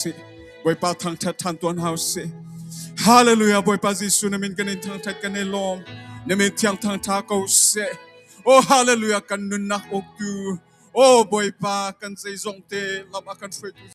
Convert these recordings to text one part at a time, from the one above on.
Si. Bawipa thangṭhat ṭhan tuan hau si. Hallelujah Bawipa Jesuh na min kan in thangṭhat kan i lawm. Na min thiang thangṭha ko seh. Oh hallelujah kan nunnak uktu. Oh Bawipa kan zeizong te lam a kan hruaitu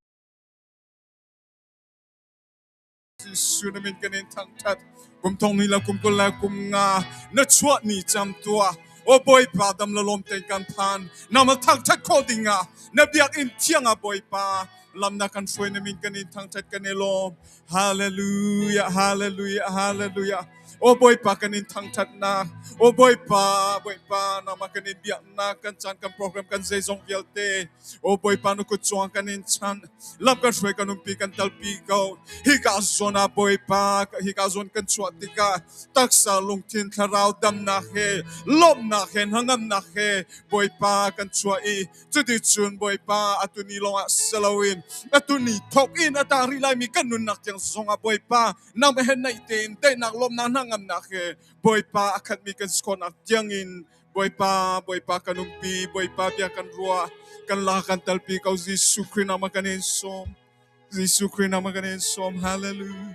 Jesuh na min kan in thangṭhat. Kum thong ni le kum kul le kum nga na chuah ni cam tuah. O Bawipa dam le lawm tein kan phan. Nangmah thangṭhat khawh ding ah na biakinn thiang ah Bawipa lam na kan hruai na min kan in thangṭhat kan i lawm. Hallelujah, hallelujah, hallelujah. O Bawipa kan in thangṭhatnak. O Bawipa, Bawipa nangmah kan in biaknak kan caan kan program kan zeizong vialte. O Bawipa na kut cuang kan in chanh. Lam kan hruai kan umpi kan talpi ko. Hika zawn ah Bawipa hika zawn kan chuah tikah taksa lungthin thlarau damnak he lawmhnak he hnangamnak he Bawipa kan chuah i cuticun Bawipa atu ni lawngah si loin atu ni thawk in a tang rih laimi kan nunnak tiang zongah Bawipa nangmah he naih tein daihnak lawmhnak hnangamnak he Bawipa a khatmi kan si khawhnak tiangin Bawipa, Bawipa kan umpi, Bawipa bia kan ruah, kan la kan talpi ko Jesuh Khrih nama kan in sawm. Jesuh Khrih nama kan in sawm. Hallelujah.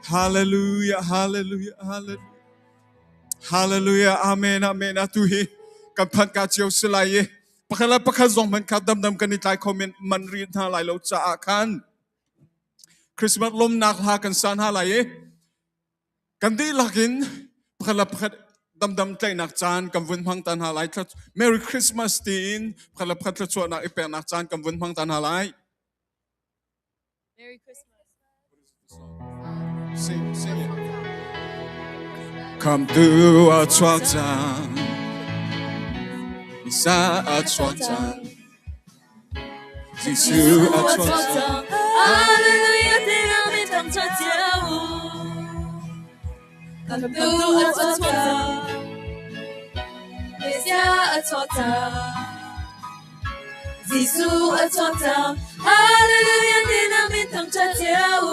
Hallelujah, hallelujah, hallelujah. Hallelujah, amen, amen. Atu hi kan phanh ka cio si lai i pakhat le pakhat zong hmanh kha damdam kan i tlai kho men man rih hna lai lo caah khan Christmas lawmnak hla kan sa hna lai i Kan dihlak in pakhat le pakhat damdam tlaihnak caan kan vun hmang ta hna lai. Merry Christmas tiin pakhat le pakhat thluachuahnak i peknak caan kan vun hmang ta hna lai. Merry Christmas. Sing, sing it. Khamtu a chuak cang. Isa a chuak cang. Jesuh a chuak cang. Hallelujah, tiang mi thang cha chiao. Khamtu a chuak cang. Messiah a chuak cang. Jesuh a chuak cang. Hallelujah, tiang mi thang cha chiao.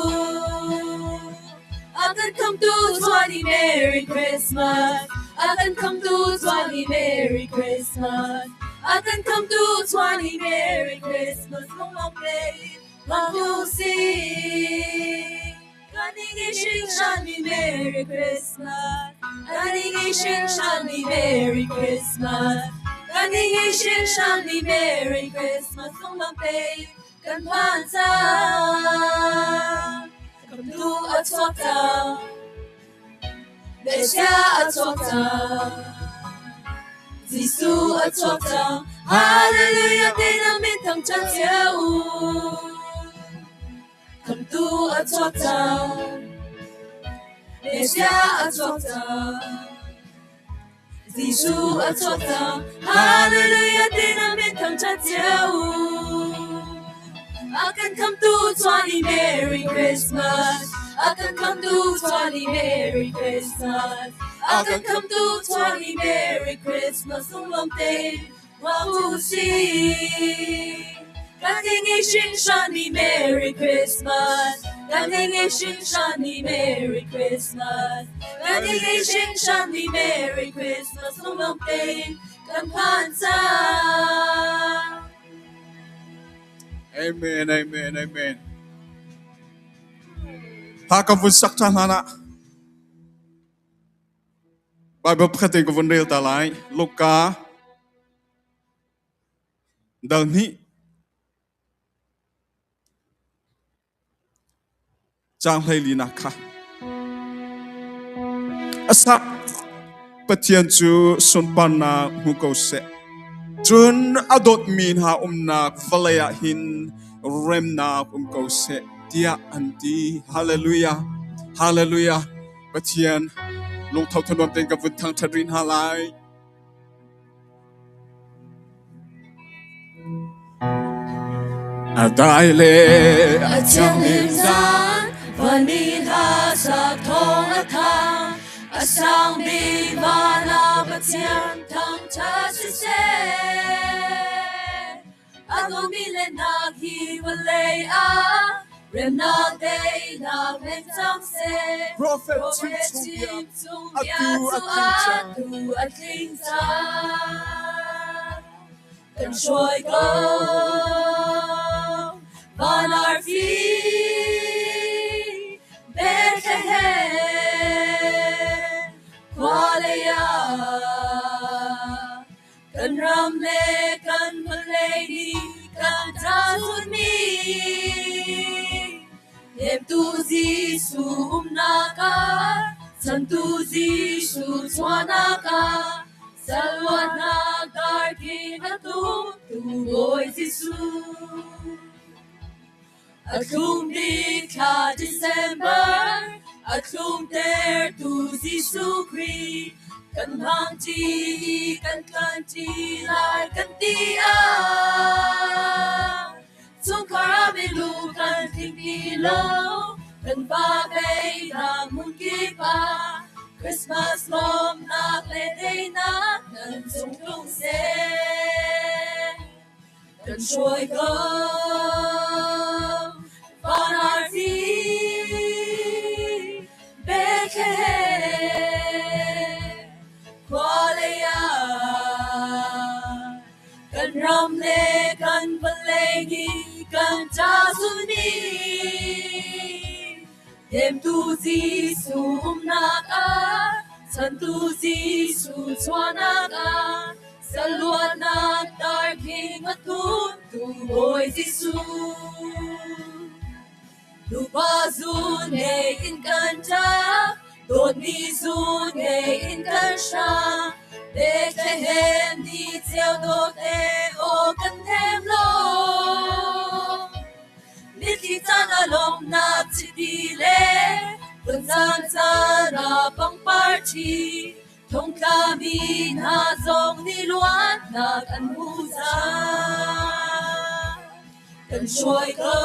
A kan khamtu chuani Merry Christmas. A kan khamtu chuani Merry Christmas. A kan khamtu chuani Merry Christmas. Lunglawm tein hmang u sih. Kan i ngei hringhranmi Merry Christmas. Kan i ngei hringhranmi Merry Christmas. Kan i ngei hringhranmi Merry Christmas. Lunglawm tein Kan phan cang, Khamhtu a chuak cang, Messiah a chuak cang, Jesuh a chuak cang, Hallelujah tinak min thangṭhat cio u. Khamhtu a chuak cang, Messiah a chuak cang. Jesuh a chuak cang, Hallelujah tinak min thangṭhat cio u. A kan khamtu chuani Merry Christmas. A kan khamtu chuani Merry Christmas. A kan khamtu chuani Merry Christmas. Lunglawm tein hmang u sih. Kan i ngei hringhranmi Merry Christmas. Kan i ngei hringhranmi Merry Christmas. Kan i ngei hringhranmi Merry Christmas. Lunglawm tein kan phan cang. Amen, amen, amen. Hla ka vun sak ṭhan hlan ah Bible pakhat in ka vun rel ta lai. Luka Dal hnih caang hleilinak kha a sak. Pathian cu sunparnak hmu ko seh. Cun a dawtmi hna umnak vawlei ah hin remnak um ko seh tiah an ti. Hallelujah! Hallelujah! Pathian lungtho thanuam tein ka vun thangṭhat rih hna lai. A dai le a thianghlim zan vanmi hla sak thawng a thang a sang bik van ah Pathian thangṭhat siseh a dawmi lennak hi vawlei ah remnak teinak leng cang seh Prophet Prophet chimchung chimchung bia bia atu cu a tling cang. atu a tling cang. Kan hruai ko. Van arfi Bethlehem khua lei ah kan ram le kan vawlei nih kan ca zunmi Hnemtu Jesuh umnak ah Chantu Jesuh chuahnak ah Saluatnak darking a tum tu Bawi Jesuh. A thlum bik thla December, a thlumtertu Jesuh Khrih. Kan hmangṭi i kan tluanṭi lai kan ti ah. Chungkhar ah milu kan tling ti lo, kan pa beinak hmun kip ah Christmas lawmhnak le teinak nan cung tlung seh. Kan hruai ko van arfi Bethlehem khua lei ah Kan ram le kan vawlei nih kan ca zulmi Hnemtu Jesuh umnak ah, chantu Jesuh chuahnak ah, saluatnak darkhing a tumtu Bawi Jesuh. Nupa zun he in kan ṭap, dawtmi zun he in kan hrang. Bethlehem ni cio dawt e aw kan hnem law. Mitthli caan ah lawmhnak chiti le phunzang caan ah pangpar ṭhi. Thongtla mi hna zong nih luatnak an hmu cang. Kan hruai ko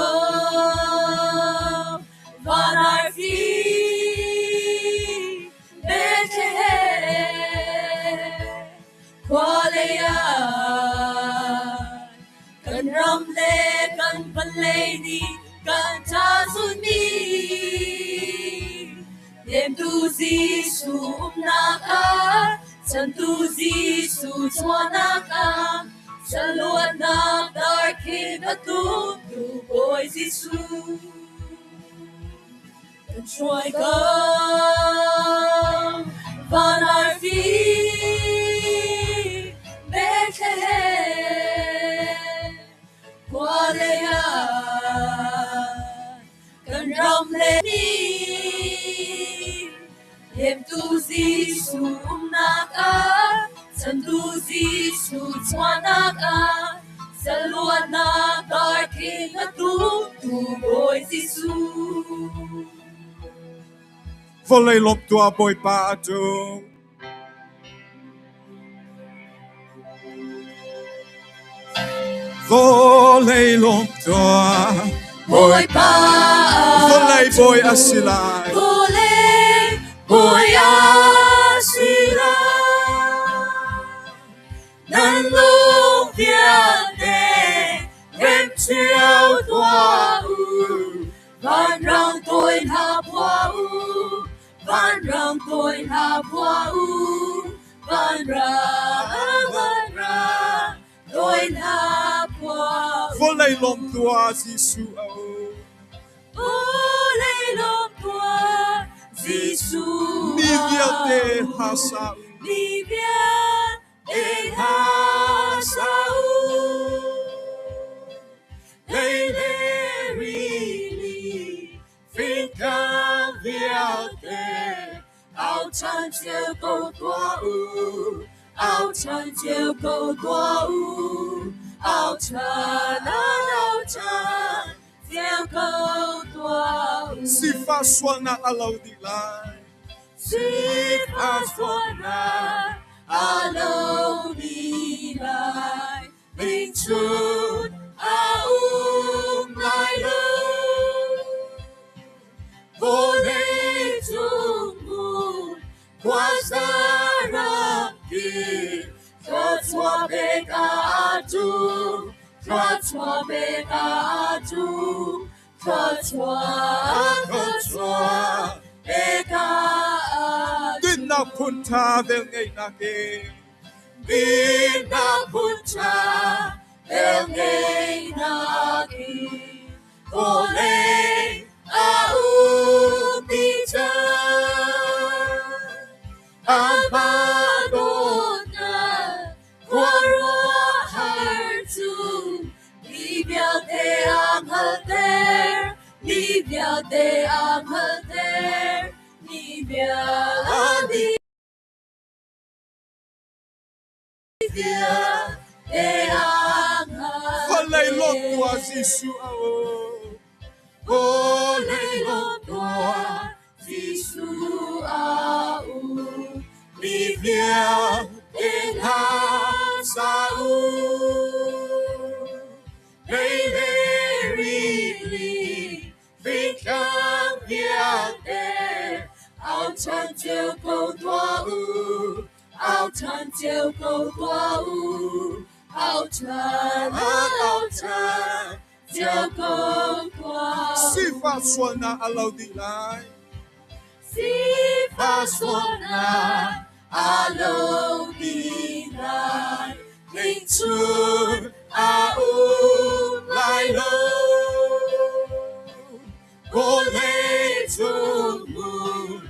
van arfi Bethlehem khua lei ah kan ram le kan vawlei nih kan ca zulmi Hnemtu Jesuh umnak ah, chantu Jesuh chuahnak ah, saluatnak darkhin a tumtu Bawi Jesuh. Kan hruai ko van arfi Bethlehem khua lei ah Kan ram le ni Hnemtu Jesuh umnak ah, chantu Jesuh chuahnak ah, saluatnak darkhing a tumtu Bawi Jesuh. Vawlei lawmh tuah Bawipa a ṭum. Vawlei lawmh tuah Bawipa Vawlei bawi a si lai. Vawlei bawi a si lai. Nan lung vialte rem cio tuah u. Vanrang tawi hna phua u. Vanrang tawi hna phua u. Vanrang, vanrang, tawi hna phua u. Vawlei lawm tuah Jesuh a um. Vawlei lawm tuah Jesuh Mi vialte a um. hla sa u. Mi vialte hla sa u. Lei le rili Fingtlang vialte au ṭhan cio ko tuah u. Au ṭhan cio ko tuah u. Au ṭhan, au ṭhan cio ko tuah u. Sifah sualnak a lo dih lai. Sifah sualnak a lo dih lai. Mingchun a um lai lo. Vawlei cung hmun khuaza ram kip thluachuah pek a tum, thluachuah pek a tum, thluachuah, thluachuah pek a tum. Dinnak phun ṭha velngeihnak in Dinnak phun ṭha velngeihnak in. Vawlei a um dih cang. Amah dawtnak khuaruahhar cu mi vialte a hngalhter, mi vialte a hngalhter, mi vialte. Vawlei lawm tuah Jesuh a um. Vawlei lawm tuah Jesuh a um. Mi vialte hla sa u. Lei le rili fingtlang vialte au ṭhan cio ko tuah u. Au ṭhan cio ko tuah u, au ṭhan, au ṭhan cio ko tuah u. Sifah sualnak a lo dih lai. Sifah sualnak a lo dih lai. Lingchun a um lai lo. Vawlei cung hmun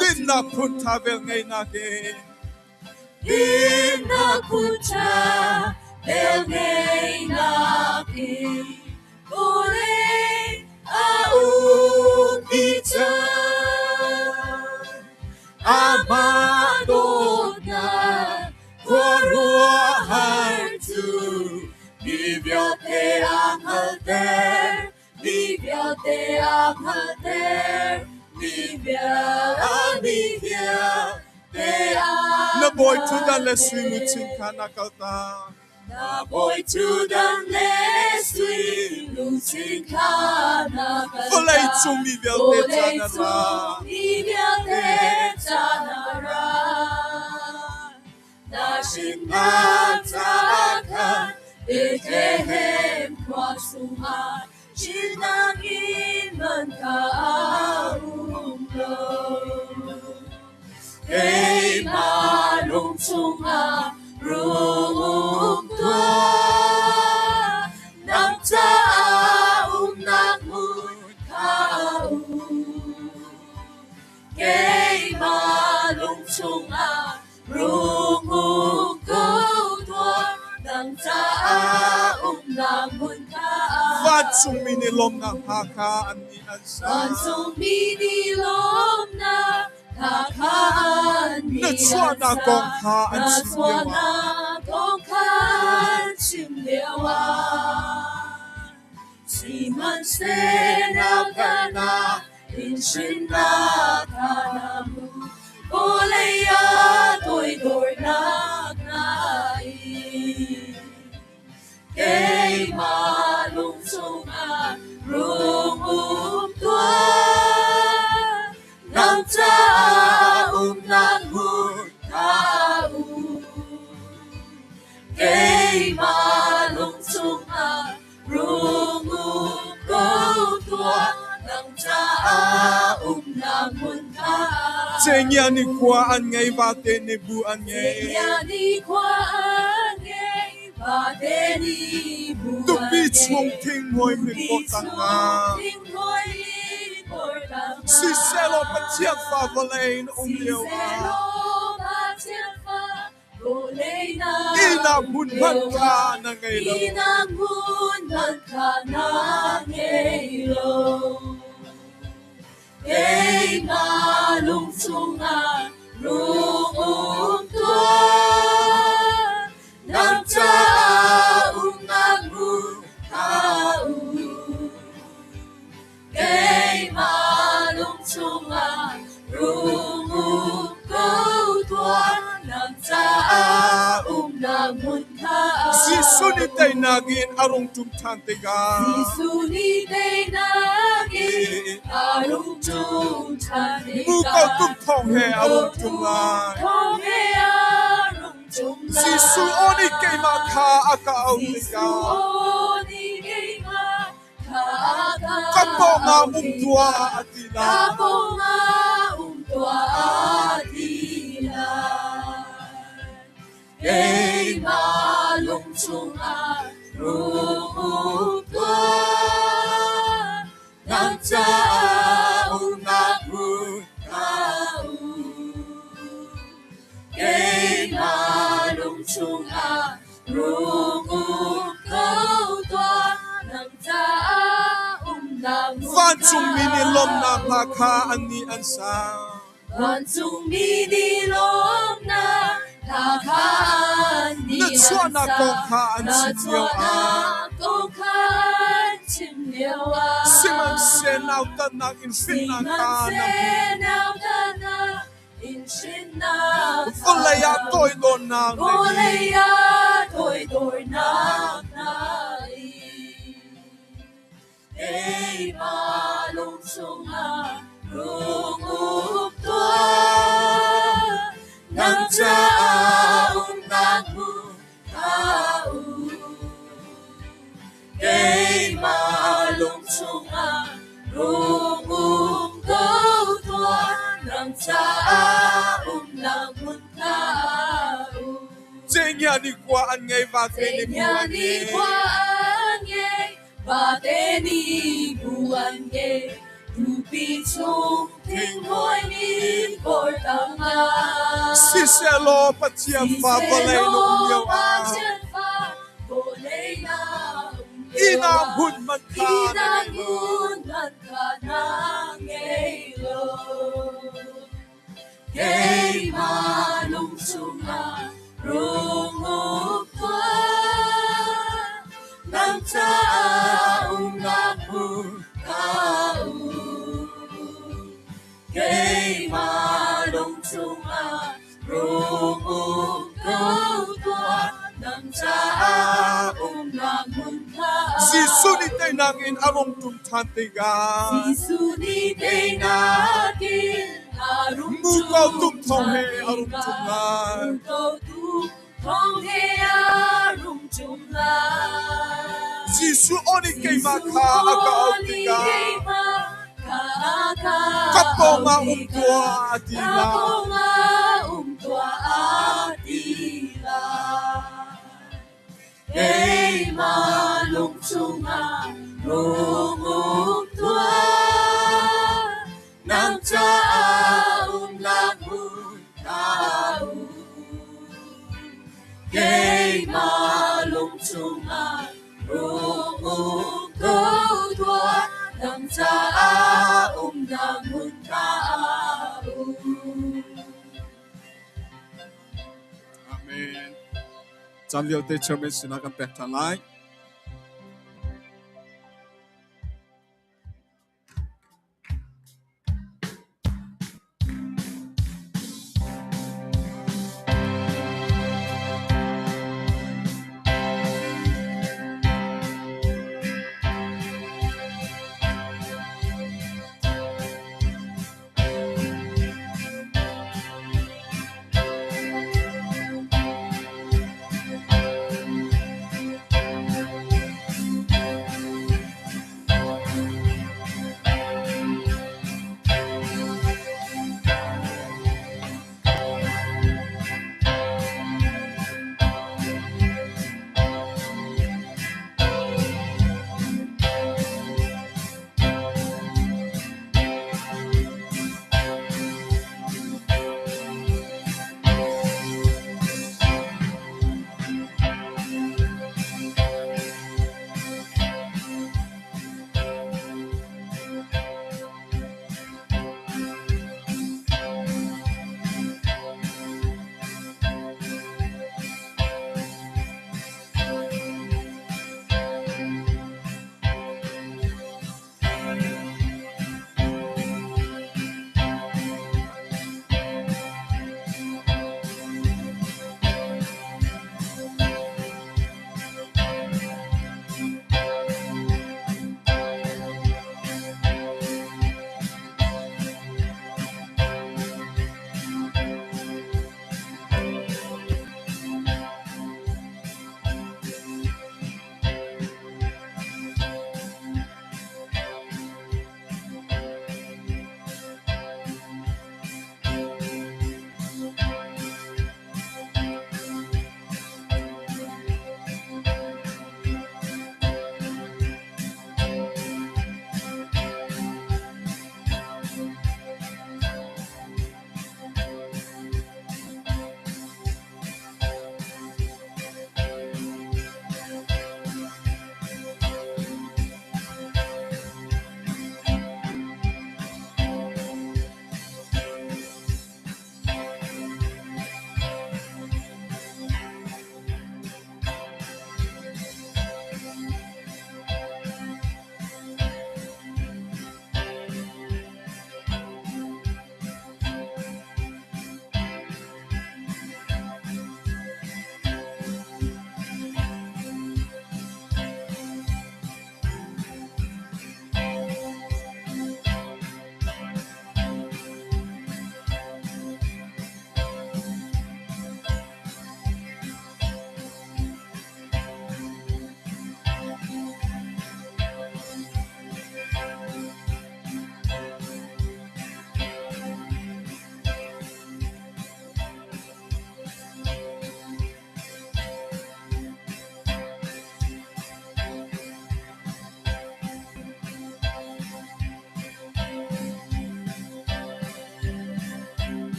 Dinnak phun ṭha velngeihnak in Dinnak phun ṭha velngeihnak in Vawlei a um dih cang. Amah dawtnak khuaruahhar cu mi vialte a hngalhter, mi vialte a hngalhter, mi vialte a Na bawi ṭhutdan le sui luchin kha na kaltak. Na bawi ṭhutdan le sui luchin kha na kaltak. Vawlei cung mi vialte ca na ra. Mi vialte ca na ra. Na hrinnak caah khan Bethlehem khua chungah Hrinnak in man kha a um lo. Keimah lung chungah rung um tuah, nang caah umnak hmun kha um. Keimah lung chungah rung um ko tuah, nang caah umnak hmun kha. Vancungmi nih lawmhnak hla kha annih an sa. Vancungmi nih lawmhnak hla kha annih an sa. Na chuahnak kong kha an chim lioah. Na chuahnak kong kha an chim lioah. Sihmanhsehlaw na in hrinnak kha na hmuh, vawlei ah toidornak na in. Keimah lung chungah rung um tuah, nang caah umnak hmun kha um. Keimah lung chungah Rung um ko tuah, nang caah umnak hmun kha. Cenghngia nih khua an ngei, vate nih bu an ngei. Cenghngia nih khua an ngei, vate nih bu an ngei. Tupi chung thinghmui hmikpawh tangah. Siselaw Pathian fa vawlei in um lio ah. Ihnak hmun hmanh kha na ngei lo. Ihnak hmun hmanh kha na ngei lo. Keimah lung chungah rung um tuah, nang caah umnak hmun kha um. Keimah lung chungah rung um ko tuah, nang caah umnak hmun kha. Jesuh nih teinak in a rung ṭum ṭhan tikah. Jesuh nih teinak in a rung ṭum ṭhan tikah. Muko tum thawng he a rung ṭum lai. Thawng he a rung ṭum lai. Jesuh aw nih keimah kha a ka auh tikah. Jesuh aw nih keimah Ka Ka pawngah auh um tuah tikah a ti ka lai. pawngah um tuah a ti lai. Keimah lung chungah rung um tuah, nang caah umnak hmun ka um. Keimah lung chungah rung um ko tuah, nang caah umnak hmun ka Vancungmi nih lawmhnak hla kha um. annih an sa. Vancungmi nih lawmnak hla kha Na annih an chuahnak sa. kong kha an Na chim lioah chuahnak kong kha an chim sihmanhseh lioah. nautatnak in hrinnak kha na hmuh. Sihmanhseh nautatnak in hrinnak kha Vawlei na ah hmuh. toidornak na Vawlei in. ah toidornak na in. Keimah lung chungah rung um tuah, nang caah umnak hmun ka um. Keimah lung chungah rung um ko tuah, nang caah umnak hmun ka um. Cenghngia nih kua an ngei, vate nih bu Cenghngia an nih ngei. khua an ngei, vate nih bu an ngei, tupi chung thinghuai nih kawr tangah. Siseh Pathian fa vawlei na um Siseh lioah Pathian fa vawlei na um ihnak lioah hmun hmanh kha na ihnak ngei lo. hmun hmanh kha na ngei lo. Keimah lung chungah rung um tuah, nang caah umnak hmun ka um. Keimah lung chungah rung um ko tuah, nang caah umnak hmun ka Jesuh nih um. teinak in a rung ṭum ṭhan tikah Jesuh nih teinak in a rung muko ṭum tum thawng ṭhan he a rung ṭum tikah lai. muko tum thawng he a rung ṭum lai. Jesuh aw nih keimah Jesuh kha a ka aw auh nih tikah keimah kha a ka ka auh pawngah um tikah tuah a ti ka lai. pawngah um tuah a ti lai. Keimah lung chungah rung um tuah, nang caah umnak hmun ka um. Keimah lung chungah rung um ko tuah, nang caah umnak hmun ka um. Amen. Caan vialte chairman sinah kan pek ṭhan lai.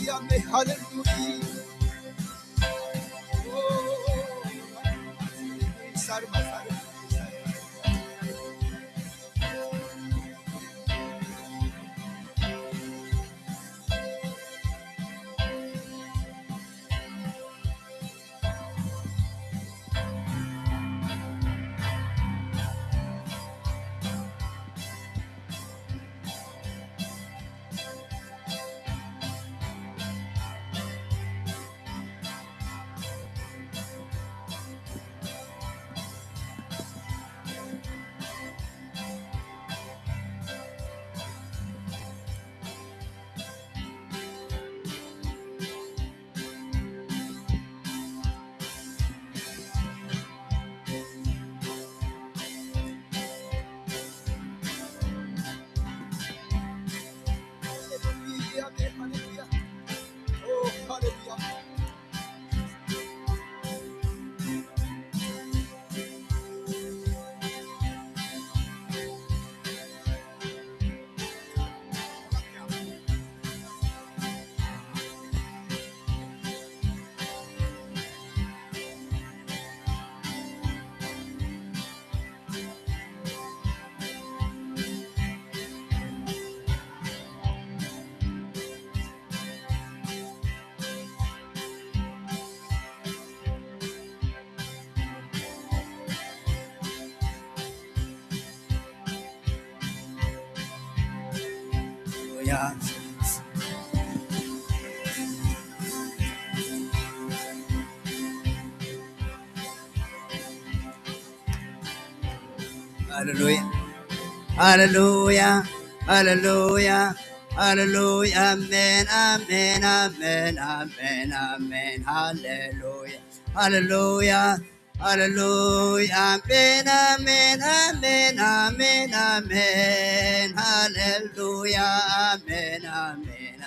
Hallelujah, hallelujah. Oh, sarma, sarma. Hallelujah, hallelujah. Oh, hallelujah. Hallelujah. Hallelujah. Hallelujah. Hallelujah. Hallelujah. Amen. Amen. Amen. Amen. Amen. Hallelujah. Hallelujah. Hallelujah. Amen. Amen. Amen. Amen. Amen. Hallelujah. Amen. Amen.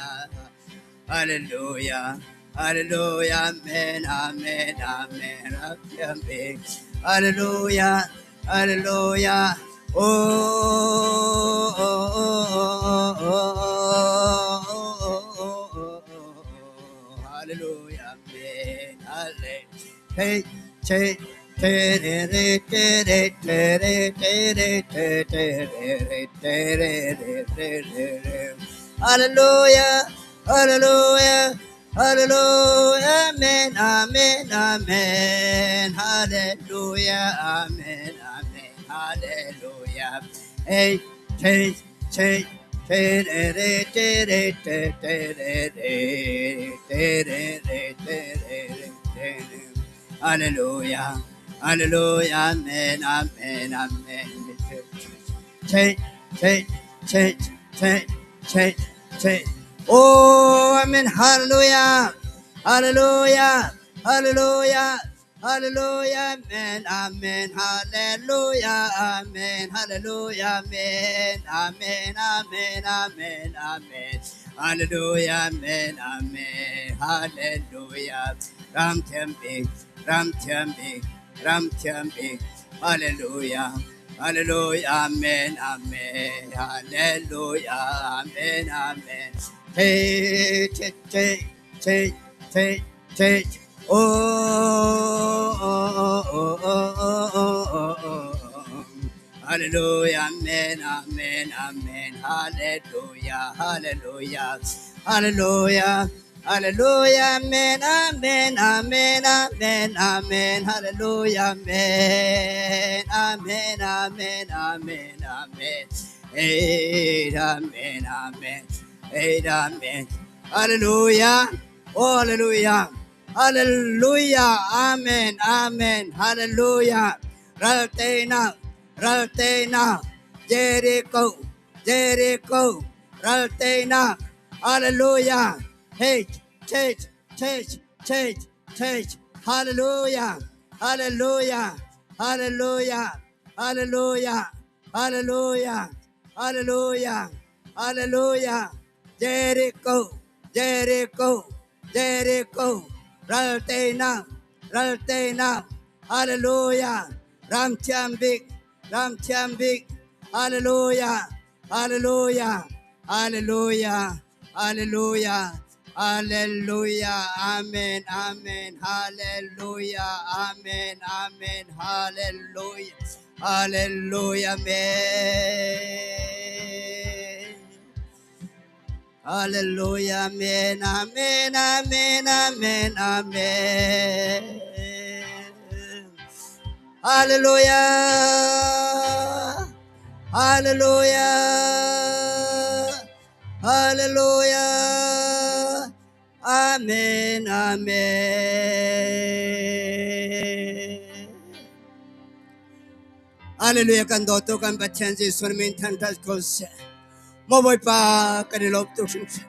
Hallelujah. Hallelujah. Amen. Amen. Amen. Amen. Hallelujah. Hallelujah. Oh, oh, oh, oh, oh, oh, oh, oh, oh. Hallelujah. Amen. Hallelujah. Hey, hey, te, re, re, te, re, te, re, te, re, te, te, re, re, te, re, re, re, re, re. Hallelujah. Hallelujah. Hallelujah. Amen. Amen. Amen. Hallelujah. Amen. Amen. Hallelujah. Hey, hey, hey. Te re re te re te te re re te re re te re re te re. Hallelujah. Hallelujah. Amen. Amen. Amen. Te te te te te te. Oh, amen. Hallelujah. Hallelujah. Hallelujah. Hallelujah. Amen. Amen. Hallelujah. Amen. Hallelujah. Amen. Amen. Amen. Amen. Amen. Hallelujah. Amen. Amen. Hallelujah. Ram Tempe. Ram Tempe. Ram Tempe. Hallelujah. Hallelujah. Amen. Amen. Hallelujah. Amen. Amen. Hey, te, te, te, te, te. Oh, oh, oh, oh, oh, oh, oh, oh. Hallelujah. Amen. Amen. Amen. Hallelujah. Hallelujah. Hallelujah. Hallelujah. Amen. Amen. Amen. Amen. Amen. Hallelujah. Amen. Amen. Amen. Amen. Amen. Amen. Amen. Amen. Hallelujah. Oh, hallelujah. Hallelujah. Amen. Amen. Hallelujah. Raltena. Raltena. Jericho. Jericho. Raltena. Hallelujah. Hey, church, church, church, church. Hallelujah. Hallelujah. Hallelujah. Hallelujah. Hallelujah. Hallelujah. Hallelujah. Jericho. Jericho. Jericho. Raltena. Raltena. Hallelujah. Ram Chambik. Ram Chambik. Hallelujah. Hallelujah. Hallelujah. Hallelujah. Hallelujah. Amen. Amen. Hallelujah. Amen. Amen. Hallelujah. Hallelujah. Amen. Hallelujah. Amen. Amen. Amen. Amen. Amen. Hallelujah. Hallelujah. Hallelujah. Amen. Amen. Hallelujah. Kan dawtu kan Pathian Jesuh min thangthat ko seh. Maw Bawipa kan i lawm tuk hringhran.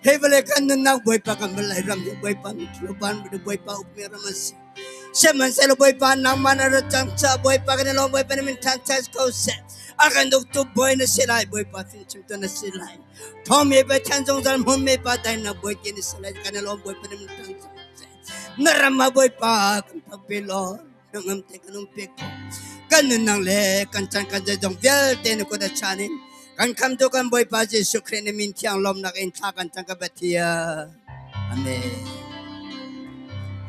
Hei vawlei kan nunnak Bawipa kan vawlei ram hi Bawipa mitthlu ban Bawipa ukmi ram a si. Sihmanhsehlaw Bawipa nangmah na rat cang caah Bawipa kan i lawm Bawipa na min thangthat ko seh. A kan uktu Bawi na si lai Bawipa fimchimtu na si lai. Thawngmi Pathian zungzal hmunmi Pa daihnak Bawi ti na si lai kan i lawm Bawipa na min thangthat seh. Na ram ah Bawipa kan phakpi law hnangam te kan um pe ko. Kan nunnak le kan chan kan zeizong vialte na kut a chan in kan khamtu kan Bawipa Jesuh Khrih na min thiang lawmnak in thla kan cang ka Pathian. Amen.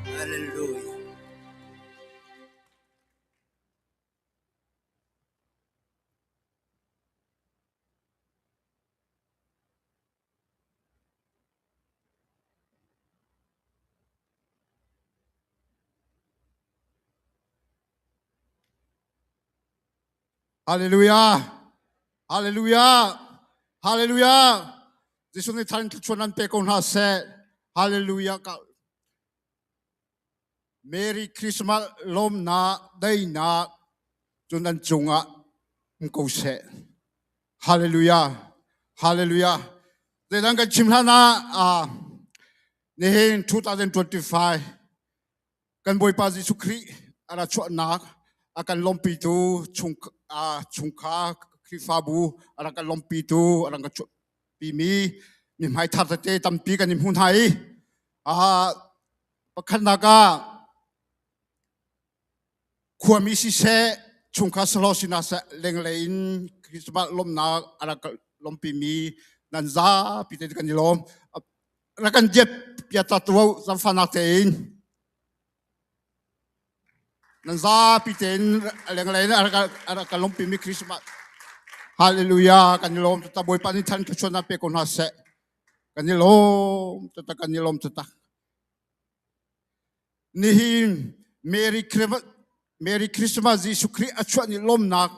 Hallelujah. Hallelujah. Hallelujah. Hallelujah. Jesuh nih than thluachuah nan pe ko hna seh. Hallelujah. Merry Christmas lawmnak daihnak cu nan cungah um ko seh. Hallelujah. Hallelujah. Zeidang kan chim hlan ah nihin 2025 kan Bawipa Jesuh Khrih a ra chuahnak a kan lawmpitu chung chungkhar Khrihfabu a rak kan lawmpitu a rak kan chuahpimi mihmai thar tete tampi kan i hmu hna i Pakhatnak ah khuami siseh, chungkhar selaw sinah seh lenglei in Christmas lawmnak a rak lawmpimi nan zapi te kan i lawm. Rak kan diep pia ta tu zaangfahnak tein nan zapi tein lenglei in a rak kan lawmpimi Christmas Hallelujah kan i lawm ta Bawipa nih than thluachuahnak pe ko hna seh. Kan i lawm taktak, kan i lawm taktak. Nihin Merry Christmas, Merry Christmas Jesuh Khrih a chuah ni lawmnak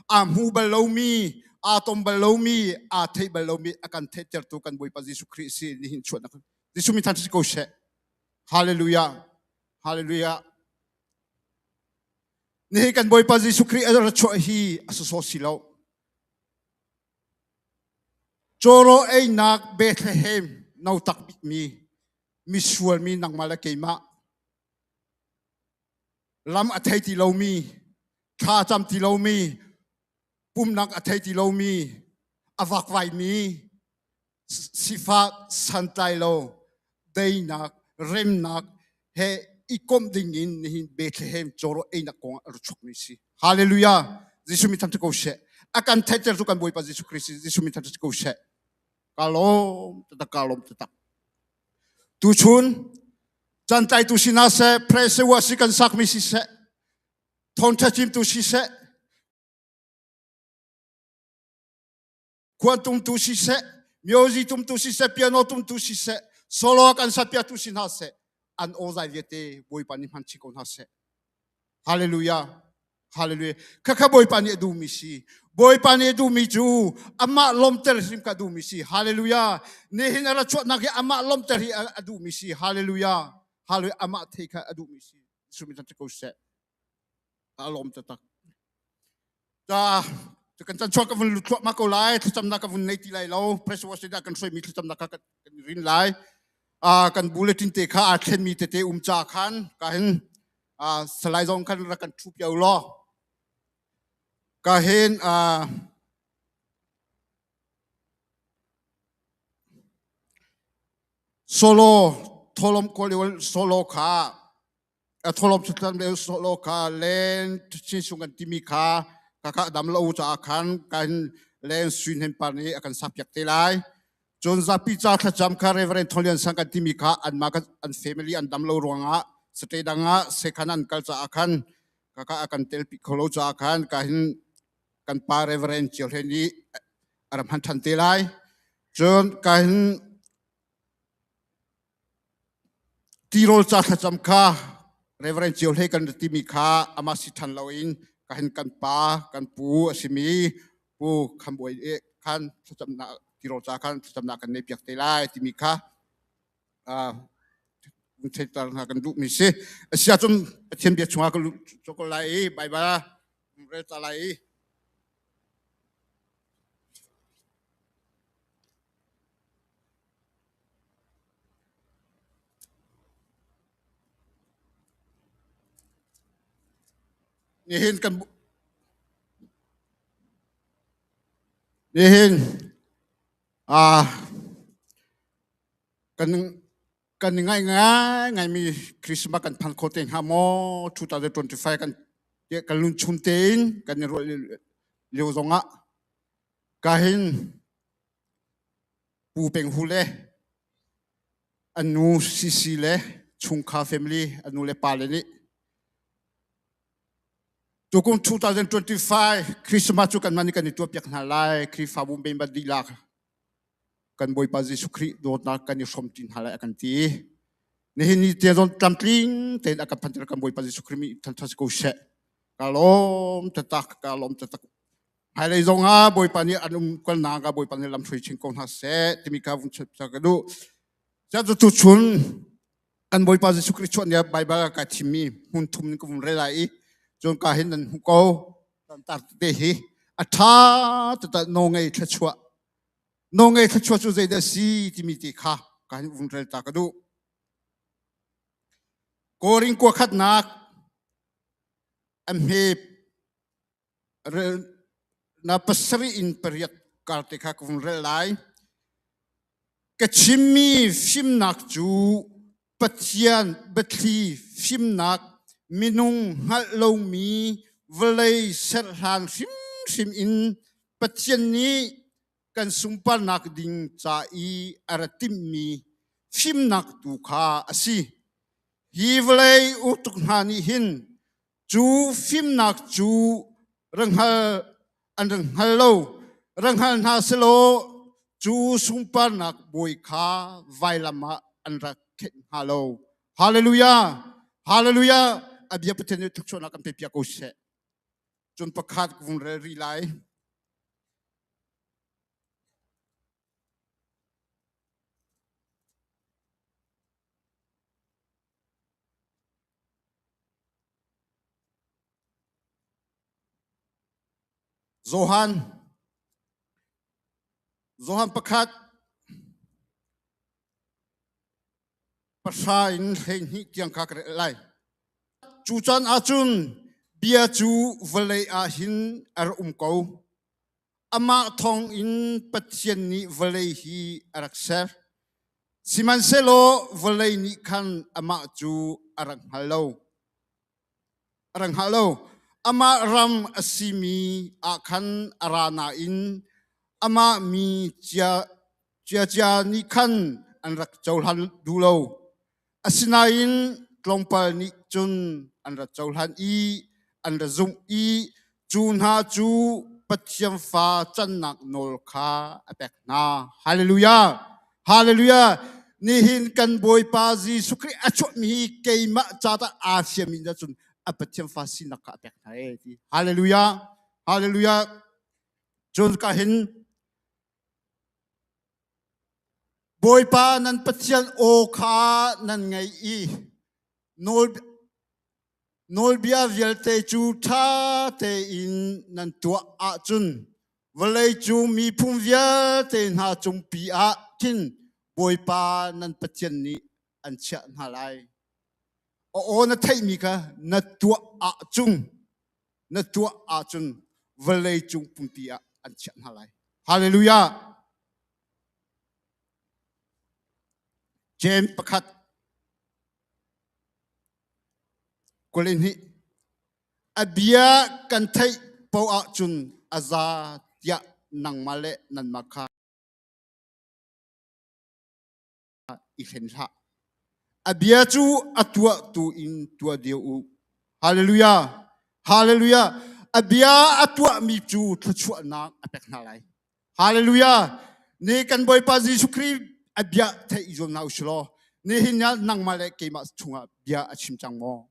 aa hmu bal lomi, aa tom bal lomi, aa theih bal lomi a kan theihtertu kan Bawipa Jesuh Khrih si nihin chuahnak. Jesuh min than si ko seh. Hallelujah. Hallelujah. Nihin kan Bawipa Jesuh Khrih a ra chuah hi a sawsawh si lo. Cawraw einak Bethlehem no tak bikmi misual mi nangmah le keimah lam a thei ti lomi thla cam ti lomi pumnak a thei ti lomi a vakvaimi sifak santlai lo deinak remnak he i komh ding in nihin Bethlehem cawraw einak kong ah a ra chuakmi si. Hallelujah! Jesuh min tham ko seh. A kan theihter tu kan Bawipa Jesuh Christ Jesuh min tham ko seh. Ka lawm taktak, ka lawm taktak. Tuchun cantlai tu sinah seh, praise si kan sakmi si seh, thawngtha chimtu si seh, khuantum tu siseh, myozi tumtu siseh, piano tumtu siseh, solo kan sapiatu si hna seh, an aw zai vialte Bawipa nih hman chih ko hna seh. Hallelujah. Hallelujah. Khakha Bawipa nih a duhmi si. Bawipa nih a duhmi cu amah lawmter hrim ka duhmi si. Hallelujah. Nihin a ra chuahnak hi amah lawmter hi a duhmi si. Hallelujah. Hallelujah. Amah thei kha a duhmi si. Sumi ko seh. A lawm taktak. Ta kan chan chuak ka vun lut thluahmah ko lai thlacamnak ka vun nei ti lai lo press watch dah kan hruaimi thlacamnak kha kan rin lai kan bulletin te kha aa thlenmi tete um ca khan ka hin salai zong khan rak kan thu piao law ka hin solo tholom koliol solo kha a tholom thutlan le solo kha len chin sung kan timi kha ka kha dam lo caah khan kan len suin hen par nih a kan sak piak te lai. Cun zapi ca thlacam kha Reverend Tholian Sang kan timi kha anmah an family an dam lo ruangah state dang ah sekhan an kal caah khan kaka a kan telpi kho lo caah khan ka hin kan pa Reverend Cio Hle nih a ram han than te lai. Cun ka hin tirawl ca thlacam kha Reverend Cio Hle kan timi kha amah si than loin ka hin kan pa kan pu a simi pu khambuai khan thlacamnak tirawl ca khan thlacamnak kan nei piak te lai timi kha theihter hna kan duhmi si. Asi ahcun Pathian bia chungah ka lut ko lai i Baibal rel ta lai i nihin kan nihin kan kan ngai ngai ngaimi Christmas kan phan kho te hnga maw 2025 kan kan lun chum tein kan i ruah lio zongah ka hin Pu Peng Hu le an nu Sisi le chungkhar family an nu le pa le nih tukum 2025 Christmas cu kanmah nih kan i tuahpiak hna lai Khrihfabu member dihlak kan Bawipa Jesuh Khrih dawtnak kan i hrawm ṭi hna lai a kan ti. Nihin ni te zong tlamtling tein a kan phanter kan Bawipa Jesuh Khrih mi thangṭhat si ko seh. Ka lawm taktak, ka lawm taktak. Hmailei zong ah Bawipa nih an um kalnak ah Bawipa nih lamhruai chin ko hna seh timi kha vun chim ka duh. Cu tu chun kan Bawipa Jesuh Khrih chuah ni ah Baibal kai thimmi hmun thum in ka vun rel lai i cun ka hin nan hmuh ko tar te hi a ṭha taktak nawlngei thluachuah nawlngei thluachuah cu zeidah a si timi te kha ka hin vun rel ta ka duh. Korin kua khatnak a hme na pasarih in pariat kar te kha ka vun rel lai. Ka chimmi fimnak cu Pathian biathli fimnak minung hngalh lomi vawlei serhlan hrimhrim in Pathian nih kan sunparnak ding ca i a ra timhmi fimnak tu kha a si. Hi vawlei uktuk hna nih hin Cu fimnak cu ranghal an rak hngal lo. Rak hngal hna selaw cu sungparnak bawi kha vailam ah an rak khenh hnga lo. Hallelujah! Hallelujah! A bia Pathian nih thluachuahnak kan pe piak ko seh. Cun pakhat ka vung rel rih lai. Johan Johan pakhat pahra in 12 tiang kha ka rel lai. Cu caan ahcun bia cu vawlei ah hin a rak um ko. Amah thawng in Pathian nih vawlei hi a rak ser. Sihmanhsehlaw vawlei nih khan amah cu a rak hngal lo. A rak hngal lo. Amah ram a simi ah khan a ra nain amah mi cia cia nih khan an rak cohlan duh lo. Asinain tlawmpal nih cun an rak cohlan i an ra zumh i cu hna cu Pathian fa cannak nawl kha a pek hna. Hallelujah! Hallelujah! Nihin kan Bawipa Jesuh Khrih a chuahmi hi keimah ca dah aa fiami nih cun a Pathian fa sinak kha a pek hna ee ti. Hallelujah! Hallelujah! Cun ka hin Bawipa nan Pathian aw kha nan ngaih i nawlbia vialte cu ṭha tein nan tuah ahcun vawlei cu miphun vialte hna cungpi ah khin Bawipa nan Pathian nih an chiah hna lai. A aw na theihmi kha na tuah ahcun na tuah ahcun vawlei cung pumpi ah an chiah hna lai. Hallelujah! Jeim pakhat 22 a bia kan theih paoh ahcun a za tiah nangmah le nanmah kha. i hlen hlah. A bia cu a tuah tu in tuah deuh u. Hallelujah! Hallelujah! A bia a tuahmi cu thluachuahnak a pek hna lai. Hallelujah! Ni kan Bawipa Jesuh Khrih a bia theih i zuam hna u law nihin ah nangmah le keimah chungah bia a chim cang maw?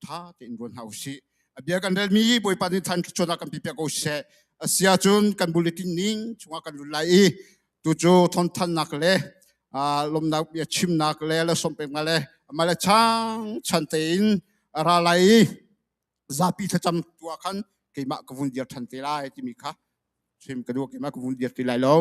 Tha tein ruat hna u sih. A bia kan relmi Bawipa nih than thluachuahnak kan pipiak ko seh. A si ahcun kan bulletin ning chungah kan lut lai i tucu thawnthannak le lawmnak bia chimnak le le sawmpeknak le amah le chang chan tein a ra lai i zapi thlacam tu ah khan keimah ka vun dir than te lai timi kha chim ka duh keimah ka vun dir ti lai lo.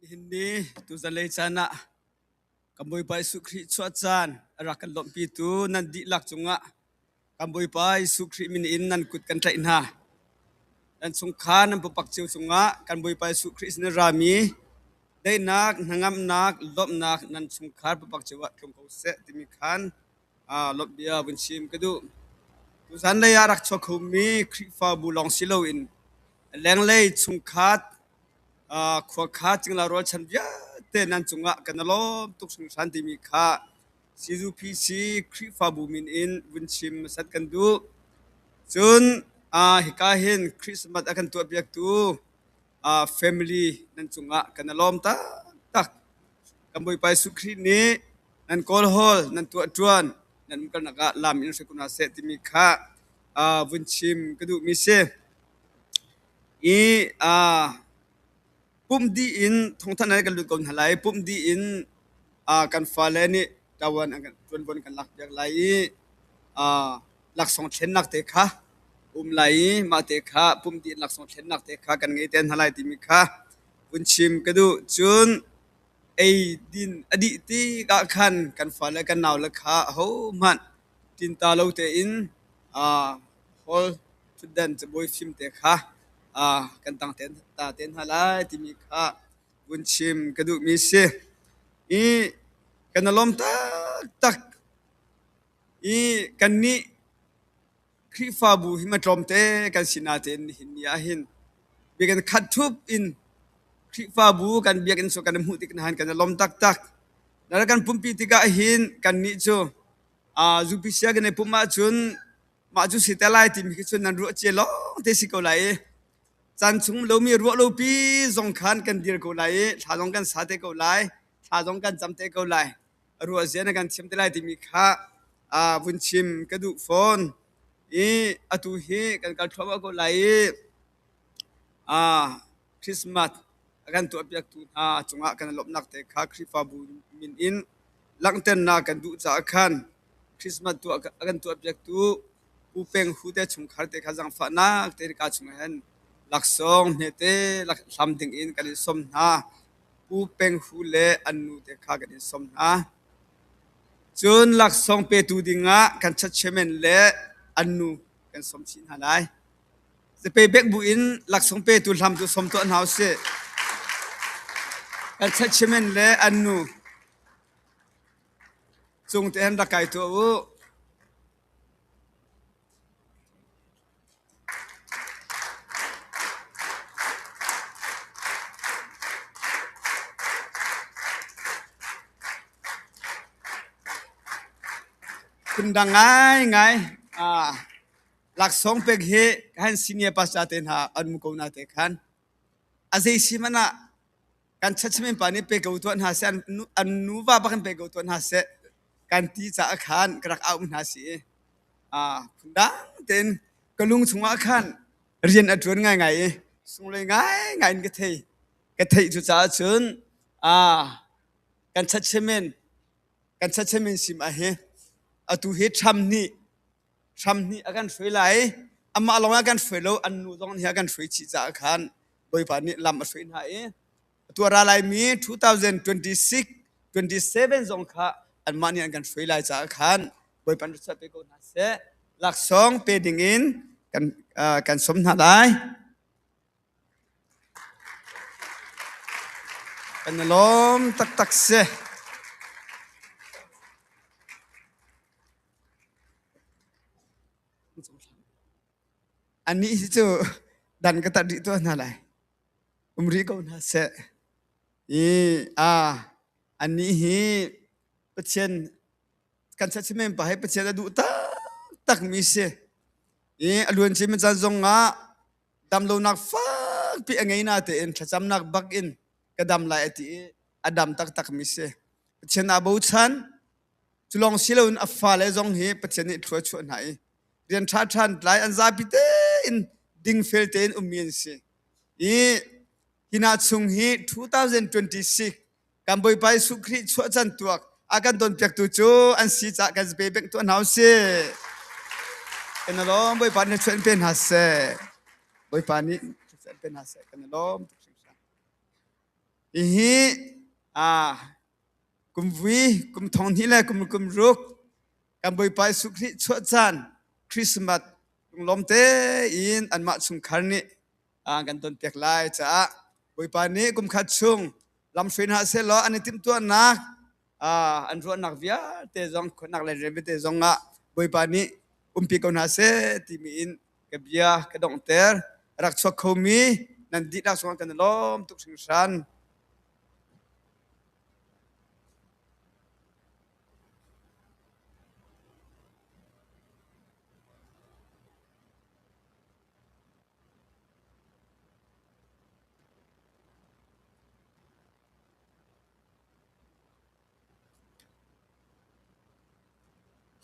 Nihin ni tuzanlei caan ah kan Bawipa Jesuh Khrih chuah caan a rak kan lawmhpitu nan dihlak cungah kan Bawipa Jesuh Khrih min in nan kut kan tlaih hna. Nan chungkhar nan pupak cio cungah kan Bawipa Jesuh Khrih sin a rami daihnak, hnangamnak, lawmhnak nan chungkhar pupak cio ah tlung ko seh timi khan lawmh bia vun chim ka duh. Tuzan lei ah rak chuak khomi Khrihfabu lawng si loin lenglei chungkhat khuakha cingla rualchan vialte nan cungah kan i lawm tuk hringhran timi kha CUPC Khrihfabu min in vun chim hmasat kan duh. Cun hika hin Christmas a kan tuahpiaktu family nan cungah kan i lawm taktak. Kan Bawipa Jesuh Khrih nih nan kawlhawl, nan tuahṭuan, nan umkalnak ah lam in hruai ko hna seh timi kha vun chim ka duhmi si. I pumh dih in thawngthanh ah kan lut ko hna lai. Pumh dih in kan fale nih ṭavuan an kan ṭuanvo an kan lakpiak lai i laksawng thlennak te kha um lai i mah te kha pumh dih in laksawng thlennak te kha kan ngei te hna lai timi kha vun chim ka duh. Cun eidin a dih tikah khan kan fale kan naule kha ahohmanh ṭinta lo tein hall ṭhutdan cabuai fim te kha kan tang ta te hna lai timi kha vun chim ka duhmi si. I kan i lawm taktak i kannih Khrihfabu hi matlawmte kan si natein nihin ni ah hin biakinn khat ṭhup in Khrihfabu kan biakinn cu kan i hmuh tik hna hin kan i lawm taktak. Na kan pumpi tikah hin kannih cu UPC kan i pumh ahcun mah cu si te lai timi khi cun nan ruah cia lawng te si ko lai i caan chung lomi ruah lopi zong khan kan dir ko lai i thla zong kan sa te ko lai, thla zong kan cam te ko lai. Ruah zia na kan thiam te lai timi kha vun chim ka duh fawn. I atu hi kan kal thluahmah ko lai i Christmas a kan tuahpiaktu hna cungah kan i lawmhnak te kha Khrihfabu min in langhternak kan duh caah khan Christmas tuah a kan tuahpiaktu Pu Peng Hu te chungkhar te kha zaangfahnak te ka chungah hin laksawng hmete hlam ding in kan in sawm hna. Pu Peng Hu le an nu te kha kan in sawm hna. Cun laksawng petu dingah kan church chairman le an nu kan sawm chih hna lai. Zapei bek bu in laksawng petu hlam cu sawm tuah hna usih. Kan church chairman le an nu cung te han rak kai tuah u. Phundang ngaingai laksawng pek hi kan senior pastor te hna an um ko na te khan a zei si hmanh ah kan churchman pa nih pe ko tuah hna seh an nuva bak in pe ko tuah hna seh kan ti caah khan ka rak auh hna si i phundang tein ka lung chungah khan rian a ṭuan ngaingai i sunglawi ngaingai in ka thei. Ka theih cu caah cun kan churchman kan churchman sim ah hi atu hi Trump nih Trump nih a kan hruai lai. Amah lawng a kan hruai lo, an nu zong nih a kan hruai chih caah khan Bawipa nih lam a hruai hna i atu a ra laimi 2026 27 zong kha anmah nih an kan hruai lai caah khan Bawipa nih pe ko hna seh. Laksawng pe ding in kan kan sawm hna lai. Kan i lawm taktak si. Anih hi cu dan ka tat rih tuah hna lai. Um rih ko hna seh. I a anih hi Pathian kan chachimem pa hi Pathian a duh taktak mi si. I a luan chin caan zong ah damlonak fakpi a ngei na tein thlacamnak bak in ka dam lai a ti i a dam taktak mi si. Pathian aa bochan. Cu lawng si loin a fale zong hi Pathian nih thlua chuah hna i rian ṭha ṭhan tlai an zapi tein dingfel tein ummi an si. I hina chung hi 2026 kan Bawipa Jesuh Khrih chuah can tuak a kan donpiaktu cu an si caah kan pe beng tuah hna usih. Kan i lawm Bawipa nih chuah in pe hna seh. Bawipa nih chuah in pe hna seh. Kan i lawm tuk hringhran. Hihi kum vui kum thong hnih le kum kum ruk kan Bawipa Jesuh Khrih chuah caan Christmas lunglawm tein anmah chungkhar nih kan tonpiak lai caah Bawipa nih kum khat chung lamhruai hna sehlaw an i timhtuahnak an ruahnak vialte zong khuanak le rian vialte zong ah Bawipa nih umpi ko hna seh timi in ka bia ka donghter. Rak chuak khomi nan dihlak cungah kan i lawm tuk hringhran.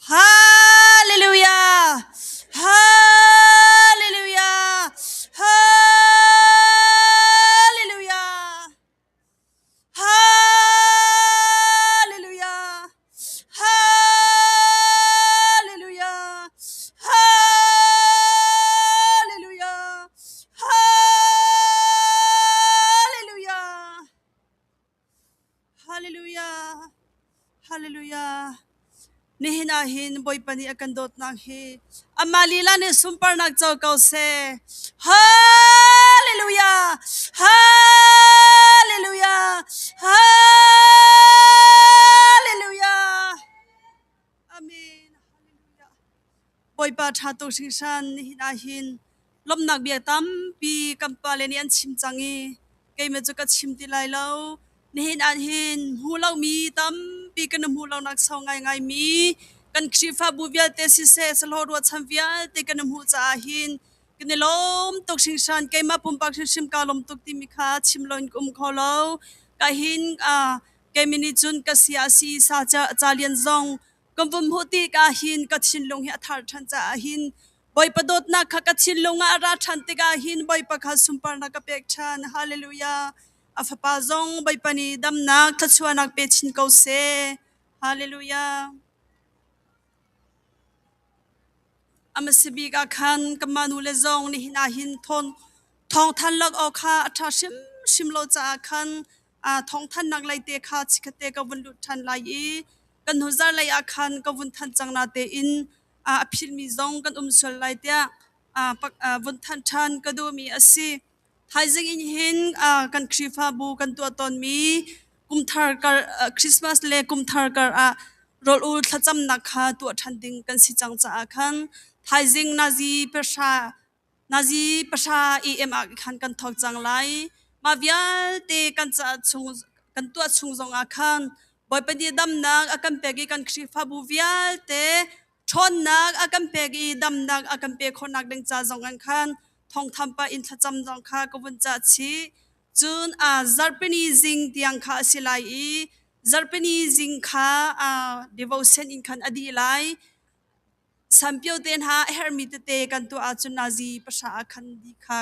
Hallelujah! Hallelujah! Hallelujah! Hallelujah! Hallelujah! Hallelujah! Hallelujah! Hallelujah! Hallelujah! Nihin ah hin Bawipa nih a kan dawtnak hi amah lila nih sunparnak co ko seh. Hallelujah! Hallelujah! Hallelujah! Amen. Hallelujah. Bawipa ṭha tuk hringhran nihin ah hin lawmhnak bia tampi kan pale nih an chim cang i keimah cu ka chim ti lai lo. Nihin ah hin hmu lomi tampi kan hmuh lonak sau ngaingaimi kan Khrihfabu vialte siseh sahlawh ruahchan vialte kan hmuh caah hin kan i lawm tuk hringhran. Keimah pumpak hrimhrim kaa lawm tuk timi kha chim loin ka um kho lo. Ka hin keimah nih cun ka sia a si sa ca lian zong Kan vun hmuh tikah hin ka thinlung hi a thar ṭhan caah hin Bawipa dawtnak kha ka thinlung ah a ra ṭhan tikah hin Bawipa kha sunparnak ka pek ṭhan. Hallelujah. A fapa zong Bawipa nih damnak thluachuahnak pe chin ko seh. Hallelujah. A hmasa bik ah khan kanmah nule zong nihin ah hin thawngthan lak awk kha a ṭha hrimhrim lo caah khan thawngthannak lei te kha chikkhatte ka vun lut ṭhan lai i kan hnuzar lei ah khan ka vun thanh cang na tein a philmi zong kan um sual lai tiah vun thanh ṭhan ka duhmi a si. Thaizing in hin kan Khrihfabu kan tuah tawnmi kumthar kar Christmas le kumthar kar ah rawl ul thlacamnak kha tuah ṭhan ding kan si cang caah khan thaizing nazi pahra Nazi pahra AM ah khan kan thawk cang lai. Mah vialte kan caah chung kan tuah chung zongah khan Bawipa nih damnak a kan pek i kan Khrihfabu vialte ṭhawnnak a kan pek i damnak a kan pek khawhnak ding ca zong in khan thawngtham pah in thlacam zong kha ka vun cah chih. Cun zarhpini zing tiang kha a si lai i zarhpini zing kha devotion in khan a dih lai. Sanpio te hna a herhmi tete kan tuah ahcun nazi pahra ah khan di kha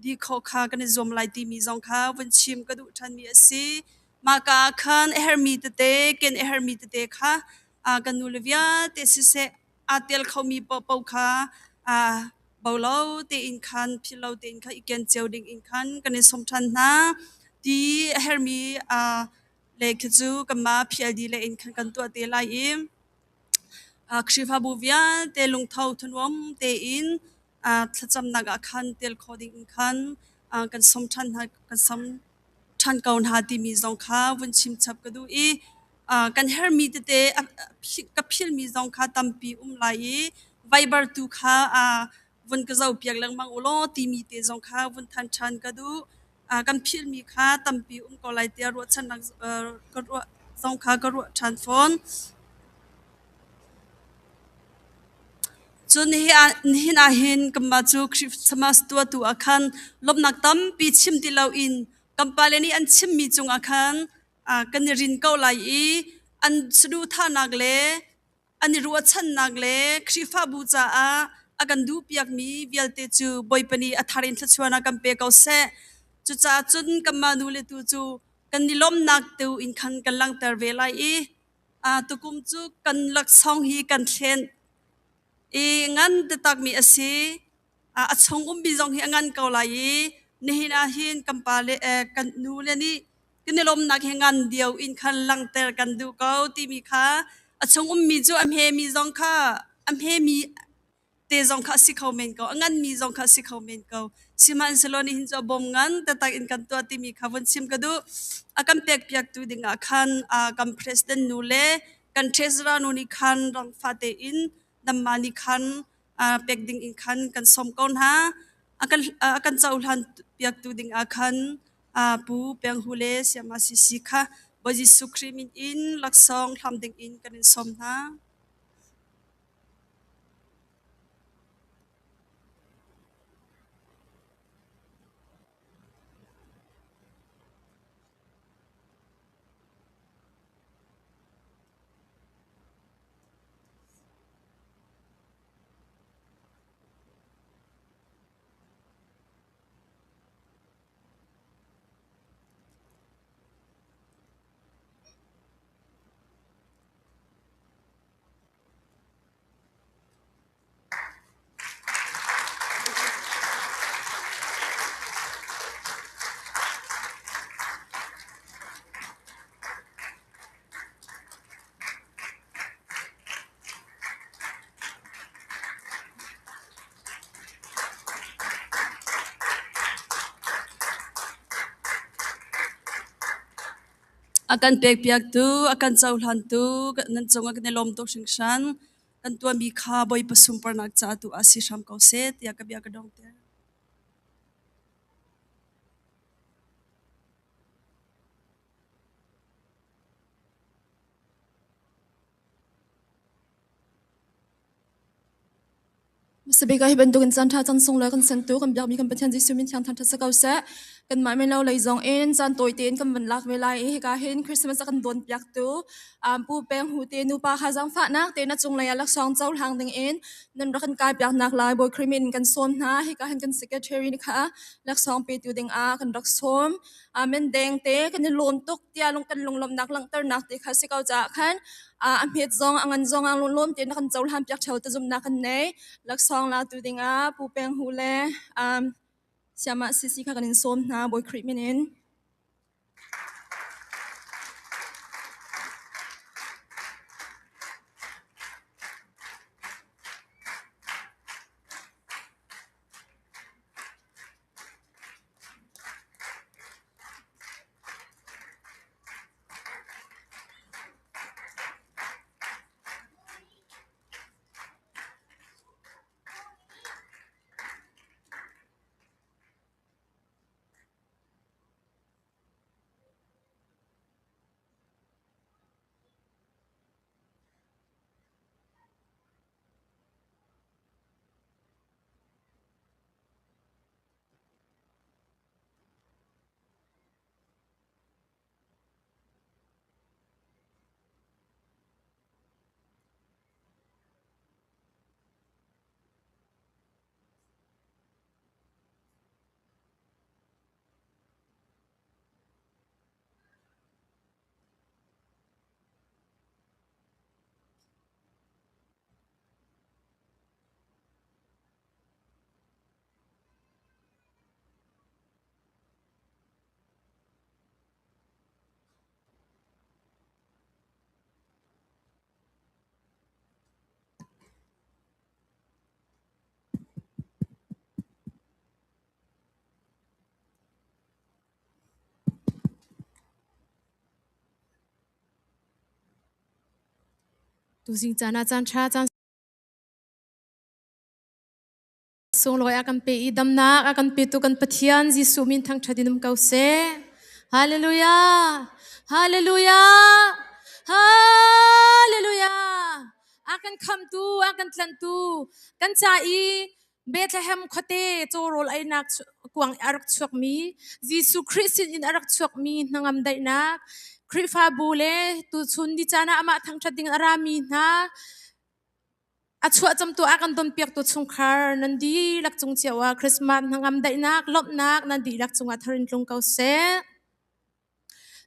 di khawh kha kan i zuam lai timi zong kha vun chim ka duh ṭhanmi a si. Mahka ah khan a herhmi tete, ken a herhmi tete kha kan nule vialte siseh aa tel khomi paohpaoh kha bolo tein khan philh lo tein khan i ken cio ding in khan kan i sawm ṭhan hna. Ti a herhmi le khi cu kanmah PLD lei in khan kan tuah te lai i Khrihfabu vialte lungtho thanuam tein thlacamnak ah khan tel khawh ding in khan kan sawm ṭhan hna kan sawm. ṭhan ko hna timi zong kha vun chim chap ka duh i kan hermi tete ka philmi zong kha tampi um lai i Viber tu kha vun ka zohpiak lengmang u law timi te zong kha vun than ṭhan ka duh. Kan philhmi kha tampi um ko lai tiah ruahchannak ka ruah zong kha ka ruah ṭhan fawn. Cun nihin ah hin kanmah cu Christmas tuahtu ah khan lawmhnak tampi chim ti loin kan pale nih an chimmi cungah khan kan i rin ko lai i an saduhthahnak le an i ruahchannak le Khrihfabu caah a kan duhpiakmi vialte cu Bawipa nih a thar in thluachuah a kan pe ko seh. Cucaah cun kanmah nu le tu cu kan i lawmhnak tu in khan kan langhter ve lai i tukum cu kan laksawng hi kan thlen i ngan taktakmi a si. A chung ummi zong hi a ngan ko lai i nihin ah hin kan pa le kan nu le nih kan i lawmnak hi ngan dio in khan langhter kan duh ko timi kha a chung ummi cu a hmemi zong kha a hmemi te zong kha a si kho men ko, a nganmi zong kha a si kho men ko. Sihmanhsehlaw nihin cu a bawm ngan taktak in kan tuah timi kha vun chim ka duh. A kan pekpiaktu dingah khan kan president nu le kan treasurer nu nih khan rangfa tein nanmah nih khan pek ding in khan kan sawm ko hna. A kan cohlan piaktu dingah khan Pu Peng Hu le Sayama Sisi kha Bawi Jesuh Khrih min in laksawng hlam ding in kan in sawm hna. A kan pekpiaktu, a kan cohlantu, nan cungah kan i lawm tuk hringhran. Kan tuahmi kha Bawipa sunparnak caah tu ah si hram ko seh tiah ka bia ka donghter. Hmasabik ah hi bantukin caan ṭha caan sunglawi kan sentu kan biakmi kan Pathian Jesuh min thiang thangṭhat si ko seh. Kanmah mino lei zong in caan tawi tein kan van lak ve lai i hika hin Christmas a kan dawnpiaktu Pu Peng Hu te nupa kha zaangfahnak tein a cunglei ah laksawng cohlang ding in nan rak kan kaipiaknak lai Bawi Khrih min in kan sawm hna. Hika hin kan secretary nih kha laksawng petu ding ah kan rak sawm. Amen deng te kan i lawm tuk tiah lung kan lunglawmhnak langhternak ti kha si ko caah khan a hmet zong a ngan zong ah lunglawm tein kan cohlan piak theo te zumhnak kan nei. Laksawng latu dingah Pu Peng Hu le Siamah Sisi kha kan in sawm hna Bawi Khrih min in. Tuzing caan ah caan ṭha caan sunglawi a kan pe i damnak a kan petu kan Pathian Jesuh min thangṭhat in um ko seh. Hallelujah! Hallelujah! Hallelujah! A kan khamtu, a kan tlanhtu, kan ca i Bethlehem khuate cawrawl einak kuang a rak chuakmi Jesuh Khrih sinin a rak chuakmi hnangam daihnak Khrihfabu le tuchun ni caan ah amah thangṭhat ding a rami hna a chuah camtu a kan donpiaktu chungkhar nan dihlak cung cio ah Christmas hnangam daihnak lawmhnak nan dihlak cungah thar in tlung ko seh.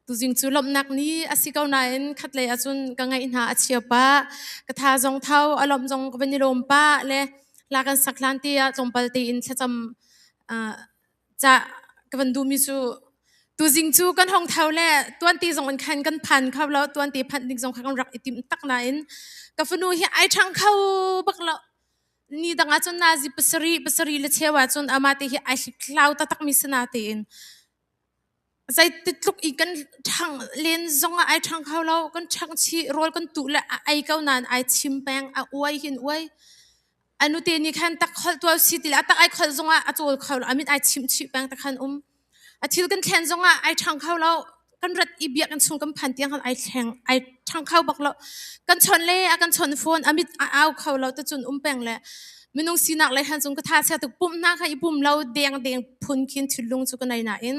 Tuzing cu lawmhnak ni a si ko nain khatlei ahcun ka ngaih hna a chia pah. Ka tha zong tho, a lawmh zong ka van i lawm pah le hla kan sak hlan te ah tlawmpal tein thlacam ca ka van duhmi cu tuzing cu kan hong tho le tuanti zong in khan kan phan kho lo, tuanti phanh ding zong kha kan rak i tim tak nain ka fanu hi ai ṭhang kho bak lo. Ni dang ahcun nazi pasarih, pasarih le cheu ahcun amah te hi ai hlikthlau taktakmi si natein Zeititluk i kan ṭhang len zongah ai ṭhang kho lo. Kan ṭhang chih, rawl kan tuh le a ei ko nain ai chim peng, a uai hin uai. A nute nih khan tak kholh tuah si ti le a tak ai kholh zongah a cawl kho lo. A mit ai chimh chih peng ta khan um. A thil kan thlen zongah ai ṭhang kho lo. Kan rat i biakinn chung kan phan tiang khan ai thleng, ai ṭhang kho bak lo. Kan chawnh le a kan chawnh fawn, a mit a au kho lo tacun um peng le minung sinak lei han cung ka tha chia tuk pumh hna kha i pum lo deng deng phun khin thinlung cu ka nei nain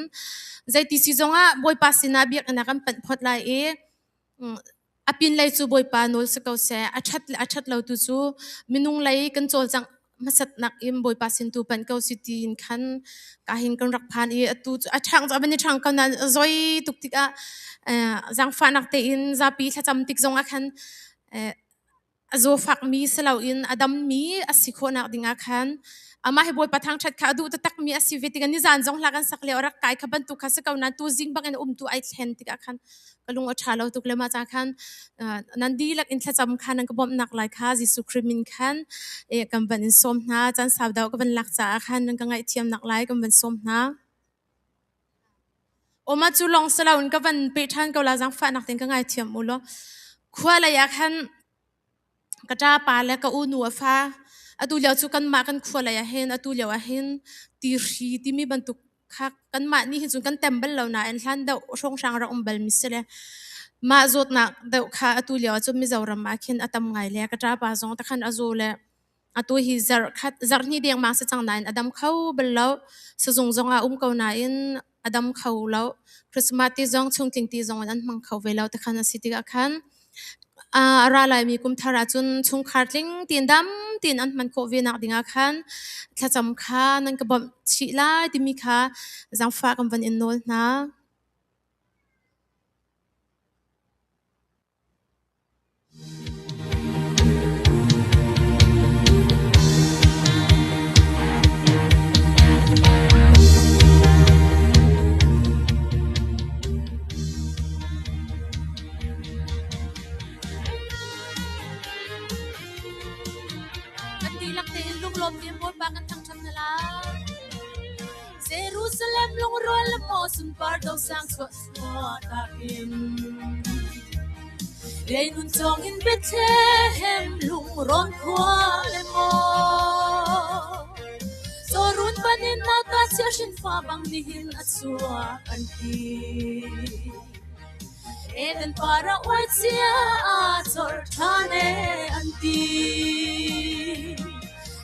zeiti si zongah Bawipa sinah biakinn ah kan panh phot lai i a pin lei cu Bawipa nawl si ko seh a ṭhat le a ṭhat lo tu cu minung lei kan cawlcangh hmasatnak in Bawipa sin tu panh ko si tiin khan ka hin kan rak phan i atu cu a ṭhang cu a van i ṭhang ko nain a zoi tuk tikah zaangfahnak tein zapi thlacam tik zongah khan a zawfakmi si loin a dammi a si khawhnak dingah khan amah hi Bawipa thangṭhat kha a duh taktakmi a si ve tikah nizan zong hla kan sak lio a rak kai kha bantuk kha si ko nain tuzing bangin umtu ai thlen tikah khan ka lung a ṭha lo tuk le mah ca khan nan dihlak in thlacam kha nan ka bawmhnak lai kha Jesuh Khrih min khan kan van in sawm hna. Caan sau deuh ka van lak caah khan nan ka ngaihthiamnak lai kan van sawm hna. Oma cu lawng si loin ka van peh ṭhan ko la zaangfahnak tein ka ngaithiam u law. Khua lei ah khan ka ṭapa le ka unu a fa. Atu lio cu kanmah kan khua lei ah hin atu lio ah hin tihri timi bantuk kha kanmah nih hin cun kan tem bal lo nain hlan deuh hrawnghrang rak um balmi si le mah zawtnak deuh kha atu lio ah cun Mizoram ah khin a tam ngai le ka ṭapa zong takhan a zaw le Atu hi zarh khat zarh hnih dengmang si cang nain a dam kho bal lo. Sizung zong ah um ko nain a dam kho lo. Christmas ti zong chungtling ti zong in an hmang kho ve lo ti khan a si tikah khan a ra laimi kum thar ahcun chungkhar tling tein dam tein an hman khawh ve nak ding ah khan thlacam kha nan ka bawmh chih lai timi kha zaangfah kan van in nawl hna. Kan dihlak tein lunglawm tein Bawipa kan thangṭhat hna lai. Jerusalem lungrual le maw sunpar dosang chuah suahtak in Leinun cawng in Bethlehem lungrawn khua le maw Cawrun banin nauta chia hrinfa bang nihin a chuak an ti Eden para uai chia a chor ṭhan e an ti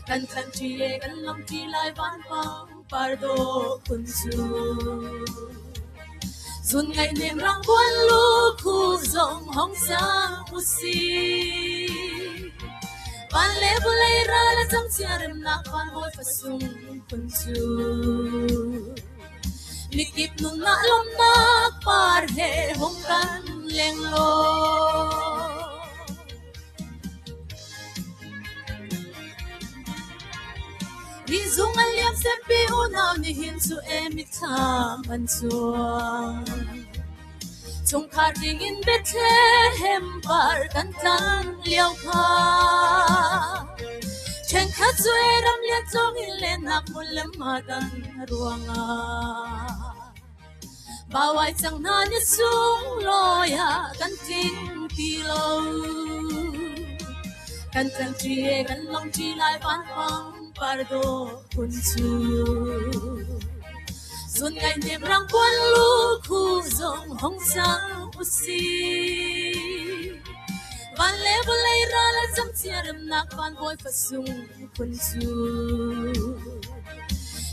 Kan country le kan lampi lai vanpang pardo phun cu Zun ngaih nem rang buan lu khu zong hong sang usi Van le vulei ral a cang chia remnak van bawi fasung phun cu Mikip nunnak lawmnak par he hung kan leng law. Rizung an liam sempi unau nihin cu e mitthlam an cuang. Chungkhar ding in Bethlehem par kan tlan lio kha. Ṭhenkhat cu e ram lian tlawng in lennak hmun le ma dang ruangah. Bawai cang hna ni sunglawi ah kan tling ti lo. Kan tlang ṭi e kan lawng ṭi lai vanpang pardo phun cu. Zun ngai nem rang puan lu khu zong hong cang usi. Van le vawlei ral a cam cia remnak van bawi fasung phun cu.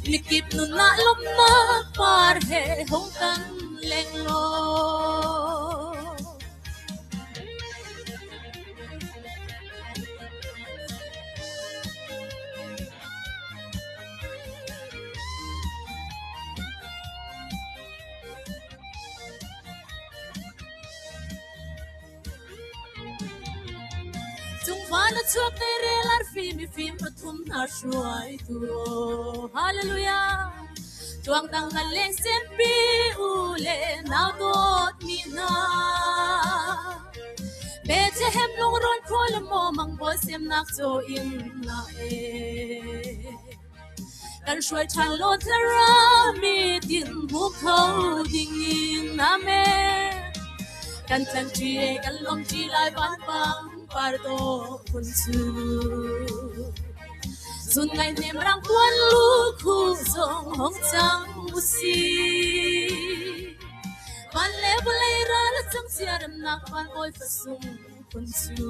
Mikip nun ah lawmnak par he hong kan leng law. Cungvan a chuak te rel arfi mifim pathum hna hruaitu. Hallelujah. Tuang dang ngan leng sempi u le nau dawt mi hna. Bethlehem lungrawn khua le maw mang bawi semnak caw in na e. Kan hruai ṭhan law thlarau mi tin hmu kho ding in amen. Kan tlan ṭi e kan lawm ṭi lai vanpang pardo phun cu. Zun ngai hnem rang puan lu khu zong hong cang usi. Van le vawlei ral a cang cia remnak van bawi fasung phun cu.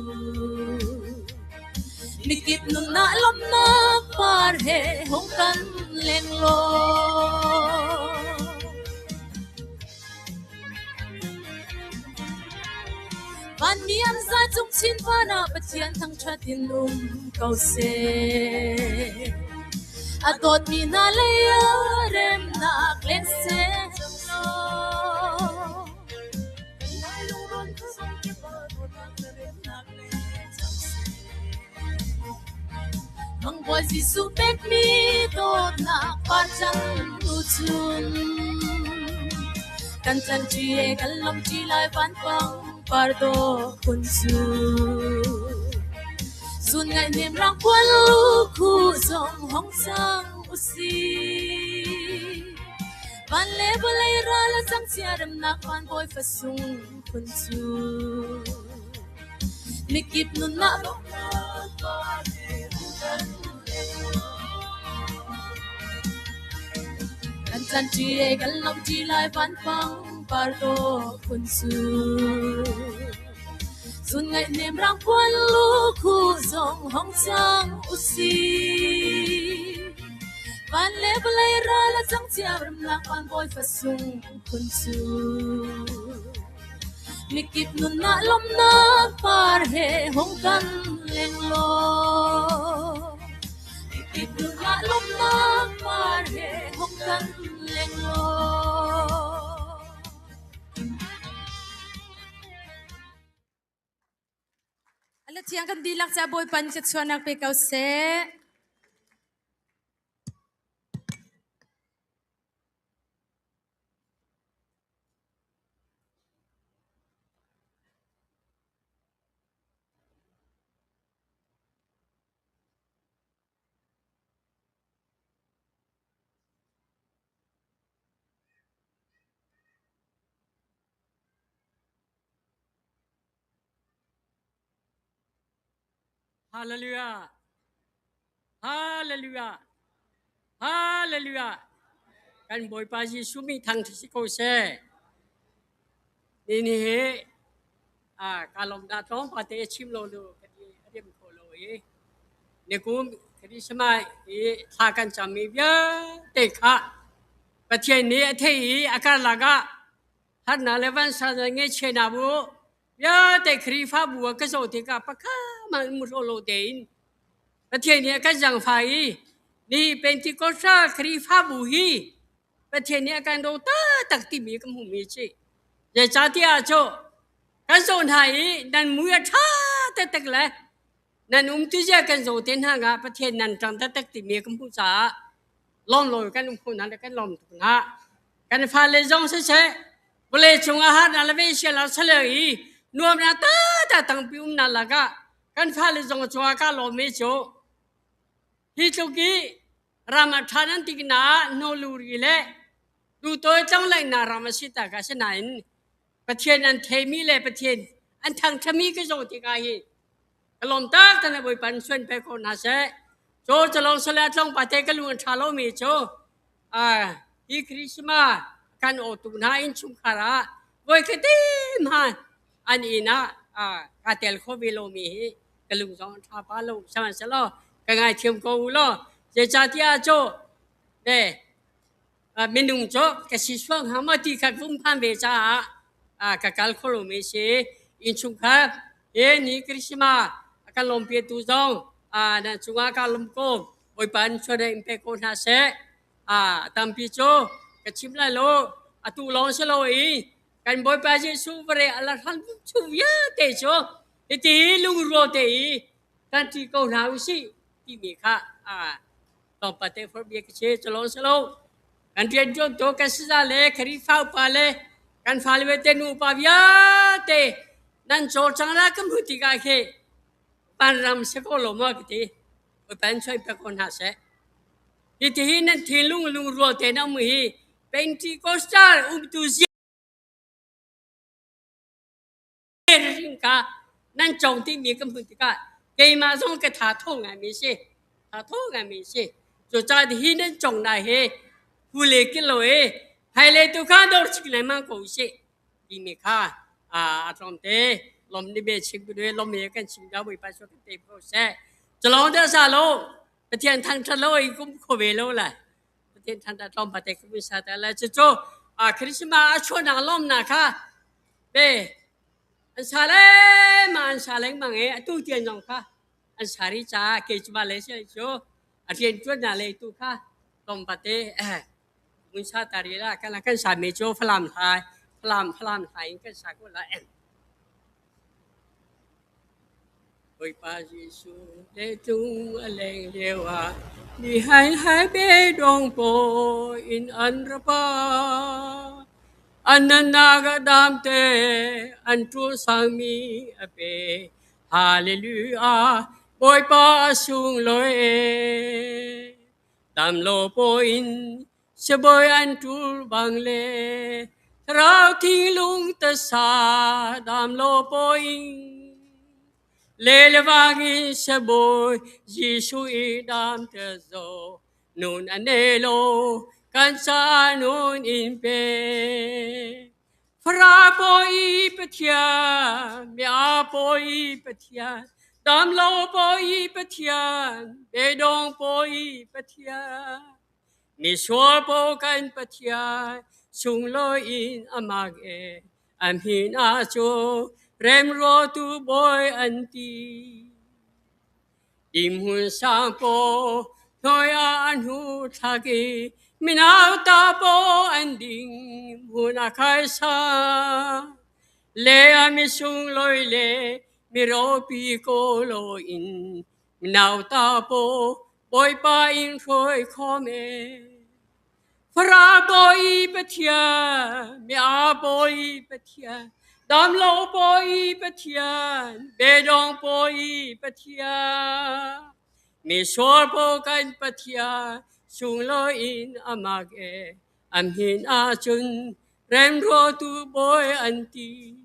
Mikip nun ah lawmhnak par he hong kan leng law. Vanmi an zai cung chin van ah Pathian thangṭhat in um ko seh. A dawtmi hna lei ah remnak leng seh law. Lai lungrawn khuazung kip ah dawtnak le remnak leng cang seh. Mangbawi Jesuh pekmi dawtnak par cang tuchun. Kan tlan ṭi e kan lawm ṭi lai vanpang par dawh phun cu. Zun ngaih nem rang puan lu khu zong hong cang usi. Van le vawlei ral a cang cia remnak van bawi fasung phun cu. Mikip nunnak lawmhnak par he kan Kan tlan ṭi e kan lawm ṭi lai vanpang par dawh phun cu. Zun ngaih nem rang puan lu khu zong hong cang usi. Van le vawlei ral a cang cia remnak van bawi fasung phun cu. Mikip nun ah lawmhnak par he hong kan leng law. Mikip nun ah lawmhnak par he hong kan leng law. Ala thiang kan dihlak ca Bawipa nih thluachuahnak pe ko seh. Hallelujah. Hallelujah. Hallelujah. Kan Bawipa Jesuh mi thang si ko seh. Ni ni hi a ka lom da tlawm pa te chim lo lu ka ti rem kho lo i nikum Christmas i thla kan cam mi vialte kha Pathian nih a thei i a karlak ah harnak le vansan ngaihchia hna bu vialte Khrihfabu ah ka zoh tikah pakhat hmanh um hraw lo tein Pathian nih a kan zaangfah i nihi Pentecostal Khrihfabu hi Pathian nih a kan daw taktak timi ka hmuhmi a si. Zeicahtiah cu kan zoh hna i nan mui a ṭha taktak le nan um ti zia kan zoh te hna nga Pathian nan ṭang taktak timi ka hmuh caah lawmlawi kan um hna le kan lawm tuk hna. Kan fale zong siseh vawlei cungah harnak le veisial ah sale i nuamnak taktak tampi umnak lakah kan fale zong cungah ka lawm i cu hi tluk i ram a ṭha nan tik na hnawluri le duhtawi tlonglengnak ram a si tak asinain Pathian an theimi le Pathian an thangṭhami ka zoh tikah hi Ka lawm tak tan Bawipa in suan pe ko hna seh. Cho chalong sale tlong pa te ka lung an tha lo mi cu hi Christmas kan o tu hna in chungkhar ah voi khatim han an inn ah ka tel kho ve lo mi hi ka lung zong an tha pa lo sihmanhsehlaw ka ngaithiam ko u law zeicahtiah cu ve minung cu ka si sual hnga maw ti kha vung phan ve caah ka kal kho lomi si. Innchungkhar he ni Christmas a kan lawmpitu zong nan cungah ka lawm ko. Bawipa in chuan in pe ko hna seh. Tampi cu ka chim lai lo. Atu lawng si lo i kan Bawipa Jesuh vare a la hran chung vialte cu hiti lungrual te i kan ṭi ko hna usih timi kha tlawmpal te forh bia ka si. Culawng si lo, kan rianṭuantu kan saza le Khrihfa upa le kan fale vialte nu upa vialte nan cawlcang la kan hmuh tikah khi vanram si ko lo maw ka ti. Bawipa in chuai pek ko hna seh. Hitihin nan thinlung lungrual tein a um hi Pentecostal umtu zia ka nan cong timi ka hmuh tikah keimah zong ka tha tho ngaimi si tha tho ngaimi si cucaah hi nan cong na he hule kilo e haile tu kha dor chik lengmang ko usih timi kha a tlawmte lom ni be chim bu lom he kan chim da bawipa so kan te ko seh chalong da sa lo Pathian thangthat lo i kum kho ve lo la Pathian thangthat tlawm pate kum sa ta la cu cu Christmas a chuahnak lawmnak kha Be an sa lengmang an sa lengmang i atu tiang zong kha an sa rih caah kei cu le si cu a rianṭuannak lei tu kha tlawmpate mun sa ta rih la kan kan sa mi cu Falam hlai Falam Falam hlai in kan sa ko la. Bawipa Jesuh leicung a leng lio ah mi hai hai beidong paw in an ra pa. An nunnak a dam te, an ṭul sangmi a pe. Hallelujah, Bawipa a sunglawi e. Dam lo paw in Sibawi an ṭul bang le thlarau thinglung tasa dam lo pawing le le vang in sibawi Jesuh i dam te zo nun a nei lo kan ca nun in pe. Fara pawi Pathian, mia pawi Pathian, damlo pawi Pathian, beidong pawi Pathian, misual po kan Pathian, sunglawi in amak e, a min ah cu remruatu bawi an ti. Ihmun sang paw hnuai ah an hu thlak i minau ta paw an ding hmun a khai sa. Le a misunglawi le miropi ko lo in minau ta paw Bawipa in hruai khawm e. Fara bawi Pathian, mia bawi Pathian, damlo bawi Pathian, bedong bawi Pathian, misual bo kan Pathian, sunglawi in amak e, am hin ahcun remruatu bawi an ti.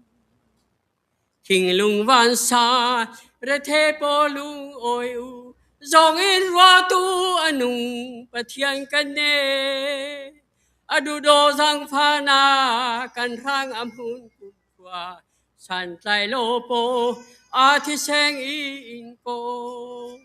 Thinglung vansa rethe paw lung awi u, zawng in ruahtu a nung Pathian kan ne. A duhdaw zaangfahnak kan hrang a hmun kumkhua, santlai lo paw a thiseng in kaw.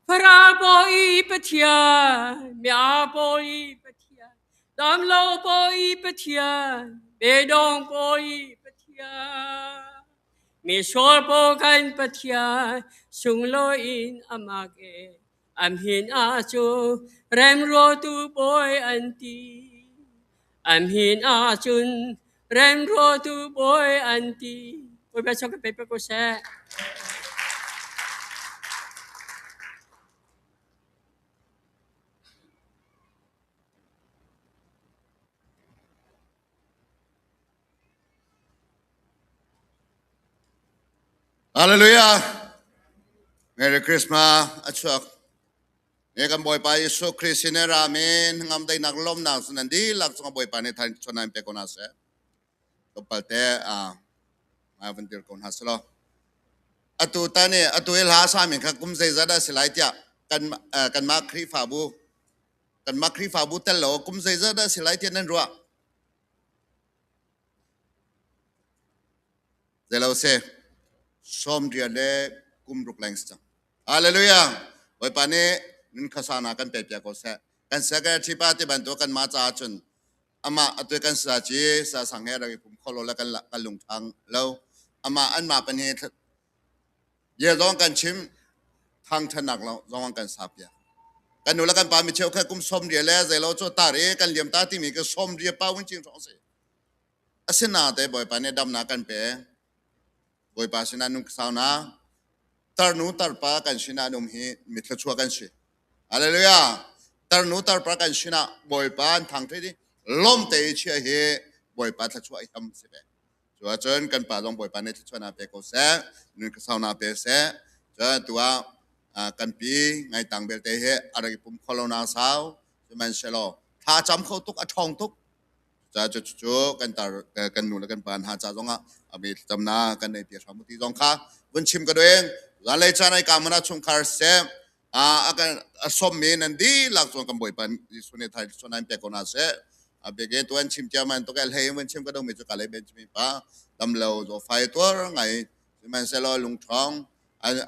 Fara bawi Pathian, mia bawi Pathian, damlo bawi Pathian, bedong bawi Pathian, misual bo kan Pathian, sunglawi in amak e, amhin ah cu remruatu bawi an ti. Amhin ah cun remruatu bawi an ti. Bawipa chok ka pe pe ko seh. Hallelujah. Merry Christmas. A chuak. Ne kan Bawipa Jesuh Christ sin ramin ngam dainak lawmnak nan dihlak cungah Bawipa nih than chon pe ko hna seh. Tlawmpal te a van dir ko hna selaw. Atu tan i atu i hla sami kha kum zeizat dah si lai tiah kan kanmah Khrihfabu kanmah Khrihfabu tel lo kum zeizat dah si lai tiah nan ruah? Zeilo si sawm rian le kum ruk leng si cang. Hallelujah! Bawipa nih nun khasana kan pe piak ko seh. Kan secretary pa ti bantuk kan mah caah cun amah atu kan sa ci sa sang he rak i pum kho lo le kan kan lungthang lo amah an mah pan hi bia zong kan chim thangthanak lo zong kan sa piak kan nu le kan pa mi cheu kha kum som ria le zeilo cho tar i kan liam ta timi ka som ria pa win ching thong si asina te bawipa nih damnak kan pe bawipa sinah nung sau na tarnu tarpa kan sinah num hi mithluachuah kan si Hallelujah. Tarnu tarpa kan sinah Bawipa an thang thei lom te i chia hi Bawipa thluachuah i ham si ve. Cu ahcun kan pa zong Bawipa nih thluachuah na pe ko seh, nun ka na pe seh. Cun tu ah kan pi ngai tang belte hi a rak i pum kho lo na sau. Sihmanhsehlaw thla cam kho tuk a ṭhawng tuk. Ca cu cu kan tar kan nu le kan pa hna ca zongah ami thlacamnak kan nei pi hram ti zong kha vun chim ka dueng. Zanlei caan ai ka mana chungkhar seh a kan a sawmmi nan dihlak cun kan Bawipa Jesuh nih thai chun an pek ko hna seh. A beke tuan chim cia man tuk el hei vun chim ka dungmi cu ka lei Benjamin pa damlo zawfai tuar ngai sihmanhsehlaw lungṭhawng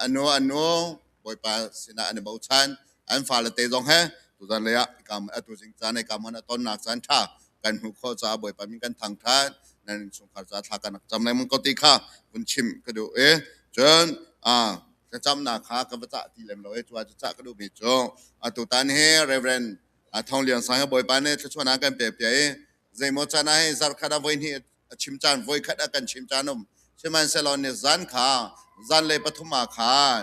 anu anu Bawipa sinah an i bochan an fale te zong he tuzan lei ah kam atu zing caan ai kam a tonnak caan ṭha kan hmuh khawh caah Bawipa min kan thangṭhat nan innchungkhar ca thla kan rak cam lengmang ko ti kha vun chim ka duh i cun thlacamnak kha ka va cah ti lem lo i cu ah cah ka duhmi cu atutan hi Reverend Thong Lian Sang hi Bawipa nih thluachuahnak kan pek piak i zeimaw caan ah hi zarkhat ah voihnih a chim caan voikhat a kan chim caan um sihmanhsehlaw ni zan kha zanlei pathum ah khan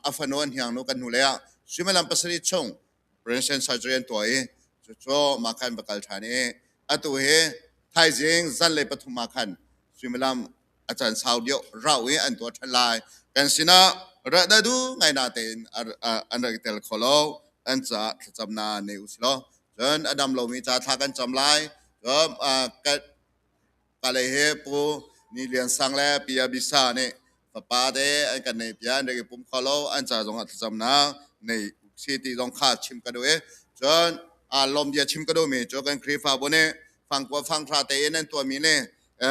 a fanu an hiang nu kan hnu lei ah suimilam pasarih chung Princeton surgery an tuah i cucu mah khan va kal ṭhan i atu hi thaizing zanlei pathum ah khan suimilam a caan sau deuh rau i an tuah ṭhan lai. Kan sinah rat a duh ngai natein an rak i tel kho lo. An caah thlacamnak nei u sih law cun a dam lomi ca thla kan cam lai. Cun ka lei hi Pu Ni Lian Sang le Pi Abisa nih fapa te an kan nei pian an rak i pum kho lo. An ca zongah thlacamnak nei si ti zong kha chim ka duh i cun lawm bia chim ka duhmi cu kan Khrihfabu nih fangkua fanghra tein an tuahmi nih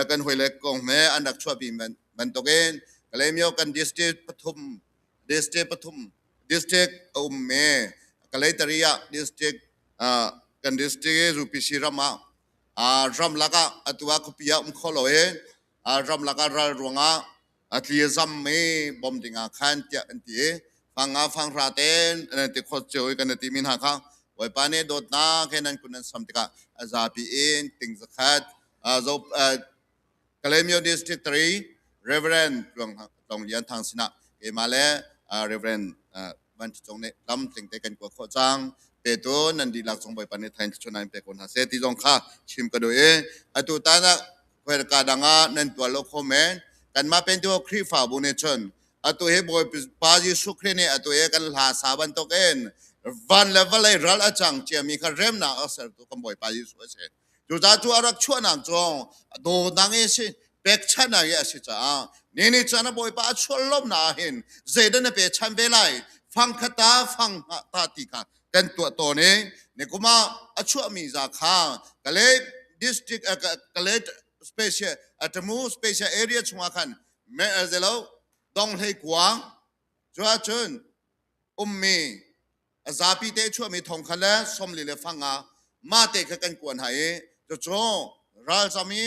kan hawile kong he an rak chuahpi bantukin Kalaymyo kan district pathum district pathum district a ummi Kalaytari ah district kan district UPC ram ah ramlak ah atu ah khuapi ah um kho lo i ramlak ah ral ruangah a tli a zam i bom ding ah khan tiah an ti i fanga fanghra ten an ti khot cio i kan ti mi hna kha Bawipa nih dawtnak he nan kun nan sam tikah a zapi in ting zakhat zo Kalaymyo District 3 Reverend Tlong Lian Thang sinah keimah le Reverend Van Cung nih lam tling te kan kua khawh cang petu nan dihlak cung Bawipa nih thain thluachuah in pe ko hna seh ti zong kha chim ka duh i atu tan ah khoika dang ah nan tuah lo kho men kanmah pentu Khrihfabu nih cun atu hi Bawipa Jesuh Khrih nih atu hi kan hla sa bantukin van le vawlei ral a cang ciami kha remnak a sertu kan Bawipa Jesuh a si. Cucaah cu a rak chuahnak cu dawtnak i a si pekchanhnak i a si caah ni ni caan a Bawipa a chuah lawmnak ah hin zeidah na pechan ve lai fangkhat ta fang ta ti kha kan tuah tawn i nikum ah a chuahmi za kha Kalay district Kalay special Tamu special area chungah khan me zelo donghlei kuang cu ahcun ummi a zapi te chuahmi thong kha le somli le fanga mah te kha kan kuan hai i cucu ralzam i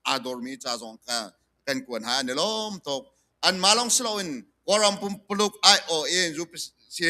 aa dormi ca zong kha kan kuan hai an i lawm tuk anmah lawng si loin Kawlram pumpuluk aiawh in UPC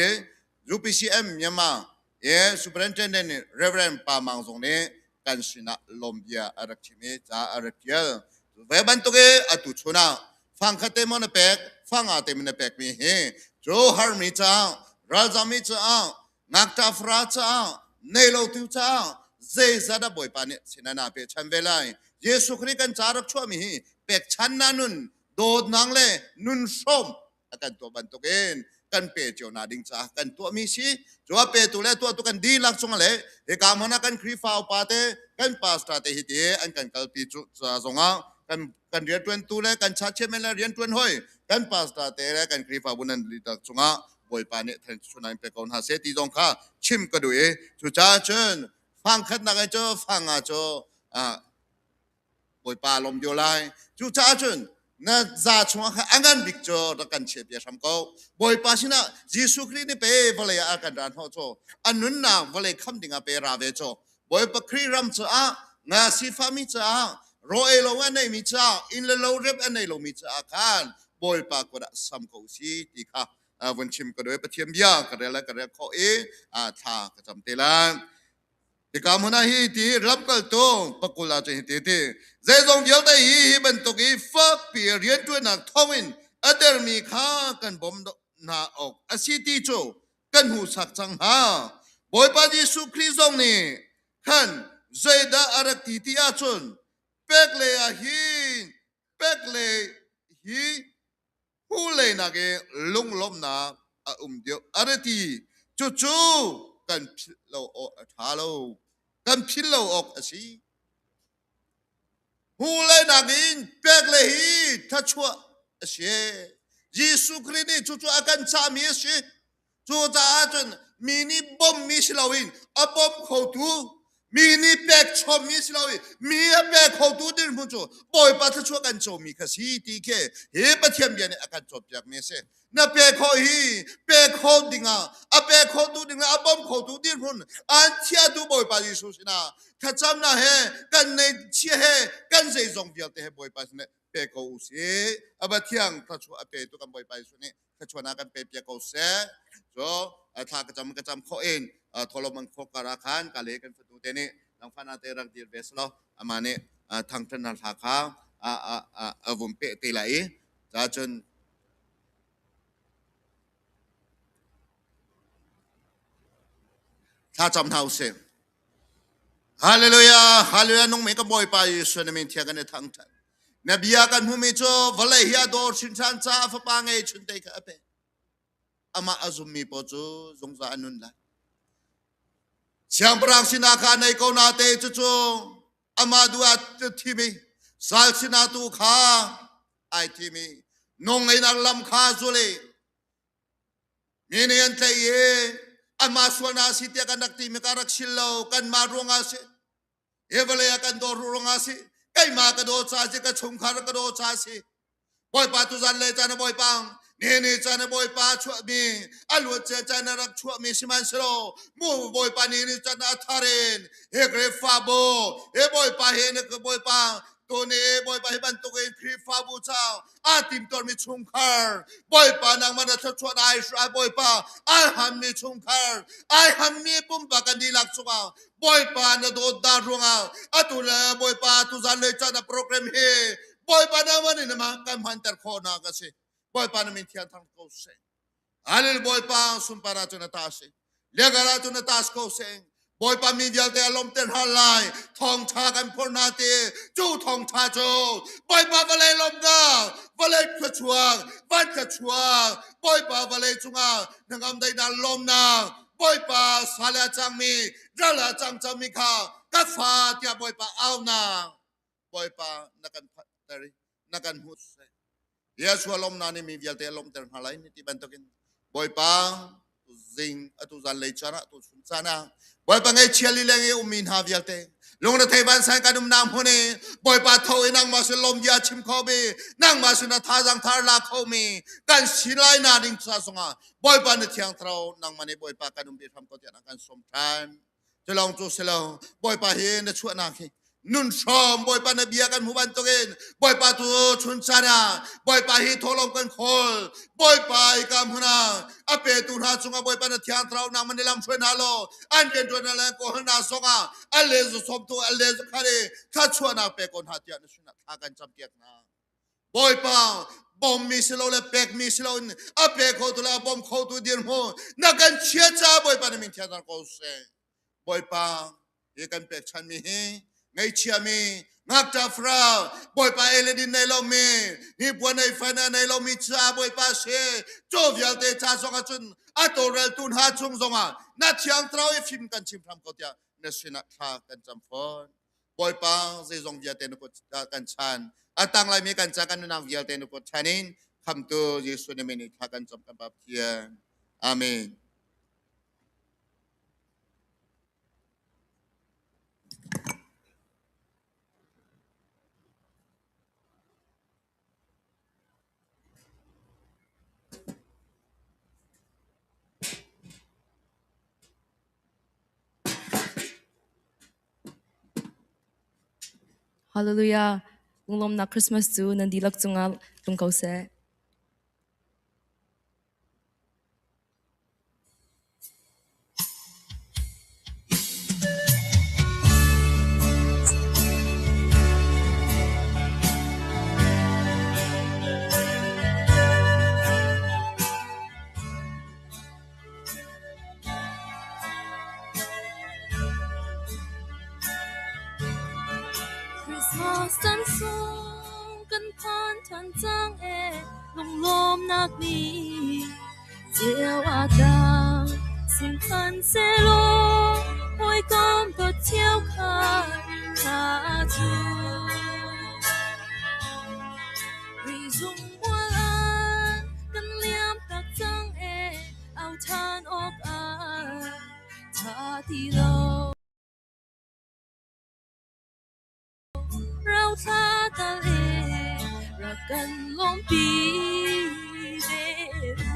UPCM Myanmar i Superintendent Reverend Pa Mang zong nih kan sinah lawmbia a rak chim i ca a rak tial. Ve bantuk i atu chun ah fangkhat te maw na pek, fanga te maw na pek mi hi cu harmi caah, ralzammi caah, ngakṭah fara caah, nei lo tu caah zeizat ah Bawipa nih sinah na pechan ve lai. Jesuh Khrih kan ca rak chuahmi hi pekchan na nun, dawtnak le nun hrawm a kan tuah bantukin kan pe cio na ding caah kan tuahmi si cu a petu le tuahtu kan dihlak chung le hika hmun ah kan Khrihfa upa te kan pastor te hi ti an kan kalpi cu ca zongah kan kan riantuantu le kan church chairman le riantuan hoi Kan pastor te le kan Khrihfabu nan litak cungah Bawipa nih thluachuahnak in pe ko hna seh ti zong kha chim ka duh i cucaah cun fang khatnak in cu fang nga cu Bawipa lawm dio lai. Cucaah cun na za chungah khan a ngan bik cu rak kan chiahpiak hram ko. Bawipa sinah Jesuh Khrih nih pe vawlei ah a kan ra hnawh cu a nunnak vawlei kham dingah pe ra ve cu Bawipa Khrih ram caah nga sifahmi caah raw ei lo a neimi caah inn le lo rep a nei lomi caah khan Bawipa kut ah sam ko si ti kha vun chim ka duh. Pathian bia ka rel ka rel khawh i thla ka cam te lai. Hika hmun ah hi ti lamkaltu pakul ah cun hi ti ti zeizong vialte hi hi bantuk i fakpi rianṭuannak thawngin a dermi kha kan bawmh hna awk a si ti cu kan hmuhsak cang hna. Bawipa Jesuh Khrih zong nih khan zeidah a rak ti ti ahcun pek lei ah hin pek lei hi hmuhlei nakin lunglawmhnak a um deuh a ra ti. Cucu kan philh lo awk a ṭha lo. Kan philh lo awk a si. Hmuhlei nakin pek le hi thluachuah a si. Jesuh Khrih nih cucu a kan cahmi a si. Cucaah cun mi nih bawmhmi si loin a bawm khotu, mi nih pekchommi si loin mi a pe khotu dirhmun cu Bawipa thluachuah kan comi kha si ti khi hi Pathian bia nih a kan cawnpiakmi a si. Na pe khawh hi pe kho dingah a pe khotu ding le a bawm khotu dirhmun an thiatu Bawipa Jesuh sinah thlacamnak he kan neihchia he kan zeizong vialte he Bawipa sinah pe ko u sih. A Pathian thluachuah a petu kan Bawipa Jesuh nih thluachuahnak kan pe piak ko seh. So thla ka cam khawh in tholom an khawk kar ah khan ka le kan fanu te nih langfana te rak dir ve selaw ama nih thangthan na hla kha a vum pe te lai i ca cun thla cam hna usih. Hallelujah, hallelujah, nung mi ka Bawipa Jesuh na min thiang kan i thangthat. Na bia kan hmumi cu vawlei hi a dawr hrinhran caah fapa ngei chunte kha a pek. Amah a zummi paoh cu zungzal an nun lai. Siangpahrang sinah kha nei ko na te cucu amah duh ah thimi sal sinah tu kha ai thimi nung ngeinak lam kha zul i Mi nih an tlaih i anmah sualnak a si tiah kan rak timi ka rak sil lo. Kanmah ruangah a si. Hi vawlei ah kan daw ruangah a si. Keimah ka daw caah a si. Ka chungkhar ka daw caah a si. Bawipa tuzan le caan a Bawipa ni ni caan a Bawipa chuahmi a luat cia caan a rak chuahmi sihmanhsehlaw mu Bawipa ni ni caan a thar in hi Khrihfabu hi Bawipa hi na Bawipa tuni Bawipa hi bantukin Khrihfabu caah aa timtuarmi chungkhar Bawipa nangmah na thluachuah ai hrai Bawipa ai hammi chungkhar ai hammi pumpak kan dihlak chungah Bawipa na dawtnak ruangah atu le Bawipa tuzan lei caan a program hi Bawipa nangmah nih na kan hmanter khawhnak a si Bawipa na min thiang thang ko seh Hallelujah Bawipa sunpar ah cun a ta si. Liangara cun a tas ko sing. Bawipa mi vialte a lawmter hna lai. Thawngṭha kan phorh hna ti. Cu thawngṭha cu Bawipa vawlei lawmnak, vawlei thluachuak, van thluachuak, Bawipa vawlei cungah hnangam daihnak lawmnak, Bawipa sal ah cangmi, ral ah cang cangmi kha ka fa tiah Bawipa aunak. Bawipa na kan phanhter i na kan hmuh seh. Yeshua lawmnak nih mi vialte a lawmhter hna lai ti bantukin Bawipa tu zing atu zan lei caan ah tu chun caan ah Bawipa ngaihchia lileng i ummi hna vialte lungrethei vansan kan umnak hmun i Bawipa tho i nangmah sin lawm bia chim kho mi nangmah sin a thazaang thar la kho mi kan si lai na ding ca zongah Bawipa na thiang thlarau nangmah nih Bawipa kan umpi hram ko tiah na kan sawm ṭhan. Culawng cu si lo, Bawipa hi na chuahnak hi nun hrawm Bawipa na bia kan hmu bantukin Bawipa tu chun caan ah Bawipa hi thawhlawm kan khawl Bawipa i ka hmun ah a petu hna cungah Bawipa na thiang thlarau nangmah nih lam hruai hna law an rianṭuan le kawl hna zongah a le zu sawmtu a le zu khar i thluachuahnak pe ko hna tiah na sinah thla kan campiak hna. Bawipa bawmmi si lo le pekmi si loin a pe khotu le a bawm khotu dirhmun na kan chia ca Bawipa na min thianter ko seh. Bawipa hi kan pekchanmi hi ngaihchiami ngakṭah farau Bawipa ei le din nei lomi hnipuan ei fan a nei lomi ca Bawipa si cu vialte ca zong ah cun a tawlreltu hna chung zongah na thiang thlarau i fim kan chim hram ko tiah na sinah thla kan cam fawn. Bawipa zeizong vialte na kut kan chan. A tang laimi kan ca kan nunnak vialte na kut chan in Khamtu Jesuh na min in thla kan cam kan Pa Pathian. Amen. Hallelujah. Lunglawmnak Christmas cu nan dihlak cungah tlung ko seh. Christmas caan sung kan phan ṭhan cang ee lunglawmnak nih ceu a tlang sihmanhsehlaw hawikom dawt cheukhat hna cu Rizung mual an kan liam tak cang ee au ṭhan awk ah ṭha ti lo. Rauthla tal ee rak kan lawmpi ve u.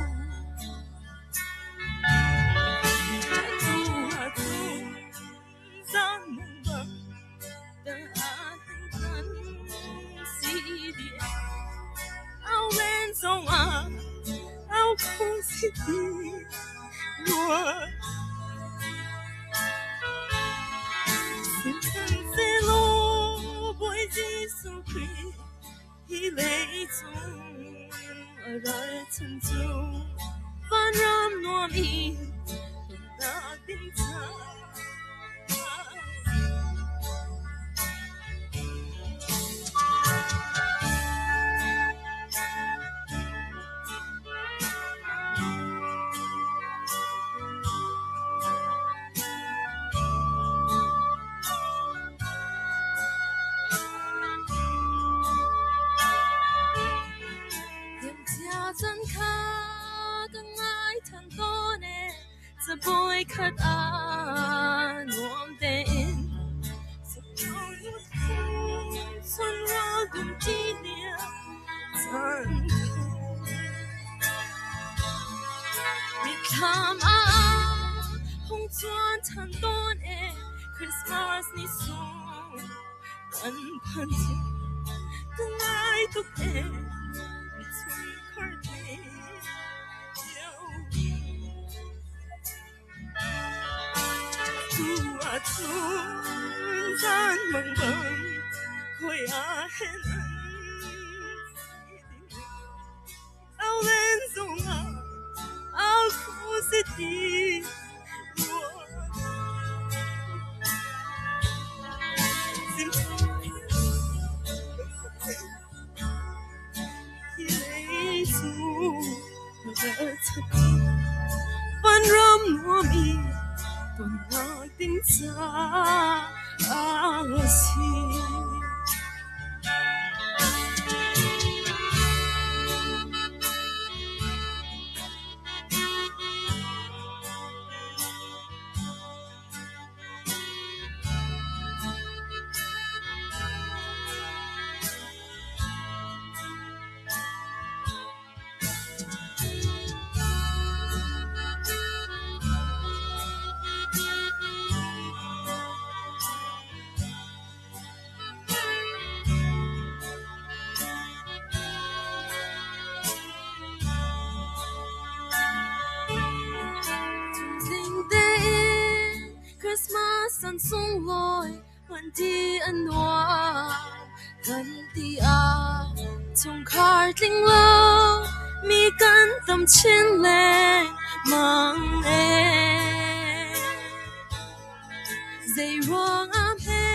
Atu ahcun zan bang kan si dih. Au len zongah au kho si ti rua. Sihmanhsehlaw Bawi Jesuh Khrih hi leicung a ralchan cu vanram nuam i tonnak ding caah. Liamcia caan kha ka ngai than tawn ee Cabuai khat ah nuam tein chun rawl dumṭi lio caan kha. Mitthlam ah hung cuan ṭhan tawn ee Christmas ni sung kan phan cu ka ngai tuk ee mi chungkhar te Tu ahcun zan mang bang khoi ah hen an si ding. Au len zongah au khu si ti rua. Sim hi lei cu Vanram nuam i tonnak ding caah a si. Tling tein Christmas an sunglawi hman ti an nuam kan ti ah chungkhar tling lo mi kan tam chin lengmang ee. Zeiruang ah hme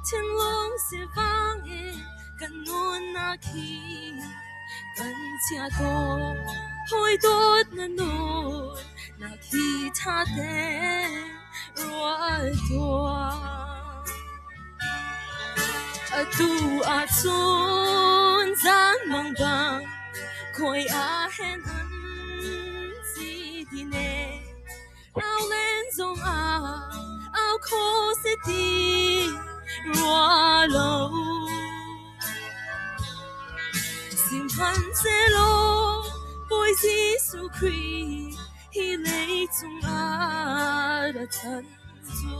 thinlung sivang in kan nunnak hi kan chia tawn hawi dawt na nun nak hi ṭha tein rual tuah. Atu ahcun zan mang bang Khoi a hen an si ti ne Au len zong a au kho se ti rua lo Sihmanhsehlaw Bawi Jesuh Khrih hi leicung ah ra chan cu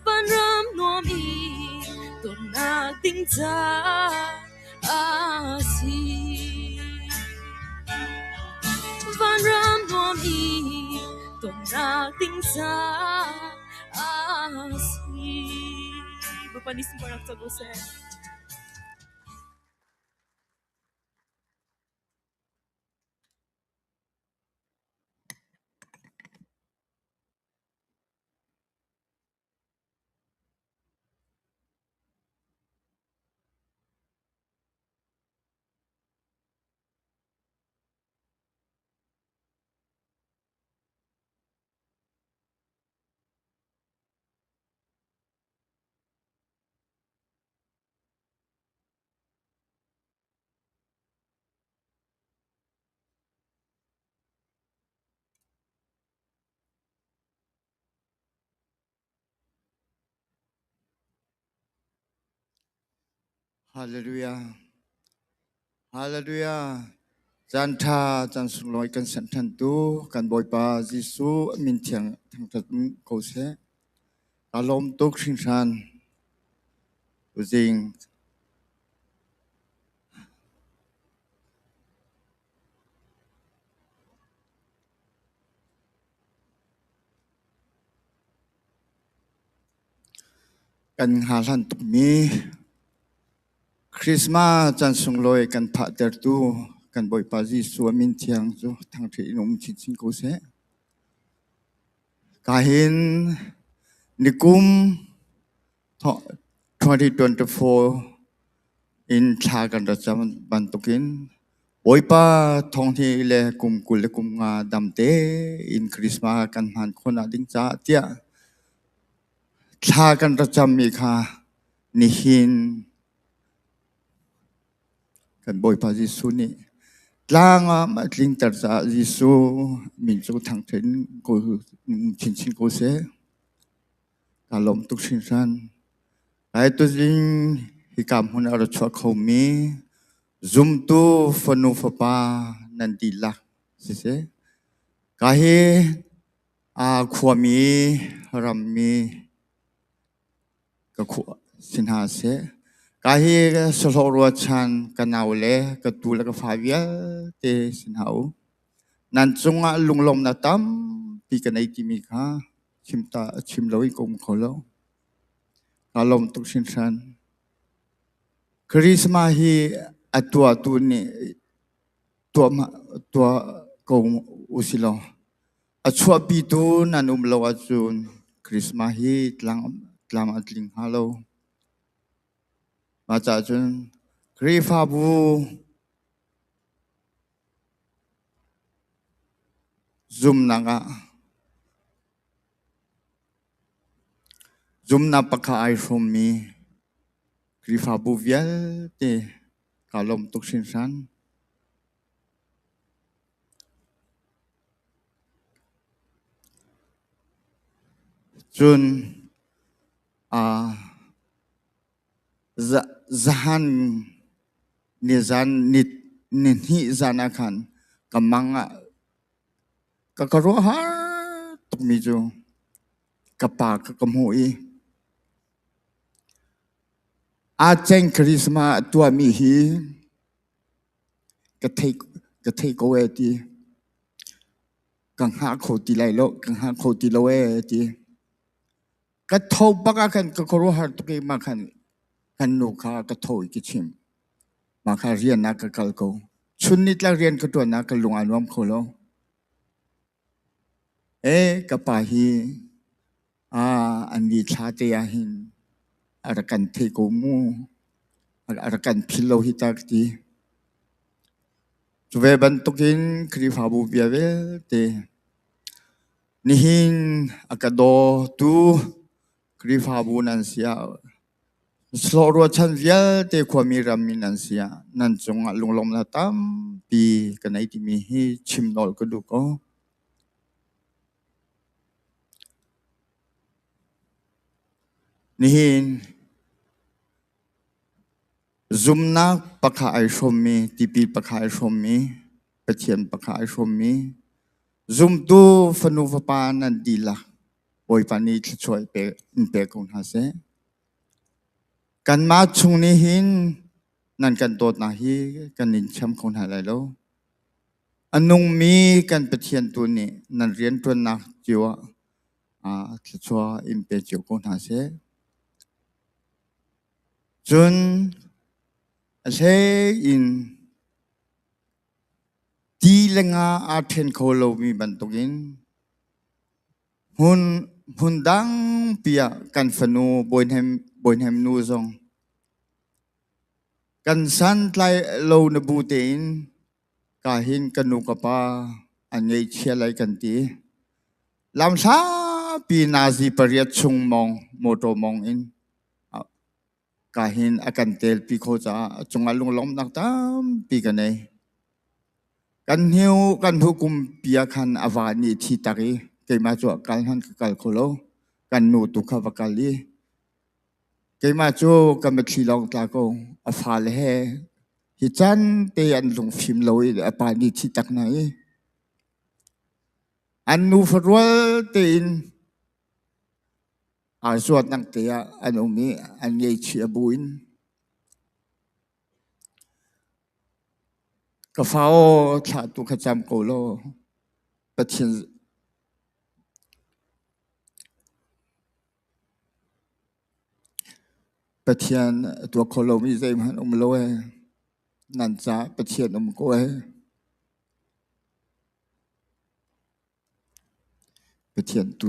vanram nuam i tonnak ding caah a si. Vanram nuam i tonnak ding caah a si. Bawipa nih sunparnak co ko seh. Hallelujah. Hallelujah. Caan ṭha, caan sunglawi kan sanh ṭhan tu kan Bawipa Jesuh min thiang thangṭhat ko seh. Ka lawm tuk hringhran. Tuzing Kan hngahhlan tukmi Christmas caan sunglawi kan phahtertu kan Bawipa Jesuh a min thiang cu thangṭhat in um chinchin ko seh. Kahin nikum 2024 in thla kan ra cam bantukin Bawipa thawng hi le kum 20 le kum nga dam tein Christmas kan hman khawhnak ding caah tiah thla kan ra cammi kha nihin kan Bawipa Jesuh nih tlang ah a tlingter caah Jesuh min cu thangṭhat ko chinchin ko seh. Kaa lawm tuk hringhran. Ai tuzing hika hmun ah a ra chuak khomi zumtu fanu fapa nan dihlak siseh, ka hi aa khuami rammi ka khua si hna seh. Ka hi sahlawh rualchan ka nau le ka tu le ka fa vialte si hna u. Nan cungah lunglawmhnak tampi ka nei timi kha chim ta chim lo in ka um kho lo. Kaa lawm tuk hringhran. Christmas hi a tuahtu nih tuah ko usilaw a chuahpitu nan um lo ahcun Christmas hi tlam a tling hnga lo. Mah caah cun Khrihfabu zumnak ah Zumnak pakhat ai hrawmmi Khrihfabu vialte kaa lawm tuk hringhran. Cun zahan nizan nihnih zan ah khan ka mang ah Ka ruahhar tukmi cu ka pa kha ka hmuh i aa ceng Christmas a tuahmi hi ka thei ko ee ti. Ka hngah kho ti lai lo, ka hngah kho ti lo ee ti. Ka tho bak ah khan ka khuaruahhar tuk i mah khan kan nu kha ka tho i ka chim. Mah kha rian ah ka kal ko. Chun nitlak rian ka ṭuan ah ka lung aa nuam kho lo. Ee ka pa hi an ni thla te ah hin a rak kan thei ko mu. A rak kan philh lo hi ta ka ti. Cu ve bantukin Khrihfabu bia vialte nihin a ka dawtu Khrihfabu nan si ah. Slawh ruahchan vialte khuami rammi nan si ah nan cungah lunglawmhnak tampi ka nei timi hi chim nawl ka duh ko. Nihin zumnak pakha ai hrawmmi, tipil pakha ai hrawmmi, Pathian pakha ai hrawmmi, zumtu fanu fapa nan dihlak Bawipa nih thluachuah in pe ko hna seh. Kanmah chung nih hin nan kan dawtnak hi kan in cham kho hna lai lo. A nungmi kan Pathian tu nih nan rianṭuannak cio ah thluachuah in pe cio ko hna seh. Cun a hlei in ti le nga aa ṭhen kho lomi bantukin Hmun dangpi ah kan fanu Bawihnem nu zong kan santlai lo na bu tein ka hin ka nu ka pa an ngaihchia lai kan ti. Lamhlapi nazi pariat chung mong motor mong in ka hin a kan telpi kho caah a cungah lunglawmhnak tampi ka nei. Kan hnu kan hukum pia khan a va nih thi tak i keimah cu kal hman ka kal kho lo. Kan nu tu kha va kal i keimah cu ka mitthli lawng tla ko. A fale he hi can te an lungfim lo i a pa nih thi tak na i an nu farual tein Aa zuatnak te ah an um i an ngaihchih a bu in ka fa aw thlah tu kha cam ko law Pathian Pathian a tuah kho lomi zeihmanh um lo ee. Nan caah Pathian um ko ee. Pathian tu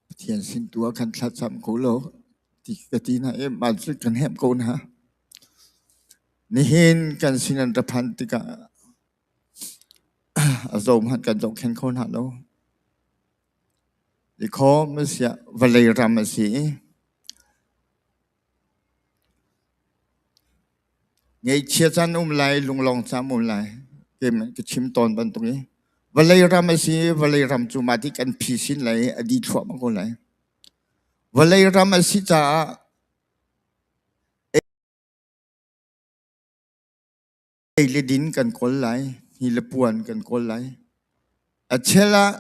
Pathian sin tu ah khan thlacam ko law ti ka ti hna i mah cu kan hemh ko hna. Nihin kan sin an ra phan tikah a zoh hmanh kan zohkhenh kho hna lo. Ikhawm a siah vawlei ram a si i Ngaihchia caan um lai, lunglawng caan um lai. Keimah ka chim tawn bantuk i vawlei ram a si i vawlei ram cu mah ti kan phisin lai i a dih thluahmah ko lai. Vawlei ram a si caah ei le din kan kawl lai, hi le puan kan kawl lai. A chel ah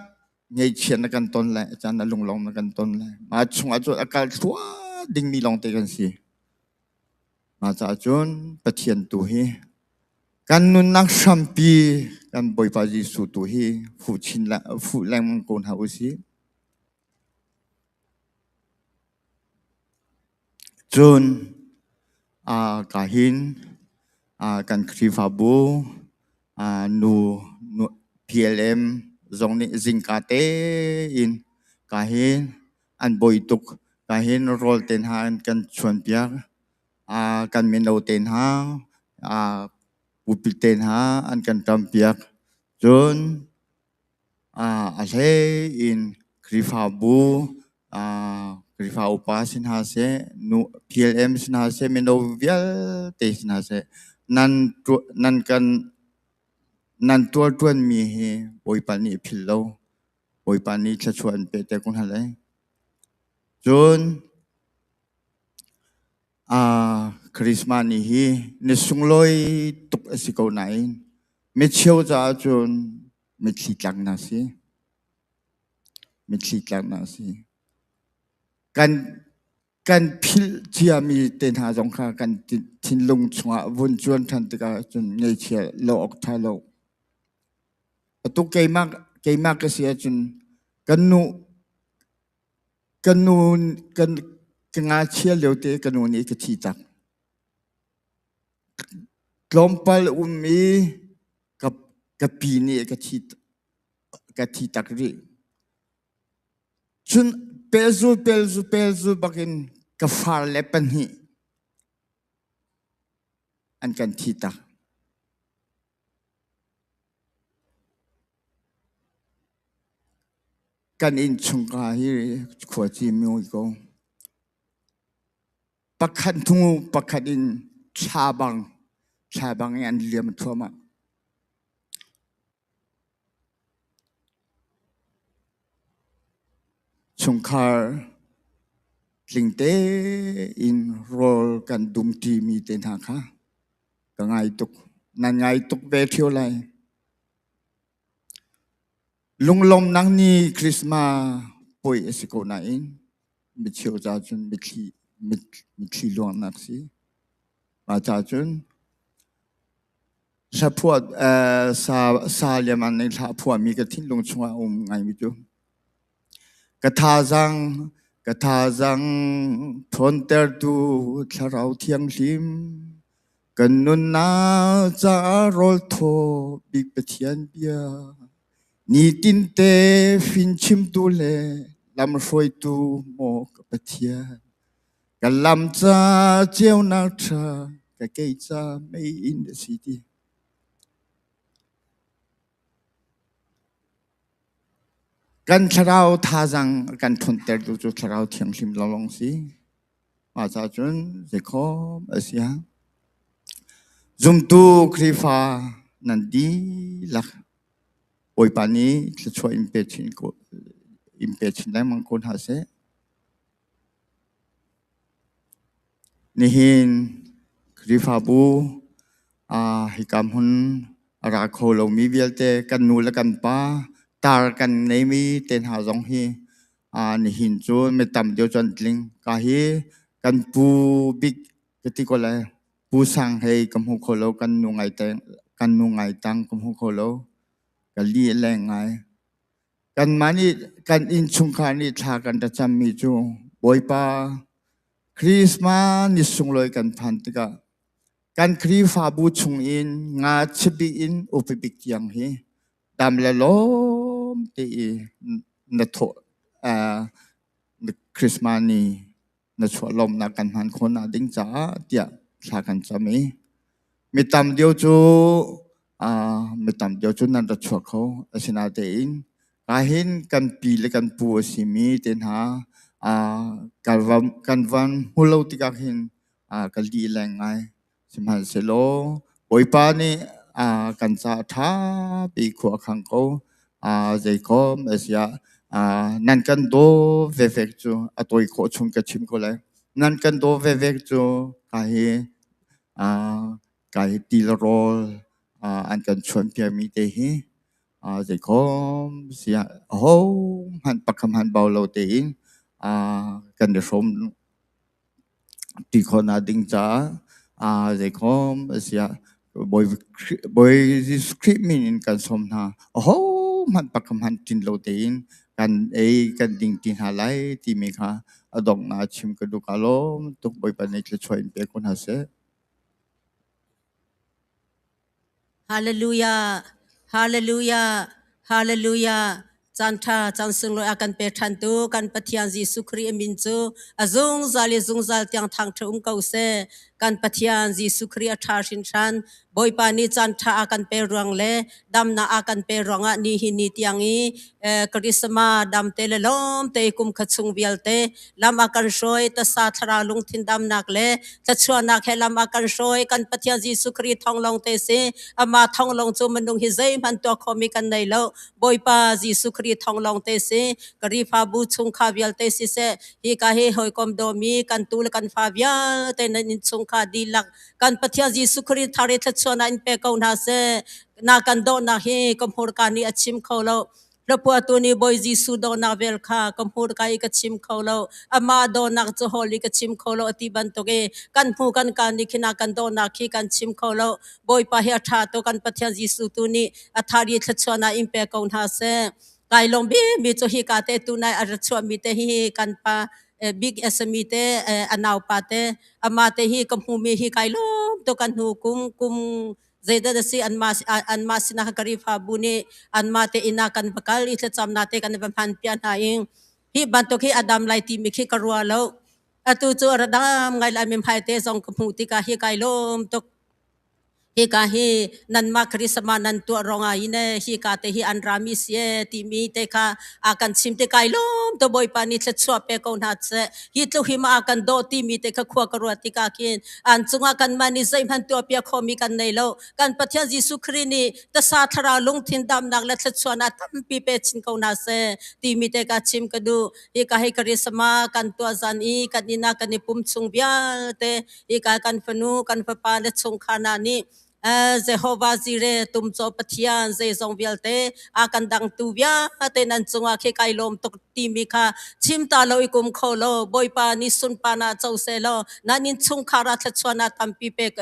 ngaihchia na kan ton lai, a caan ah lunglawng na kan ton lai. Mah chungah cun a kal thluah dingmi lawngte kan si. Mah caah cun Pathian tu hi kan nunnak hrampi kan Bawipa Jesuh tu hi fuh chin fuh lengmang ko hna usih. Cun ka hin kan Khrihfabu nu PLM zong nih zingka tein ka hin an bawi tuk. Ka hin rawl te hna an kan chuanpiak. Kan mino te hna, pulpit te hna an kan ṭampiak. Cun A hlei in Khrihfabu, Khrihfa upa si hna seh, PLM si hna seh, mino vialte si hna seh, nan tuarṭuanmi hi Bawipa nih a philh lo. Bawipa nih thluachuah an pek te ko hna lai. Cun Christmas ni hi ni sunglawi tuk a si ko nain micheu caah cun mitthli tlaknak a si. Mitthli tlaknak a si. Kan philh ciami te hna zong kha kan thinlung chungah vun cuan ṭhan tikah cun ngaihchia lo awk ṭha lo. Atu keimah ka si ahcun kan nu Kan nu kan ka ngakchia lio te ka nu nih ka thi tak. Tlawmpal um i ka pi nih ka thi tak rih. Cun pelzul pelzul pelzul bakin ka far le pahnih an kan thi tak. Kan innchungkhar hi khuaci mui ko. Pakhat hnu pakhat in thla bang thla bang in an liam thluahmah. Chungkhar tling tein rawl kan dumṭimi te hna kha ka ngai tuk. Nan ngai tuk ve ṭheo lai. Lunglawmnak ni Christmas puai a si ko nain micheu ca cun mitthli mitthli luangnak si. Mah ca cun hlaphuah sa sa liam an nei hla phuahmi ka thinlung chungah a um ngaimi cu ka thazaang ka thazaang ṭhawntertu Thlarau Thianghlim Kan nunnak caah rawl thaw bik Pathian bia nitinte fimchimtu le lamhruaitu maw ka Pathian. Ka lam ca ceunak ṭha ka kei ca mei in a si ti. Kan thlarau thazaang a kan ṭhawntertu cu Thlarau Thianghlim lawnglawng si. Mah caah cun zeikhawm a si ah zumtu Khrihfa nan dihlak Bawipa nih thluachuah in pe chin ko in pe chin lengmang ko hna seh. Nihin Khrihfabu hika hmun a ra kho lomi vialte kan nu le kan pa tar kan neimi te hna zong hi nihin cu mi tam deuh cu an tling. Ka hi kan pu bik ka ti ko lai. Pu Sang hei ka hmu kho lo, kan nu ngai tang, kan nu ngai tang ka hmu kho lo. Ka li a leng ngai. Kanmah nih kan innchungkhar nih thla kan ra cammi cu Bawipa Christmas ni sunglawi kan phan tikah kan Khrihfabu chungin nga chibi in upa bik tiang hi dam le lawm te i na thawh Christmas ni na chuah lawmnak kan hman khawh nak ding caah tiah thla kan cam i mi tam deuh cu mi tam deuh cu nan ra chuak kho. Asinain kahin kan pi le kan pu a simi te hna kan van hmu lo tikah hin ka lih leng ngai. Sihmanhsehlaw Bawipa nih kan caah ṭha pi khua a khang ko. Zeikom a si ah nan kan daw vevek cu a tawi khawh chung ka chim ko lai. Nan kan daw vevek cu ka hi ka hi ti le rawl an kan chuanpiakmi te hi zeikom si ah ahohmanh pakhat hmanh bau lo tein kan i hrawm ti khawhnak ding caah zeikhom a si ah Bawi Jesuh Khrih min in kan sawm hna. Ahohmanh pakhat hmanh ṭin lo tein kan ei kan ding ti hna lai timi kha a donghnak chim ka duh. Kaa lawm tuk. Bawipa nih thluachuah in pe ko hna seh. Hallelujah! Hallelujah! Hallelujah! Caan ṭha, caan sunglawi a kan pe ṭhantu kan Pathian Jesuh Khrih a min cu a zungzal i zungzal tiang thangṭha um ko seh. Kan Pathian Jesuh Khrih a ṭha hrinhran. Bawipa nih caan ṭha a kan pe ruang le damnak a kan pe ruangah ni hi ni tiang i Christmas dam te le lawm te kum kha chung vialte lam a kan hruai tasa thlarau lungthin damnak le thluachuahnak he lam a kan hruai kan Pathian Jesuh Khrih thawng lawng te si amah thawng lawng cu minung hi zeihmanh tuah khomi kan nei lo Bawipa Jesuh Khrih thawng lawng te si Khrihfabu chungkhar vialte siseh hi ka hi hawikom dawmi kan tu le kan fa vialte nan innchungkhar dihlak kan Pathian Jesuh Khrih thar i thluachuahnak in pe ko hna seh na kan dawhnak hi ka hmurka nih a chim kho lo Hlaphuahtu nih Bawi Jesuh dawhnak vel kha ka hmurka i ka chim kho lo, amah dawhnak cu hawl i ka chim kho lo a ti bantuk i kan hmu kan kaa nih khin a kan dawhnak khi kan chim kho lo. Bawipa hi a ṭha tuk, kan Pathian Jesuh tu nih a thar i thluachuahnak in pe ko hna seh. Kai lawm bikmi cu hika te tunai a ra chuahmi te hi kan pa big SME te a naupa te amah te hi ka hmumi hi kai lawm tuk kan hnu kum kum Zeidah a si anmah sinah Khrihfabu nih anmah te inn ah kan va kal i thlacamnak te kan va hmanpiak hna i hi bantuk hi a dam lai timi khi ka ruah lo. Atu cu a ra dam ngai lai mithmai te zong ka hmuh tikah hi kai lawm tuk. Hika hi nanmah Christmas nan tuah ruangah hin hika te hi an rami si ee timi te kha a kan chim te kai lawm to Bawipa nih thluachuah pe ko hna seh. Hi tluk hi ma a kan dawh timi te kha khua ka ruat tikah khin an cungah kanmah nih zeihmanh tuahpiak khomi kan nei lo. Kan Pathian Jesuh Khrih nih tasa thlarau lungthin damnak le thluachuahnak tampi pe chin ko hna seh timi te ka chim ka duh. Hika hi Christmas kan tuah zan i kan inn ah kan i pum chung vialte Hika kan fanu kan fapa le chungkhar hna nih Jehovah Jireh tumcaw Pathian zeizong vialte a kan dangtu vialte nan cungah khi kai lawm tuk timi kha chim ta lo i kum kho lo Bawipa nih sunparnak co seh law nan inn chungkhar ah thluachuahnak tampi pek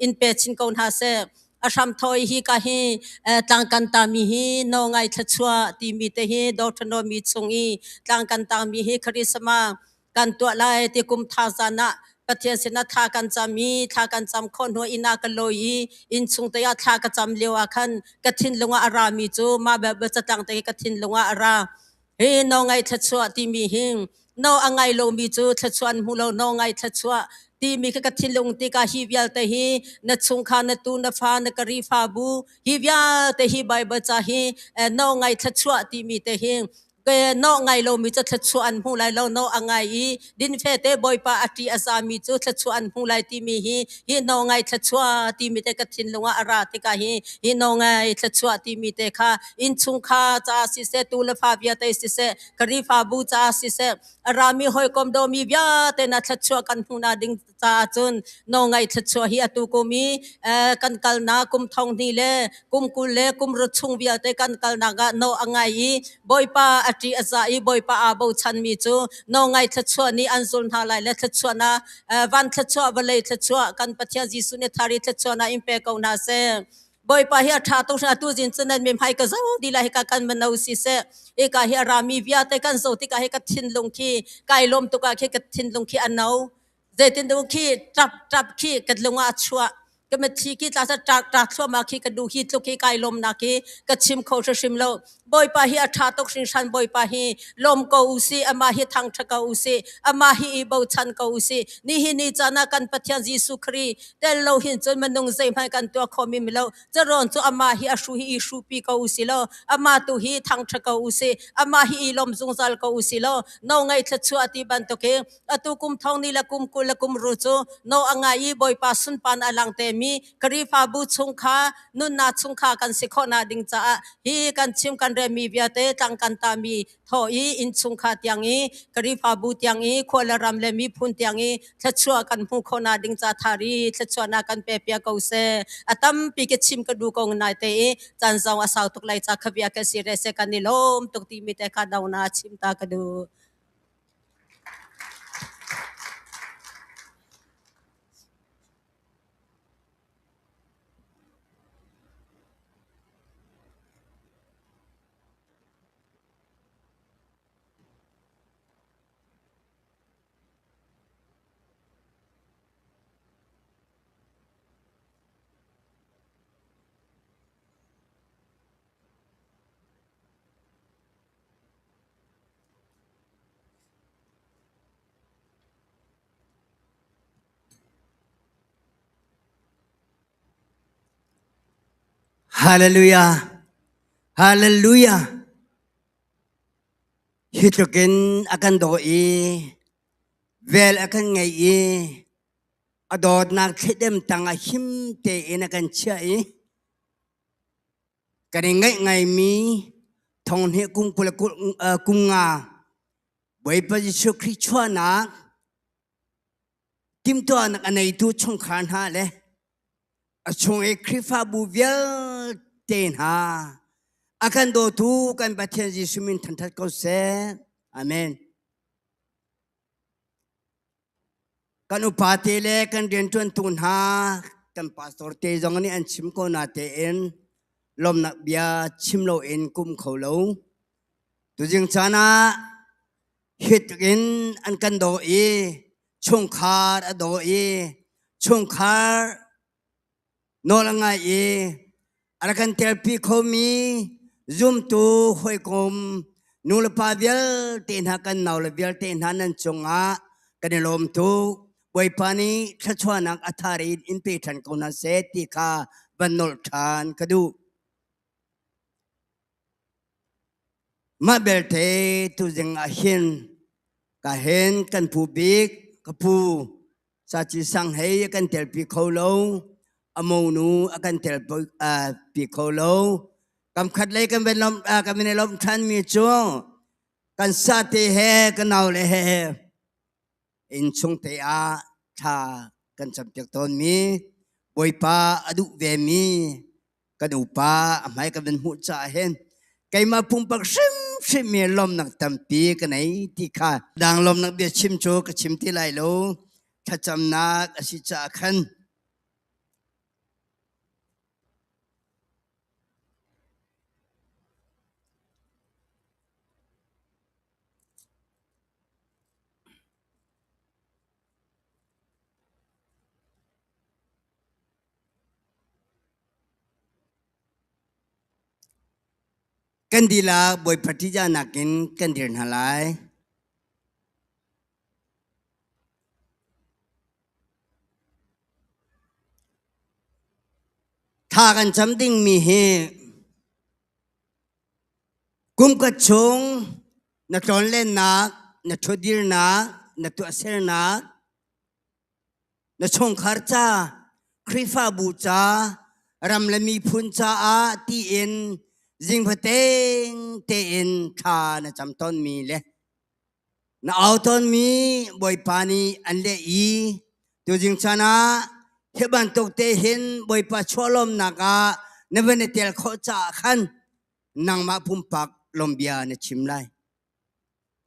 in pe chin ko hna seh. A hram thawi hi ka hi tlang kan tami hi no ngai thluachuah timi te hi Deuteronomy chung i tlang kan tami hi Christmas kan tuah lai ti kum tha zan ah Pathian sinah thla kan cam i thla kan cam khawh hnu inn ah ka lawi i innchung te ah thla ka cam lio ah khan ka thinlung ah a rami cu mah bel catlang te ka thinlung ah a ra. Hi no ngai thluachuah timi hi no a ngai lomi cu thluachuah an hmu lo no ngai thluachuah timi kha ka thinlung tikah hi vialte hi na chungkhar na tu na fa na karifabu hi vialte hi Bible ca hi no ngai thluachuah timi te hi Nawh ngai lomi cu thluachuah an hmu lai lo, nawh a ngai i dinfe te Bawipa a ṭih a zami cu thluachuah an hmu lai timi hi hi naw ngai thluachuah timi te ka thinlung ah a ra tikah hi hi naw ngai thluachuah timi te kha innchungkhar caah siseh, tu le fa vialte siseh, Khrihfabu caah siseh, a rami hawikom dawmi vialte na thluachuah kan hmuhnak ding caah cun nawlngaih thluachuah hi atu kum i kan kalnak kum thong hnih le kum 20 le kum ruk chung vialte kan kalnak ah naw a ngai i Bawipa a ṭih a zah i Bawipa aa bochanmi cu nawlngaih thluachuah nih an zul hna lai le thluachuahnak van thluachuah vawlei thluachuah kan Pathian Jesuh nih thari thluachuahnak in pe ko hna seh. Bawipa hi a ṭha tuk hringhran atu zing cu nan mithmai ka zoh dih lai hika kan mino siseh hika hi a rami vialte kan zoh tikah hi ka thinlung khi kai lawm tuk ah khi ka thinlung khi a no. Zeitindah khi ṭap ṭap khi ka lung ah a chuah. Ka mitthli khi tla ṭak ṭak thluahmah khi ka duh hi tluk hi kai lawmnak hi ka chim kho hrimhrim lo. Bawipa hi a ṭha tuk hringhran Bawipa hi lawm ko usih amah hi thangṭha ko usih amah hi i bochan ko usih. Nihin ni caan ah kan Pathian Jesuh Khrih tel lo hin cun minung zeihmanh kan tuah khawhmi mi lo. Caron cu amah hi a hru hi i hrupi ko usih law amah tu hi thangṭha ko usih amah hi i lawm zungzal ko usih law no ngei thluachuah ti bantuk hi Atu kum thong ni le kum 20 le kum ru cu no a ngai i Bawipa sunpan a lang temi Khrihfabu chung kha nunnak chung kha kan si khawhnak ding caah hi kan chim kan relmi vialte tlang kan tami thaw i innchung kha tiang i Khrihfabu tiang i khua le ram le miphun tiang i thluachuah kan hmuh khawhnak ding ca thari thluachuahnak kan pe pia ko seh. A tampi ka chim ka duh ko nai te i caan zong a sau tuk lai ca khabia ka si re se kan i lawm tuk timi te kha no na chim ta ka duh. Hallelujah. Hallelujah. Hi tluk in a kan daw i vel a kan ngei i a dawtnak thledem tang ah him tein a kan chiah i Kan i ngaih ngaimi thonghnih kum 20 kum nga Bawipa Jesuh Khrih chuahnak timhtuahnak a neitu chungkhar hna le a chung i Khrihfabu vialte hna a kan dawtu kan Pathian Jesuh min thangṭhat ko seh. Amen. Kan upa te le kan rianṭuantu hna kan pastor te zong nih an chim ko natein lawmnak bia chim loin kum kho lo. Tuzing caan ah hit in an kan daw i chungkhar a daw i chungkhar nawl a ngai i a rak kan telpi khomi zumtu hawikom nulepa vialte hna kan naule vialte hna nan cungah kan i lawm tuk. Bawipa nih thluachuahnak a thar in in pe ṭhan ko hna seh ti kha van nolh ṭhan ka duh. Mah belte tuzing ah hin ka hen kan pu bik ka pu Saci Sang hei a kan telpi kho lo, a monu a kan telpi kho lo. Kam khat lei kan van lawmh kan van i lawmh ṭhan mi cu kan sate he ka nau le he innchung te ah thla kan campiak tawnmi Bawipa a duh vemi kan upa a hmai kan van hmuh caah hin keimah pumpak hrimhrim mi lawmnak tampi ka nei ti kha dang lawmnak bia chim cu ka chim ti lai lo. Thlacamnak a si caah khan Kan dihlak Bawipa ṭihzahnak in kan dir hna lai. Thla kan cam dingmi hi Kumkhat chung na tlawnlennak, na ṭhutdirnak, na tuahsernak, na chungkhar ca, Khrihfabu ca, ram le miphun caah tiin zingfateng tein thla na cam tawnmi le na au tawnmi Bawipa nih an leh i tuzing caan ah hi bantuk te hin Bawipa chuahlawmnak ah na van i tel khawh caah khan nangmah pumpak lawmbia na chim lai.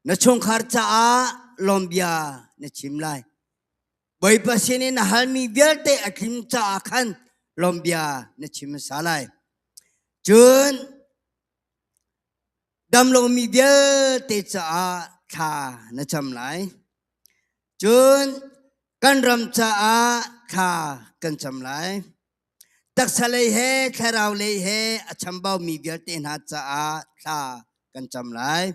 Na chungkhar caah lawmbia na chim lai. Bawipa sinin na halmi vialte a tling caah khan lawmbia na chim hmasa lai. Cun damlomi vialte caah thla na cam lai. Cun kan ram caah thla kan cam lai. Taksa lei he thlarau lei he a chambaumi vialte hna caah thla kan cam lai.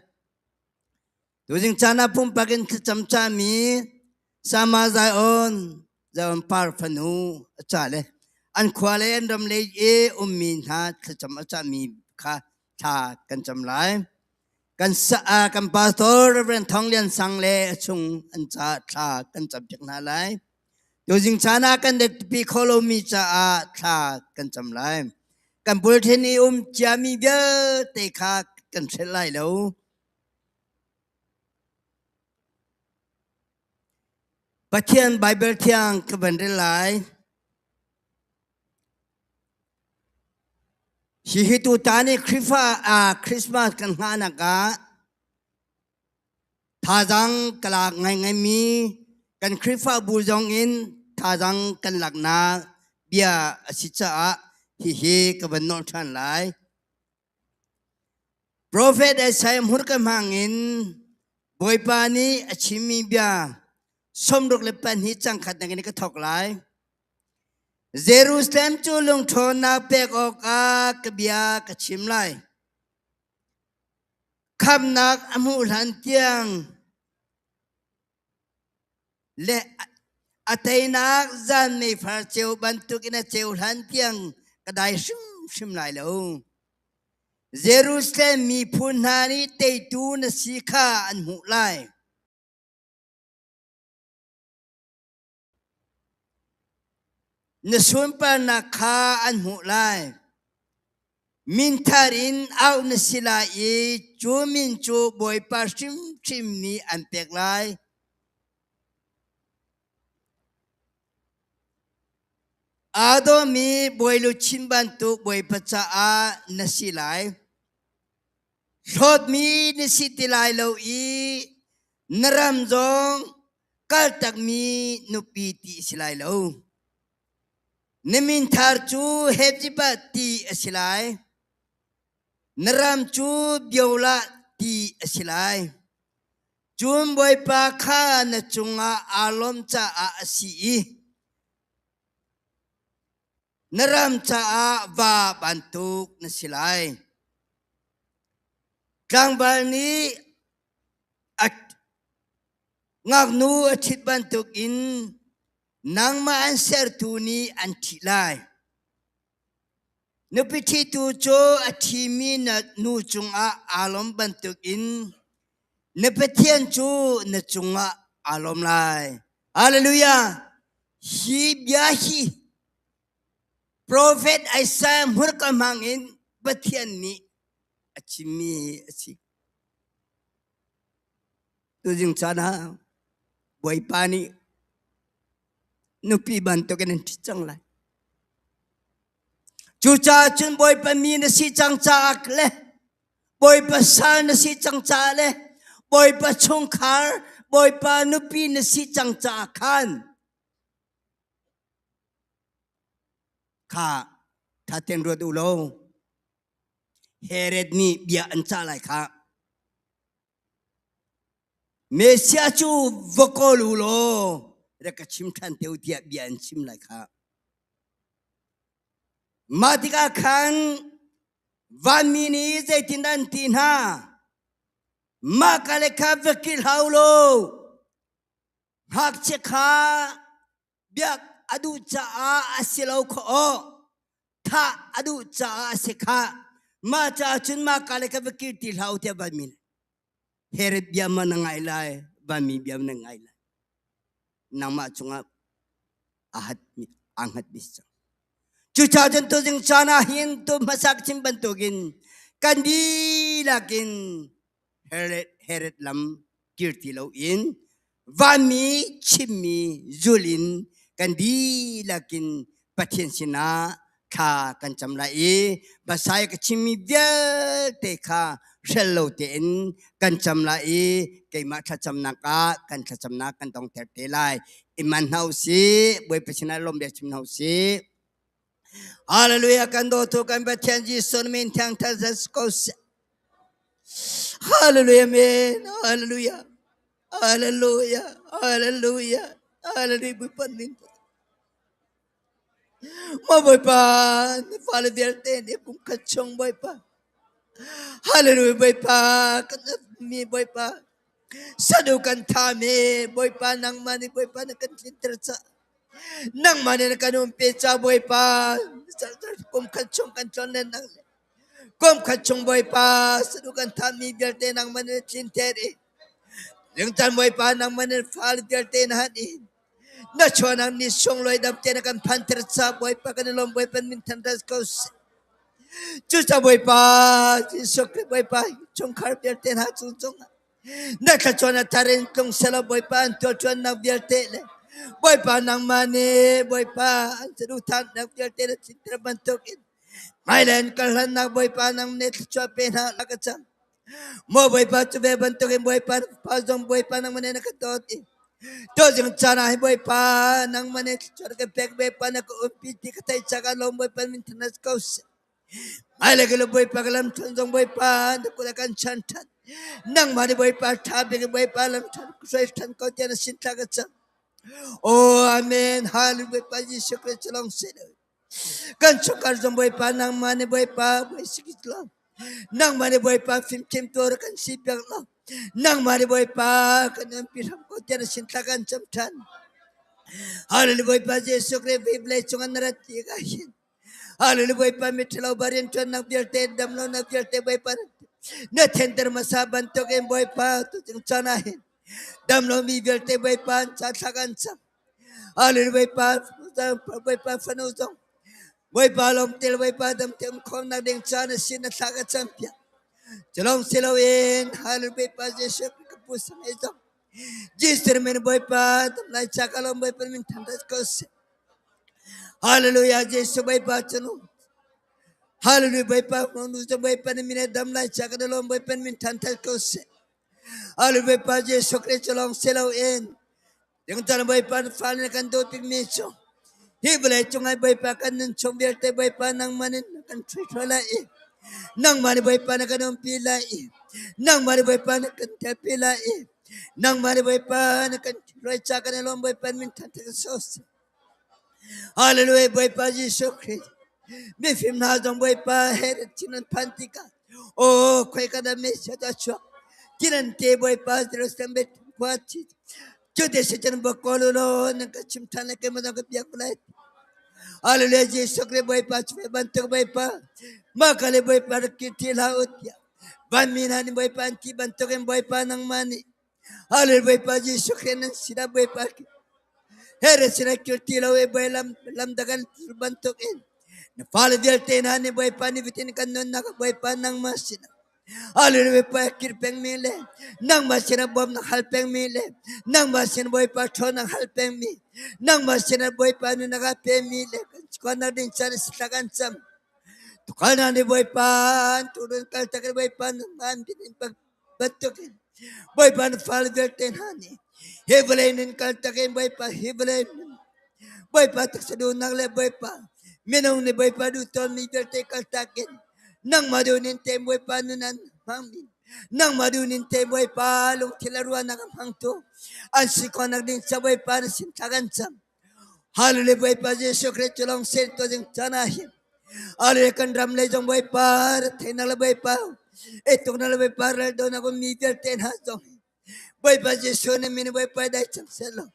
Tuzing caan ah pumpak in thlacam cami Sama Zion Zion Par fanu a ca le an khua le an ram lei i ummi hna thlacam a cahmi kha thla kan cam lai. Kan sa kan pastor Reverend Thong Lian Sang le a chung an ca thla kan cam piak hna lai. Tuzing caan ah kan pi kho lomi caah thla kan cam lai. Kan bulṭhen i um ciami vialte kha kan hrelh lai lo. Pathian Baibal Thiang ka van rel lai. Hihi tutan i Khrihfa Christmas kan hngahnak ah Thazaang ka lak ngaingaimi kan Khrihfabu zong in thazaang kan laknak bia a si caah hihi ka van nawl ṭhan lai. Profet Isaiah hmurka hmang in Bawipa nih a chimmi bia 62 cangkhat in ka thawk lai. Jerusalem cu lungṭhawnnak pek awkah ka bia ka chim lai. Khamnak a hmuh hlan tiang le a teinak zan meifar ceu bantukin a ceu hlan tiang ka dai hrimhrim lai lo. Jerusalem miphun hna nih teitu na si kha an hmuh lai. Na sunparnak kha an hmuh lai. Minthar in auh na si lai i cu min cu Bawipa hrimhrim nih an pek lai. Aa dawmi bawiluchin bantuk Bawipa caah na si lai. Hlawtmi na si ti lai lo i na ram zong kaltakmi nupi ti a si lai lo. Na min thar cu Hephzibah ti a si lai. Na ram cu Beulah ti a si lai. Cun Bawipa kha na cungah aa lawm caah a si i na ram caah va bantuk na si lai. Tlangval nih a ngaknu a ṭhit bantukin Nangmah an sertu nih an ṭhih lai. Nupi ṭhitu cu a ṭhimi na nu cungah aa lawm bantukin na Pathian cu na cungah aa lawm lai. Hallelujah! Hi bia hi Profet Isaiah hmurka hmangin Pathian nih a chimmi a si. Tuzing caan ah Bawipa nih nupi bantukin an ṭhit cang lai. Cucaah cun Bawipa mi na si cang caah le Bawipa sal na si cang caah le Bawipa chungkhar, Bawipa nupi na si cang caah khan kha tha tein ruat u law Herod nih bia an cah lai kha. Messiah cu va kawl u law rak ka chim ṭhan te u tiah bia an chim lai kha. Mah tikah khan vanmi nih zeitindah an ti hna? Mah ka le kha va kil hau law ngakchia kha biak a duh caah a si lo khaw thah a duh caah a si kha mah caah cun mah ka le ka va kir ti hlah u tiah vanmi Herod bia ma na ngai lai vanmi bia na ngai lai nangmah cungah a hat mi aa hngat mi si cang cucaah cun tuzing caan ah hin tu hmasak chim bantukin kan dihlak in Herod Herod lam kir ti loin vanmi chimmi zul in kan dihlak in Pathian sinah thla kan cam lai i Messiah ka chimmi vialte kha hrel lo tein kan cam lai i keimah thlacamnak ah kan thlacamnak kan dongter te lai. I man hna u sih, Bawipa sinah lawm bia chim hna u sih. Hallelujah kan dawtu kan Pathian Jesuh min thiang thazas ko seh. Hallelujah amen. Hallelujah. Hallelujah. Hallelujah. Hallelujah. Bawipa min. Ma Bawipa na fale vialte nih kum khat chung Bawipa. Hallelujah Bawipa kan mi Bawipa. Sanu kan thami Bawipa nangmah nih Bawipa na kan tlinter ca. Nangmah nih na kan umpi ca Bawipa kum khat chung kan tlon le nang le kum khat chung Bawipa sanu kan thami vialte nangmah nih na tlinter i Lingtan Bawipa nangmah nih fale vialte na han i na chuanak ni sunglawi dam te na kan phanter ca Bawipa kan i lawm Bawipa min than ras ko seh. Cuca Bawipa Jesuh Khrih Bawipa chungkhar vialte hna cung cungah na thlachuan a thar in tlung selaw Bawipa an tuahṭuannak vialte le Bawipa nangmah nih Bawipa an saduhthahnak vialte na tlinter bantukin hmailei an kal hlannak Bawipa nang nih thluachuah pe hna la ka cam. Maw Bawipa cu ve bantukin Bawipa pa zong Bawipa nangmah nih na ka dawt i tuzing caan ah hi Bawipa nangmah nih thluachuah na ka pek Bawipa na ka umpi ti ka theih caah lawm Bawipa min than ko seh. Hmailei ka lu Bawipa ka lam ṭhan zong Bawipa na kut ah kan chan ṭhan. Nangmah nih Bawipa ṭha bik in Bawipa lam ṭhan hruai ṭhan ko tiah na sin thla ka cam. Oh Amen. Hallelujah Bawipa Jesuh Christ cu lawng si lo. Kan chungkhar zong Bawipa nangmah nih Bawipa Bawi si lo. Nangmah nih Bawipa fimthiam tuar kan si piak lo. Nangmah nih Bawipa kan umpi hram ko tiah na sin thla kan cam ṭhan. Hallelujah Bawipa Jesuh Christ vei cung an rat ti ka hin. Hallelujah Bawipa miṭhalo ba rianṭuannak vialte damlonak vialte Bawipa na thenter hmasa bantukin Bawipa tuchung caan ah hin damlomi vialte Bawipa an ca thla kan cam. Hallelujah Bawipa Bawipa fanu zong Bawipa lawmtel Bawipa damte um khawhnak ding caan a sin na thla ka cam piak. Culong si loin Hallelujah Bawipa Jesuh ka pu sang zong Jesuh min Bawipa dam lai cha ka lawm Bawipa min than ko seh. Hallelujah Jesuh Bawipa cunu Hallelujah Bawipa nu cu Bawipa na min dam lai cha ka lawm Bawipa min than thal ko seh Hallelujah Bawipa Jesuh Christ cu lawng si lo in ding tan Bawipa na fale kan dawt bikmi cu hi vawlei cungah Bawipa kan nun chung vialte Bawipa nangmah nih na kan hruai lai i nangmah nih Bawipa na kan umpi lai i nangmah nih Bawipa na kan telpi lai i nangmah nih Bawipa na kan hruai cha kan i lawm Bawipa min than thal ko seh Hallelujah Bawipa Jesuh Christ mifim hna zong Bawipa Herod sin an phan tikah aw khoi ka dah Messiah dah chuak tinan te Bawipa Jerusalem bet khua chi Cu te si cun bak ko lo nan ka chim than le keimah zong ka biak lai. Hallelujah Jesuh Christ Bawipa cu bantuk Bawipa mah ka le Bawipa rak kir ti hlah u tiah vanmi hna nih Bawipa an ti bantukin Bawipa nangmah nih Hallelujah Bawipa Jesuh Christ nan sinah Bawipa Herod sinah kir ti lo i Bawi lam lam dakan bantukin na fale vialte hna nih Bawipa nih bitin kan nunnak Bawipa nangmah sinah Hallelujah Bawipa kir pengmi le nangmah sinah bawmnak hal pengmi le nangmah sin Bawipa ṭhawnnak hal pengmi nangmah sinah Bawipa nunnak a pemi le kan kuanak ding caan si kan cam tukal hna nih Bawipa an turun kal tak in Bawipa nangmah an bin in bantukin Bawipa na fale vialte hna nih hi vawlei nun kal tak in Bawipa hi vawlei nun Bawipa taksa duhnak le Bawipa minung nih Bawipa duh tawnmi vialte kal tak in nangmah duhning te Bawipa nun an hmangmi nangmah duhning te Bawipa lungthin le ruahnak a hmangtu an si khawhnak ding ca Bawipa na sin thla kan cam. Hallelujah Bawipa Jesuh Christ cu lawng sen to ding caan ah hin Hallelujah kan ram lei zong Bawipa theihnak le Bawipa etuknak le Bawipa ral donak mi vialte hna zong Bawipa Jesuh na min Bawipa dai cang seh law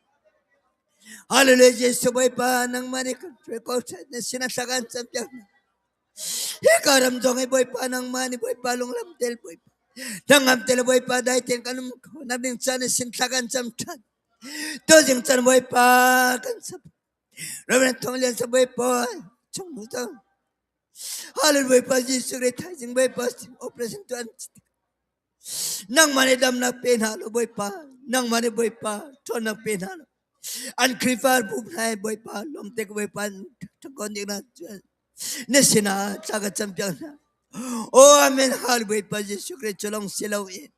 Hallelujah Jesuh Bawipa nangmah nih kan ko na sin a thla kan cam piak hna. Hika ram zong hi Bawipa nangmah nih Bawipa lunglam tel Bawipa hnangam tel Bawipa dai ten kan um kho nak ding caan sin thla kan cam ṭhan. Tuzing caan Bawipa kan sap. Reverend Thong Lian sa Bawipa chung mu tang. Hallelujah Bawipa Jesuh Christ thaizing Bawipa operation tuan Nangmah nih damnak pe hna law Bawipa, nangmah nih Bawipa ṭhawnnak pe hna law. An Khrihfabu hna hi Bawipa lawmte ka Bawipa ṭhakon ding na na sinah thla ka campiak hna. Oh amen hal Bawipa Jesuh Christ cu lawng si lo in.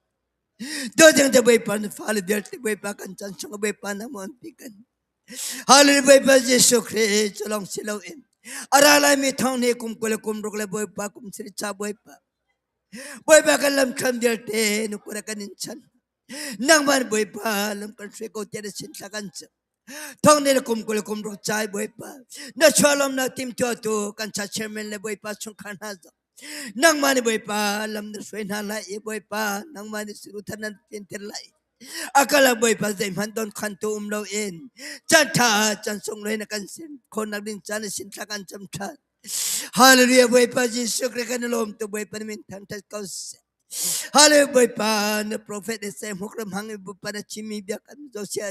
Dawding te Bawipa na fale vialte Bawipa kan chan chung Bawipa na mon pi kan. Hallelujah Bawipa Jesuh Christ cu lawng si lo in. A ra laimi thong ni kum 20 le kum ruk le Bawipa kum sari cha Bawipa. Bawipa kan lamthlam vialte na kut ah kan in chan. Nangmah nih Bawipa lam kan hruai ko tiah na sin thla kan cam. Thong nih na kum 20 kum ruk cai Bawipa. Na chuahlawmnak timtuahtu kan cha chairman le Bawipa chungkhar hna zong. Nangmah nih Bawipa lam na hruai hna lai i Bawipa nangmah nih suruthar nan fianter lai. A kal ah Bawipa zeihmanh don khantu um loin caan ṭha caan sunglawi na kan sin khawhnak ding caan na sin thla kan cam ṭhan. Hallelujah Bawipa Jesuh Christ kan i lawm tu Bawipa na min thangthat ko seh. Hallelujah Bawipa na prophet Isaiah hmuk ram hang i Bawipa na chimmi bia kan zo sia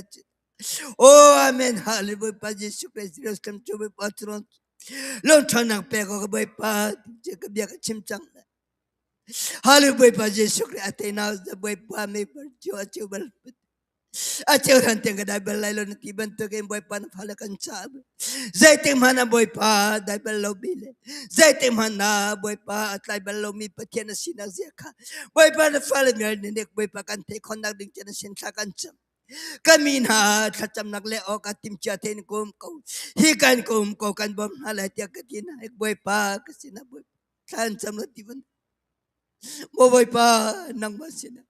Oh amen Hallelujah Bawipa Jesuh Christ Jerusalem cu Bawipa throne lung ṭhawnnak pek awk Bawipa ka bia ka chim cang. Hallelujah Bawipa Jesuh Christ a teinak Bawipa mi cio a cio bal A cheu ran tiang ka dai bal lai lo na ti bantukin Bawipa na fale kan caah zeitik hmanh ah Bawipa dai bal lo mi le zeitik hmanh ah Bawipa a tlai bal lomi Pathian na sinak zia kha Bawipa na fale mel nih Bawipa kan theih khawhnak ding cun na sin thla kan cam. Kan mi hna thlacamnak le awk ah timhcia tein ka um ko. Hi kan ka um ko kan bawm hna lai tiah ka ti hna. Bawipa ka sinah Bawipa thla an cam lo ti ban. Maw Bawipa nangmah sinah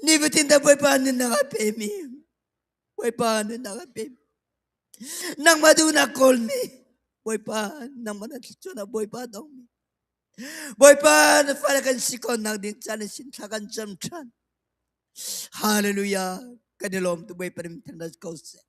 Nifatin te Bawipa nunnak a pemi Bawipa nunnak a pemi nangmah duhnak kawlmi Bawipa nangmah na thluachuahnak Bawipa dongmi Bawipa na fale kan si ko nak ding caan in sin thla kan cam ṭhan Hallelujah kan i lawm tu Bawipa nih than ko seh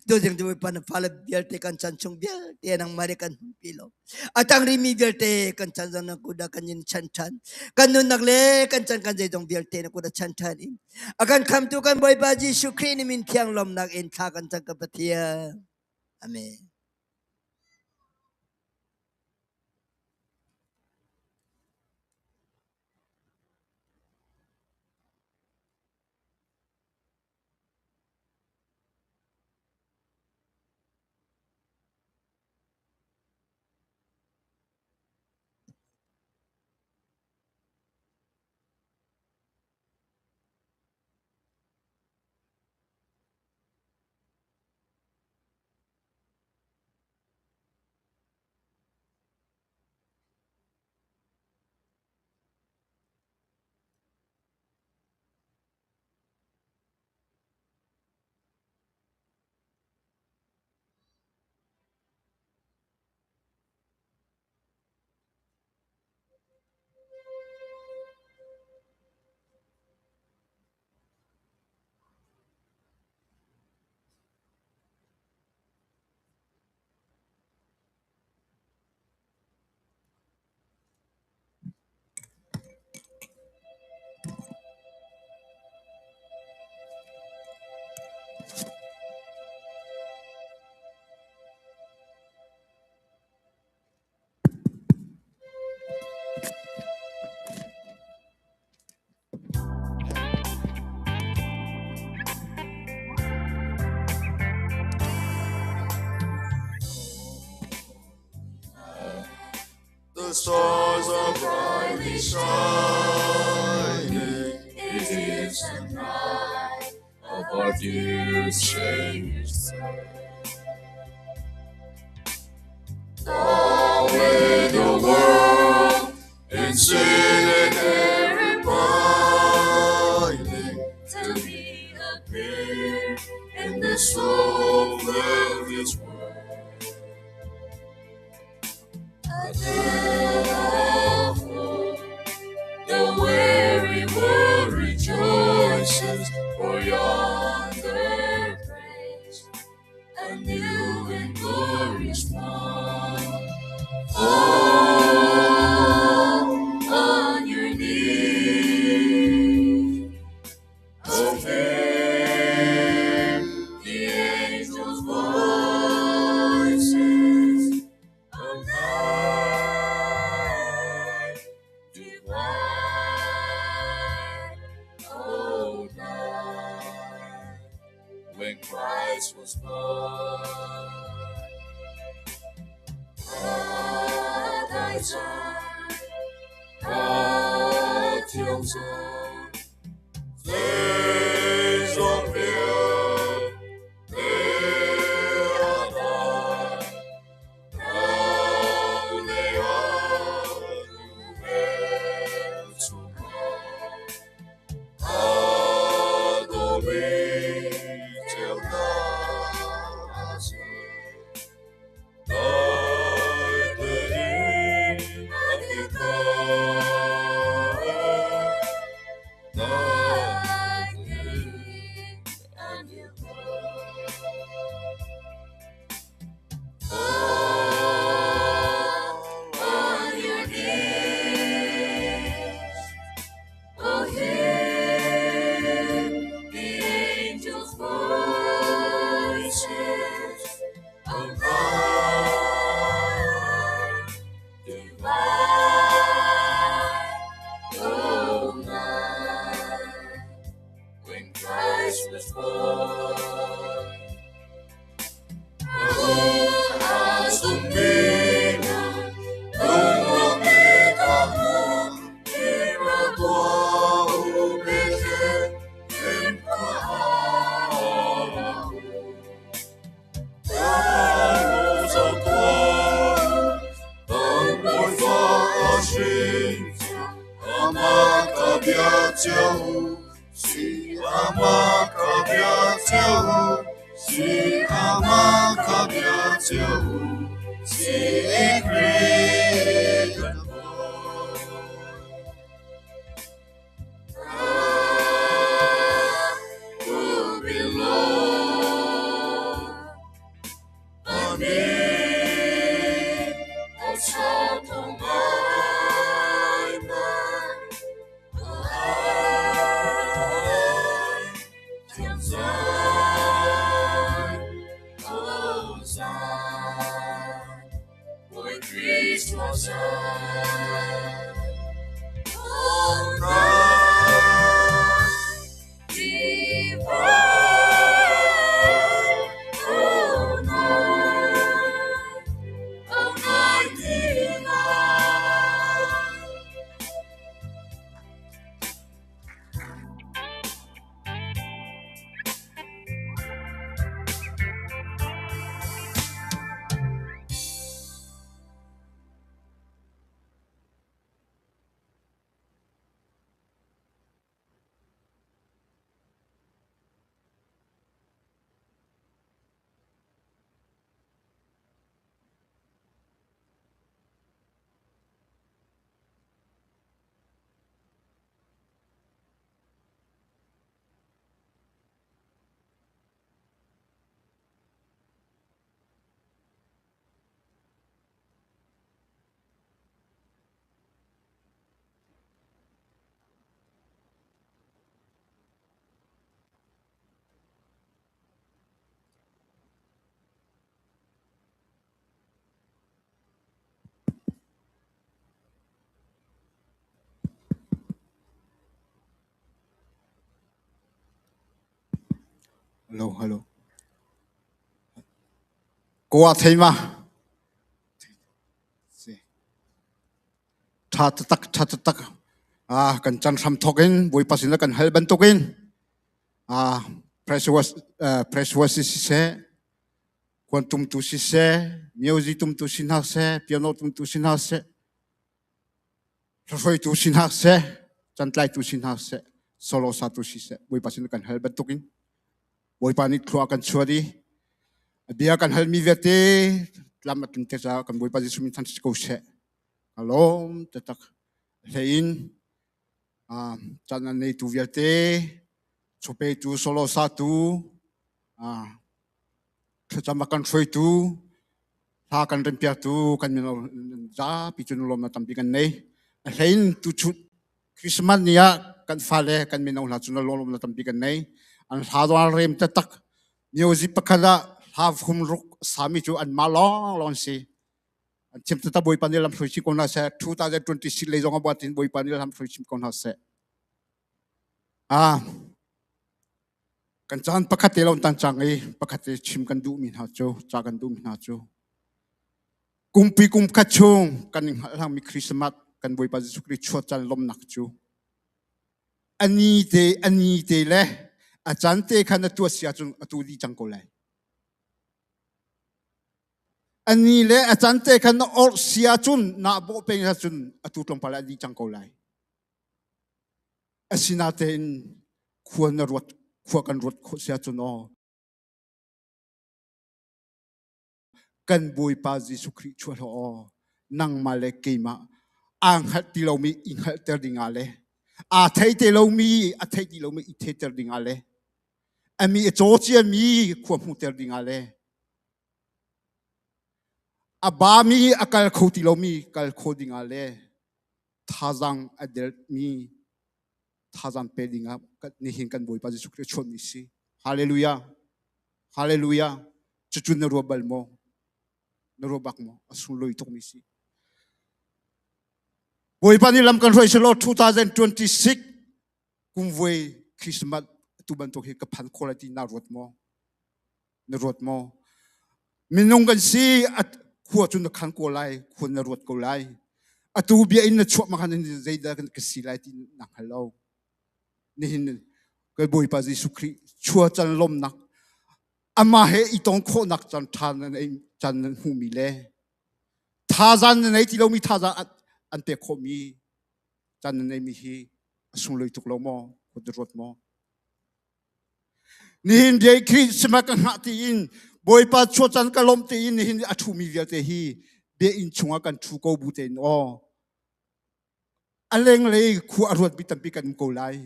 Tuzing cu Bawipa na fale vialte kan chan chung vialte nangmah nih kan humpi lo. A tang rihmi vialte kan chan zong na kut ah kan in chan ṭhan. Kan nunnak le kan chan kan zeizong vialte na kut ah chan ṭhan in. A kan khamtu kan Bawipa Jesuh Khrih nih min thiang lawmnak in thla kan cam ka Pathian. Amen. The stars are brightly shining. It is the night of our dear Savior's birth. Away the world in sin and error pining, Till he appear in the soul of his world. A day of hope, the weary world rejoices, for yonder breaks a new and glorious dawn. Fall on your knees, oh hear the angels' voices, oh night divine, oh night when Christ was born. On your knees, oh hear the angels' voices, oh night divine, oh night when Christ was born. Oh, as the midnight Hello, hello. Kawa thei ma? Tha taktak, tha taktak. Ah, kan chan hram thok in Bawipa sin kan hal bantukin ah press was press was si seh, quantum tu si seh, music tum tu si hna seh, piano tum tu si hna seh, hruaitu si hna seh, cantlaitu si hna seh, solo satu si seh, Bawipa sin kan hal bantukin Bawipa nih thlua kan chuah i a bia kan halmi vialte tlam a tlin te caah kan Bawipa Jesuh min than si ko seh. Ka lawm taktak. Hlei in caan an neitu vialte, chawpetu, solo satu, thlacam a kan hruaitu, hla kan rempiaktu kan mino zapi cu lawm na tampi kan nei. A hlei in tuchun Christmas ni ah kan fale kan mino hna cu lawm na tampi kan nei. An hla dawal rem taktak. Music pakhat ah hla hum ruk sami cu an mah lawng lawng si. An chim tata Bawipa nih lam hruai chin ko hna seh. 2026 lei zong a buat in Bawipa nih lam hruai chin ko hna seh. Ah, kan caan pakhat te lo tan cang i pakhat te chim kan duhmi hna cu ca kan duhmi hna cu kumpi kum khat chung kan i hngalh hlangmi Christmas kan Bawipa Jesuh Khrih chuah caan lawmhnak cu ani te ani te le a caan te khan a tuah si ahcun a tu dih cang ko lai. Ani le a caan te khan na orh si ahcun na bawh peng ahcun atu tlawmpal ah a dih cang ko lai. Asinain khua na ruat khua kan ruat khawh si ahcun aw kan Bawipa Jesuh Khrih chuah hlah aw nangmah le keimah aa hngalh ti lomi i hngalhter dingah le aa thei te lomi a thei ti lomi i theiter dingah le a mi a caw ciami khua hmuhter dingah le a bami a kal kho ti lomi kal kho dingah le thazaang a delmi thazaang pe dingah nihin kan Bawipa Jesuh Khrih chuahmi si. Hallelujah. Hallelujah. Cucu na ruah bal maw? Na ruah bak maw? A sunglawi tukmi si. Bawipa nih lam kan hruai selaw 2026 kum voi Christmas tu bantuk hi ka phan kho lai ti na ruat maw? Na ruat maw? Minung kan si khua cu na khan ko lai, khua na ruat ko lai. Atu bia in na chuah ma khan zeidah kan ka si lai ti na hngal lo. Nihin kan Bawipa Jesuh Khrih chua can lawmnak amah he i tong khawhnak caan ṭha nan ei caan nan hmuhmi le thazaan nan ei ti lomi thazaan an pek khawhmi caan nan neimi hi a sunglawi tuk lo maw? Khua na ruat maw? Nihin bia Christmas ka hngah tiin Bawipa chuah can ka lawmh tiin nihin a ṭhumi vialte hi biakinn chungah kan ṭhu ko bu tein aw a lenglei khua a ruatmi tampi kan um ko lai.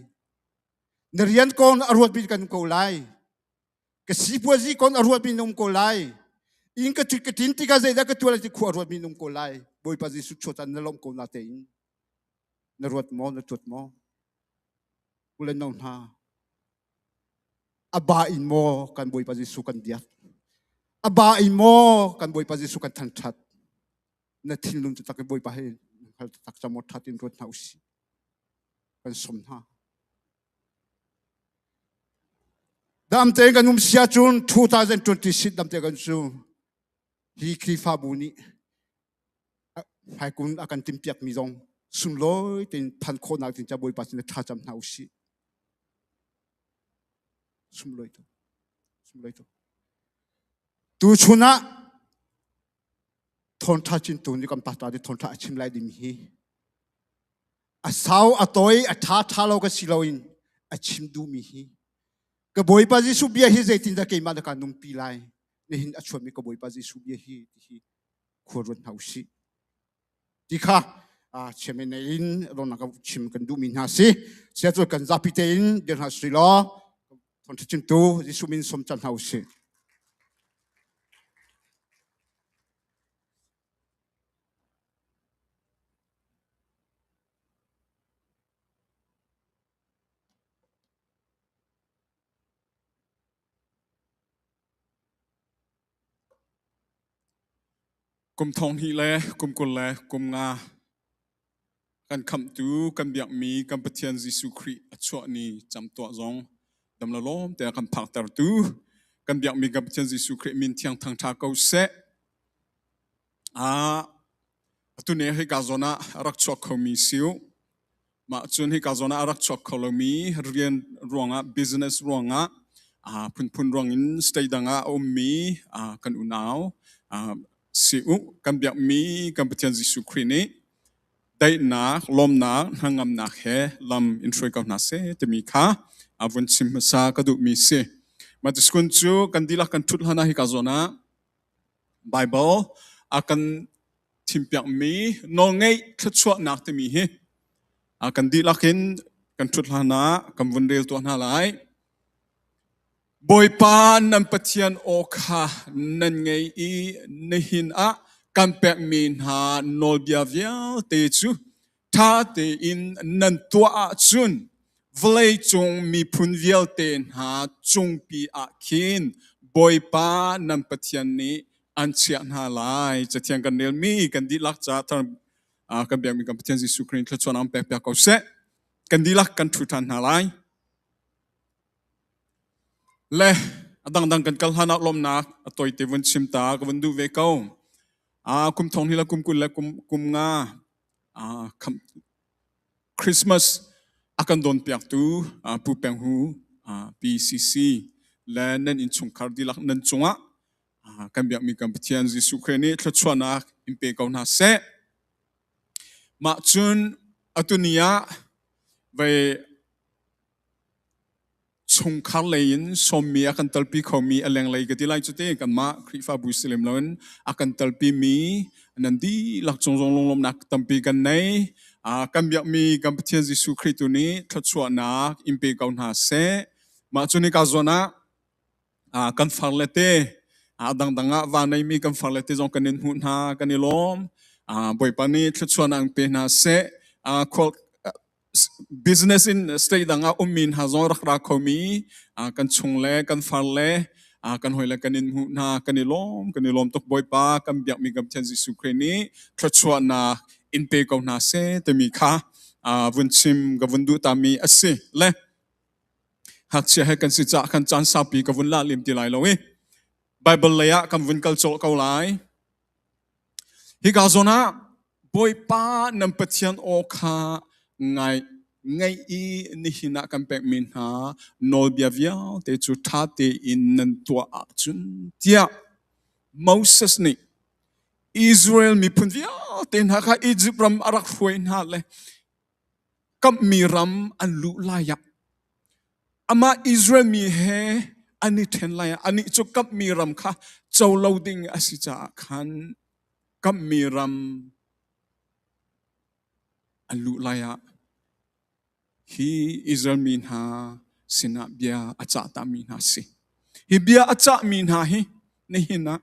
Na rian kong a ruatmi kan um ko lai. Ka sipuazi kong a ruatmi na um ko lai. Inn ka ṭit ka ṭin tikah zeidah ka tuah lai ti khua a ruatmi na um ko lai. Bawipa Jesuh chuah can na lawmh ko na tein na ruat maw na tuat maw? U le no hna, a ba in maw kan Bawipa Jesuh kan biak? A ba in maw kan Bawipa Jesuh kan thangṭhat? Na thinlung taktak in Bawipa he hngal taktak cang maw ṭha tein ruat hna usih. Kan som hna. Dam tein kan um si ahcun 2026 dam te kan cu hi Khrihfabu nih hmaikun a kan timhpiakmi zong sunglawi tein phan khawhnak ding ca Bawipa sin thlacam hna usih. Sunglawi tuk. Sunglawi tuk. Tuchun ah thawngṭha chintu nih kan pastor nih thawngṭha a chim lai ding hi a sau a tawi a ṭha ṭha lo ka si loin a chim duhmi hi ka Bawipa Jesuh bia hi zeitindah keimah na ka nungpi lai nihin a chuahmi ka Bawipa Jesuh bia hi ti hi khua ruat hna usih ti kha chairman in ronnak chim kan duhmi hna si sia cu kan zapi tein dir hna si law thawngṭha chimtu Jesuh min som cang hna usih. Kum thong hnih le kum 20 le kum nga kan khamhtu kan biakmi kan Pathian Jesuh Khrih a chuah ni camtuah zong. Dam la lawm te kan phaktertu kan biakmi kan Pathian Jesuh Khrih min thiang thangtha ko seh. Ah atu ne hika zawn ah rak chuak khomi siu. Mah cun hika zawn ah rak chuak kho lomi rian ruangah business ruangah phunphun ruangin state dang ah a ummi kan unau si u. Kan biakmi kan Pathian Jesuh Khrih nih daihnak, lawmnak, hnangamnak he lam in hruai ko hna seh timi kha a vun chim hmasa ka duhmi si. Mah tiskun cu kan dihlak kan ṭhut hlan ah hika zawn ah Bible a kan thimpiakmi nawlngeih thluachuahnak timi hi kan dihlak in kan ṭhut hlan ah kan vun rel tuah hna lai. Bawipa nan Pathian aw kha nan ngei i nihin ah kan pekmi hna nawlbia vialte cu ṭha tein nan tuah ahcun vawleicung miphun vialte hna cungpi ah khin Bawipa nan Pathian nih an chiah hna lai. Cathiang kan relmi kan dihlak ca kan biakmi kan Pathian Jesuh Khrih thluachuahnak an pek piak ko seh. Kan dihlak kan ṭhu ṭhan hna lai. Le a dangdang kan kal hlan ah lawmnak a tawite vun chim ta ka vun duh ve ko. Kum thong hi le kum 20 le kum nga Christmas a kan dawnpiaktu Pu Peng Hu PCC le nan innchungkhar dihlak nan cungah kan biakmi kan Pathian Jesuh Khrih nih thluachuahnak in pe ko hna seh. Mah cun atu ni ah vei chungkhar lei in sawmmi a kan talpi khomi a lenglei ka ti lai cu te kanmah Khrihfabu si lem loin a kan talpi mi nan dihlak cung zong lunglawmhnak tampi kan nei. Kan biakmi kan Pathian Jesuh Khrih tu nih thluachuahnak in pe ko hna seh. Mah cu nika zawn ah kan farle te a dangdang ah va neimi kan farle te zong kan in hmuh hna kan i lawm. Bawipa nih thluachuahnak in pe hna seh. Khual business in state dang ah ummi hna zong rak ra khomi kan chung le kan far le kan hawi le kan in hmuh hna kan i lawm kan i lawm tuk. Bawipa kan biakmi kan Pathian Jesuh Khrih nih thluachuahnak in pe ko hna seh timi kha vun chim ka vun duh tami a si. Le ngakchia he kan si caah kan caan saupi ka vun la lim ti lai lo i Bible lei ah kan vun kal cawlh ko lai. Hika zawn ah Bawipa nan Pathian aw kha ngai ngaih i nihin ah kan pekmi hna nawlbia vialte cu ṭha tein nan tuah ahcun tiah Moses nih Israel miphun vialte hna kha Izipt ram a rak hruai hna le kamhmi ram an luh lai ah amah Israel mi he an i ṭhen lai ah anih cu kamhmi ram kha co lo ding a si caah khan kamhmi ram an luh lai ah hi Israel mi hna sinah bia a cah tami hna si. Hi bia a cahmi hna hi nihin ah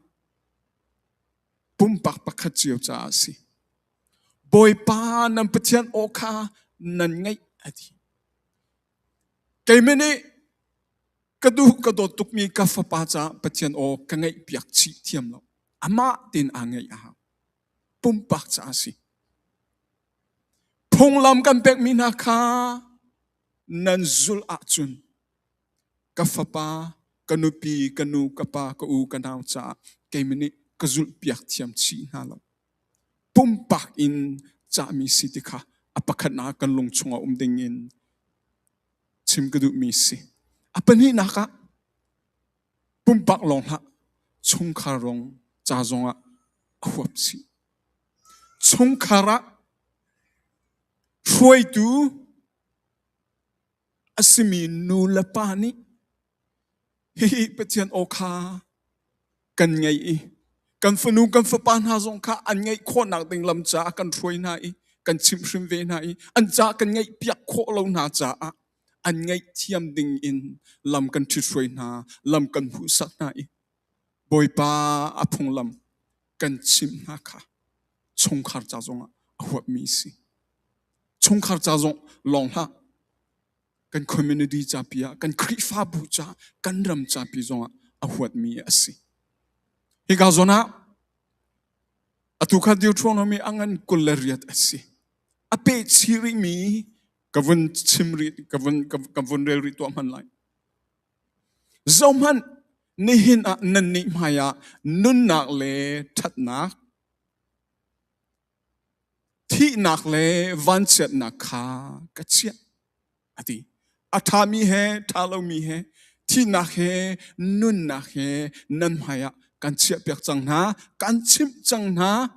pumpak pakhat cio caah a si. Bawipa nan Pathian aw kha nan ngaih a ti. Keimah nih ka duh ka dawt tukmi ka fapa caah Pathian aw ka ngaih piak chih thiam lo. Amah tein aa ngaih a hau. Pumpak caah a si. Phunglam kan pekmi hna kha nan zulh ahcun ka fapa, ka nupi, ka nu, ka pa, ka u, ka nau caah keimah nih ka zulh piak thiam chih hna lo. Pumpak in cahmi si ti kha a pakhatnak kan lung chungah um ding in chim ka duhmi si. A pahnihnak ah pumpak lawng hlah chungkhar rong ca zongah a huap chih. Chungkhar ah hruaitu a simi nu le pa nih hihi Pathian aw kha kan ngei i kan fanu kan fapa hna zong kha an ngeih khawhnak ding lam caah kan hruai hna i kan chimhhrim ve hna i an ca kan ngeih piak khawh lo hna caah an ngaihthiam ding in lam kan ṭhithruai hna lam kan hmuhsak hna i Bawipa a phunglam kan chimh hna kha chungkhar ca zongah a huapmi si. Chungkhar ca zong lawng hlah kan community capi ah kan Khrihfabu ca kan ram capi zongah a huatmi a si. Hika zawn ah atu kha Deuteronomy a ngan 28 a si. A peh chih rihmi ka vun chim rih ka vun ka vun rel rih tuah hman lai. Zohhmanh, nihin ah nannih hmaiah nunnak le ṭhatnak, thihnak le vanchiatnak kha ka chiah, a ti. A ṭhami he ṭha lomi he, thihnak he nunnak he nan hmaiah kan chiahpiak cang hna, kan chimh cang hna.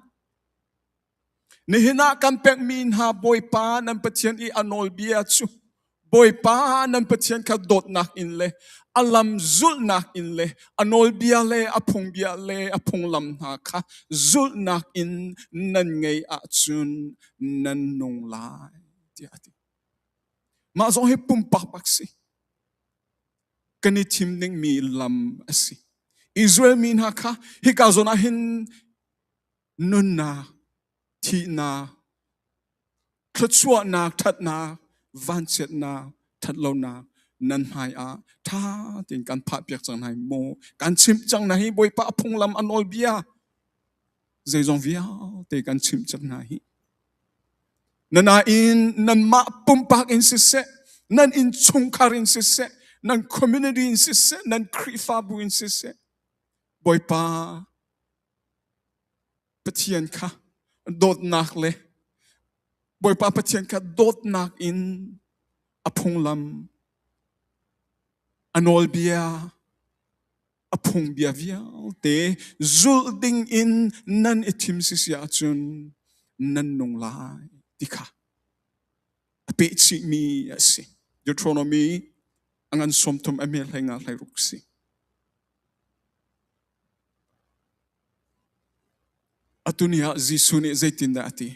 Nihin ah kan pekmi hna Bawipa nan Pathian i a nawlbia cu Bawipa nan Pathian kha dawtnak in le a lam zulhnak in le a nawlbia le a phungbia le a phunglam hna kha zulhnak in nan ngei ahcun nan nung lai tiah a ti. Mah zong hi pumpak bak si. Kan i thim dingmi lam a si. Israel mi hna kha hika zawn ah hin nunnak, thihnak, thluachuahnak, ṭhatnak, vanchiatnak, ṭhatlonak nan hmai ah ṭha tein kan phahpiak cang hna maw? Kan chimh cang hna hi Bawipa phunglam a nawlbia zeizong vialte kan chimh cang hna hi. Nanain nanmah pumpak in siseh, nan innchungkhar in siseh, nan community in siseh, nan Khrihfabu in siseh, Bawipa Pathian kha dawtnak le Bawipa Pathian kha dawtnak in a phunglam, a nawlbia, a phungbia vialte zulh ding in nan i thim sisi ahcun nan nung lai ti kha a pehchihmi a si. Deuteronomy a ngan 30 a hme 15 16 si. Atu ni ah Jesuh nih zeitindah a ti?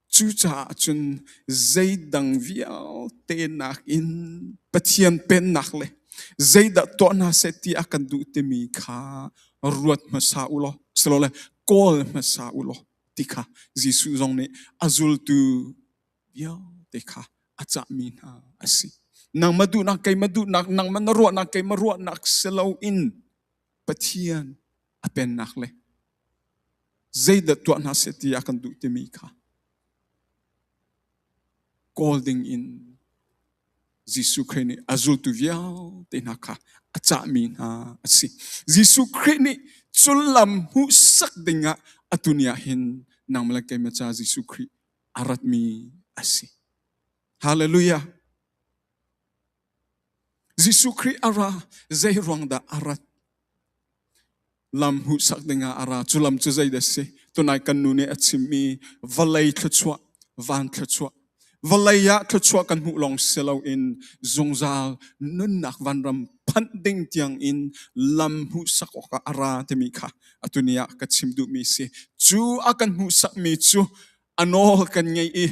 Cucaah cun zeidang vialte nakin Pathian Pennak le zeidah tuah hna seh ti a kan duh timi kha ruat hmasa u law, silole kawl hmasa u law ti kha Jesuh zong nih a zultu vialte kha a cahmi hna a si. Nangmah duhnak, keimah duhnak, nangmah na ruahnak, keimah ruahnak si loin Pathian a pennak le zeidah tuah hna seh ti a kan duh timi kha kawl ding in Jesuh Khrih nih a zultu vialte hna kha a cahmi hna a si. Jesuh Khrih nih sullam hmuhsak dingah atu ni ah hin nangmah le keimah ca Jesuh Khrih a ratmi a si. Hallelujah. Jesuh Khrih a ra, zei ruang dah a rat? Lam hmuhsak dingah a ra. Cu lam cu zeidah si? Tunai kan nu nih a chimmi vawlei thluachuah, van thluachuah. Vawlei ah thluachuah kan hmuh lawng si loin zungzal nunnak vanram phanh ding tiang in lam hmuhsak awkah a ra timi kha atu ni ah ka chim duhmi si. Cu a kan hmuhsakmi cu a nawl kan ngei i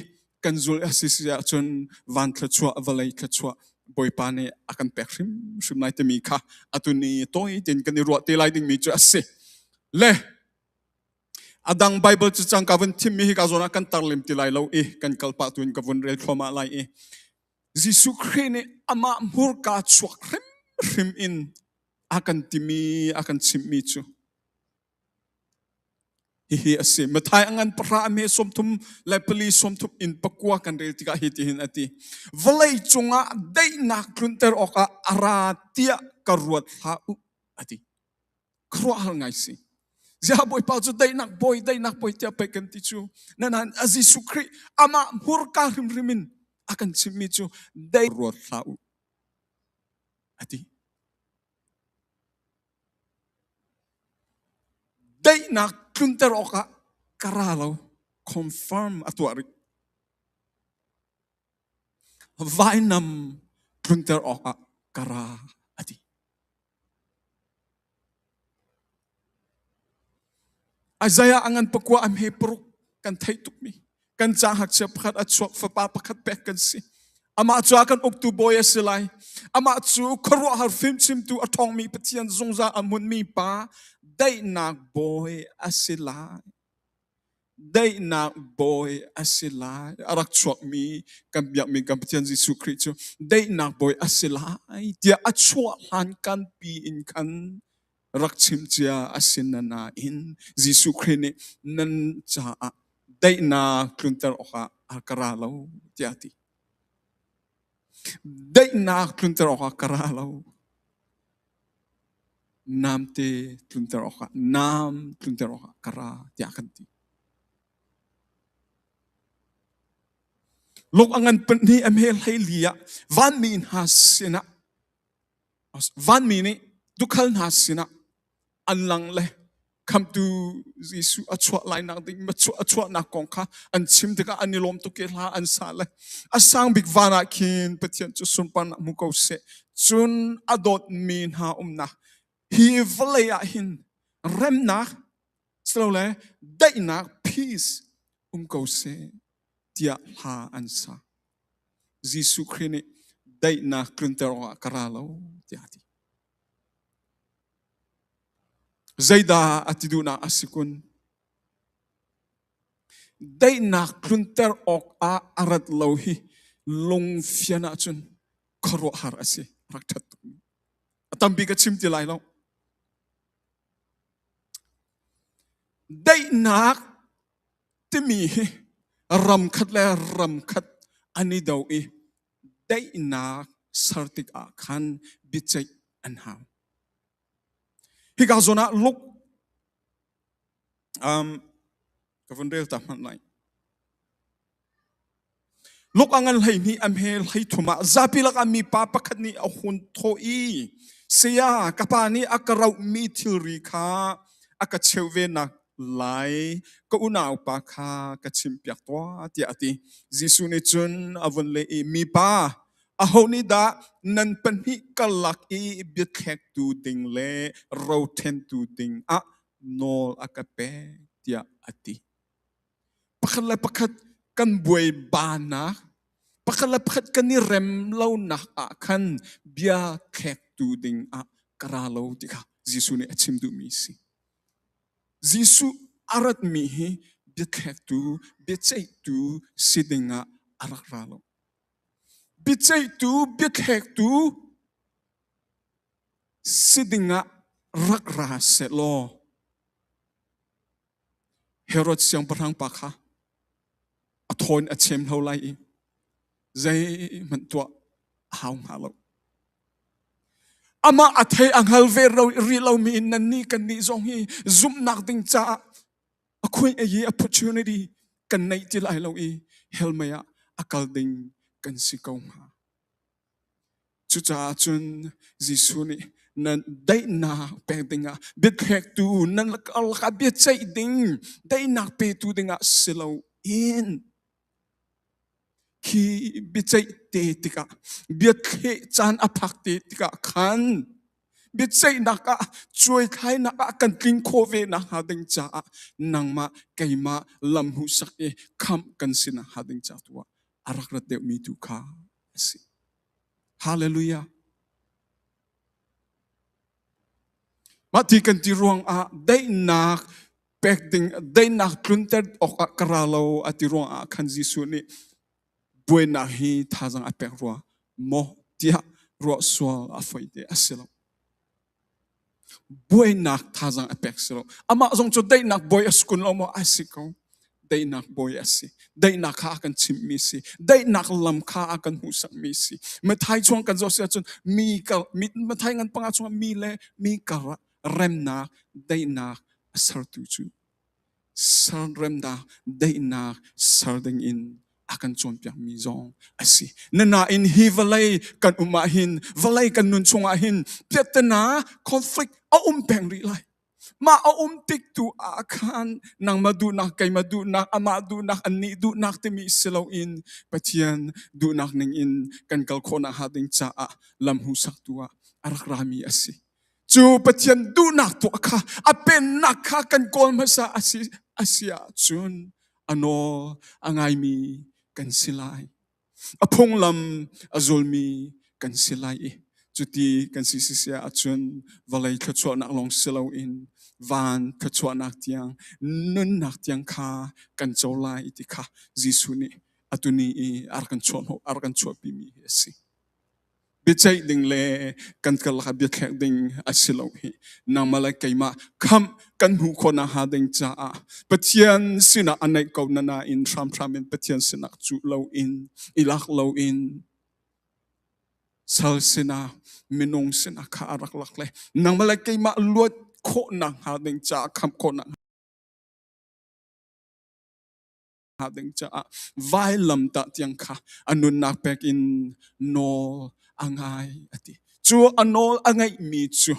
kan zulh a si si ahcun van thluachuah vawlei thluachuah Bawipa nih a kan pek hrimhrim lai timi kha atu ni tawi tein kan i ruah te lai dingmi cu a si. Le a dang Bible cu cang ka vun thimmi hi ka zawn ah kan tarlim ti lai lo i kan kalpah tu in ka vun rel thluahmah lai i Jesuh Khrih nih amah hmurka chuak hrimhrim in a kan timi a kan chimhmi cu Hihi a si. Matthai a ngan pahra a hme 34 39 kan rel tikah hi tihin a ti. Vawlei cungah daihnak tlunter awkah a ra tiah ka ruat hlah u a ti. Khuaruahhar ngai si. Ziah Bawipa cu daihnak bawi, daihnak bawi tiah pei kan ti cu. Nain a Jesuh Khrih amah hmurka hrimhrim in a kan chimhmi cu dai ruat hlah u a ti. Daihnak tlunter awkah ka ra lo. Confirm a tuah rih. Vainam tlunter awkah ka ra a ti. Isaiah a ngan pakua a hme paruk kan theih tukmi kan ca ngakchia pakhat a chuak fapa pakhat pek kan si. Amah cu a kan uktu bawi a si lai. Amah cu khuaruahhar fimchimtu a ṭhawngmi Pathian zungzal a hmunmi pa daihnak bawi a si lai. Daihnak bawi a si lai. A rak chuakmi kan biakmi kan Pathian Jesuh Khrih cu daihnak bawi a si lai tiah a chuah hlan kan pi in khan rak chim cia a si na nain Jesuh Khrih nih nan caah daihnak tlunter awkah a ka ra lo tiah a ti. Daihnak tlunter awkah ka ra lo. Namte tlunter awkah, nam tlunter awkah ka ra tiah kan ti. Luk a ngan pahnih a hme 14 ah vanmi hna sinah vanmi nih tuukhal hna sinah an lang le khamtu Jesuh a chuah lai nak ding a chuahnak kong kha an chim tikah an i lawm tuk i hla an sa le a sang bik van ah khin Pathian cu sunparnak hmu ko seh cun a dawtmi hna umnak hi vawlei ah hin remnak silole daihnak peace um ko seh tiah hla an sa. Jesuh Khrih nih daihnak tlunter awkah ka ra lo tiah a ti. Zeidah a ti duhnak a si kun? Daihnak tlunter awkah a rat lo hi lungfian ahcun khuaruahhar a si. Rak ṭhat tuk. A tampi ka chim ti lai lo. Daihnak timi hi ram khat le ram khat an i do i daihnak ser tikah khan biaceih an hau. Hika zawn ah Luke ka vun rel ta hmanh lai. Luke a ngan 12 a hme 33 ah zapi lakah mipa pakhat nih a hun thawh i saya ka pa nih a ka rohmi thilri kha a ka cheuh ve nak lai ka unaupa kha ka chimhpiak tuah tiah a ti. Jesuh nih cun a vun leh i mipa aho nih dah nan pahnih karlak i biathlektu ding le rothentu ding ah nawl a ka pek tiah a ti. Pakhat le pakhat kan buaibanak, pakhat le pakhat kan i rem lonak ah khan bia thlektu ding ah ka ra lo ti kha Jesuh nih a chim duhmi a si. Jesuh a ratmi hi biathlektu, biaceihtu si ding ah a rak ra lo. Biaceihtu, biathlektu si ding ah rak ra sehlaw Herod siangpahrang pa kha a thaw in a chem hlo lai i zeihmanh tuah a hau hnga lo. Amah a thei a hngal ve rih lomi in nannih kannih zong hi zumhnak ding caah a khuai i opportunity kan neih ti lai lo i hell mei ah a kal ding kan si ko hnga. Cucaah cun Jesuh nih nan daihnak pek dingah biathlektu nan lakah biaceih ding daihnak petu dingah si loin khi biaceih te tikah biathleh caan a phak te tikah khan biaceihnak ah cuaithlainak ah kan tling khawh ve nakhnga ding caah nangmah keimah lam hmuhsak i khamh kan si nakhnga ding ca tu ah a rak rat deuhmi tu kha a si. Hallelujah. Mah ti kan ti ruangah daihnak pek ding daihnak tlunter awkah ka ra lo a ti ruangah khan Jesuh nih buainak hi thazang a pek rua maw tiah ruah sual a foi te a si lo. Buainak thazang a pek si lo. Amah zong cu daihnak bawi a si kun lo maw? A si ko. Daihnak bawi a si. Daihnak kha a kan chimhmi si. Daihnak lam kha a kan hmuhsakmi si. Mathai chuang kan zoh si ahcun mi kar, mi, Mathai ngan panga chungah mi le mi kar ah remnak, daihnak a sertu cu serremnak, daihnak ser ding in a kan cawnpiakmi zong a si. Nanain hi vawlei kan um ah hin, vawlei kan nun chungah hin piahtana conflict a um peng rih lai. Mah a um tik tu ah khan nangmah duhnak, keimah duhnak, amah duhnak, annih duhnak timi si loin Pathian duhnak ning in kan kal khawhnak hnga ding caah lam hmuhsaktu ah a rak rami a si. Cu Pathian duhnak tuah kha a pennak kha kan kawl hmasa a si a si ahcun a nawl a ngaimi kan si lai. A phunglam a zulmi kan si lai i cuti kan si si si ahcun vawlei thluachuahnak lawng si loin van thluachuahnak tiang nunnak tiang kha kan co lai ti kha Jesuh nih atuni i a rak kan chuah a rak kan chuahpimi hi a si. Biaceih ding le kan karlak ah biathlek ding a si lo hi. Nangmah le keimah khamh kan hmuh khawh nakhnga ding caah Pathian sinah a naih ko na nain hramhram in Pathian sinah cuh loin i lak loin. Sal sinah minung sinah kha a rak lak le nangmah le keimah luat khawhnak hnga ding caah khamh khawhnak hnga ding caah vailamtah tiang kha a nunnak pek in nawl a ngai a ti. Cu a nawl a ngaihmi cu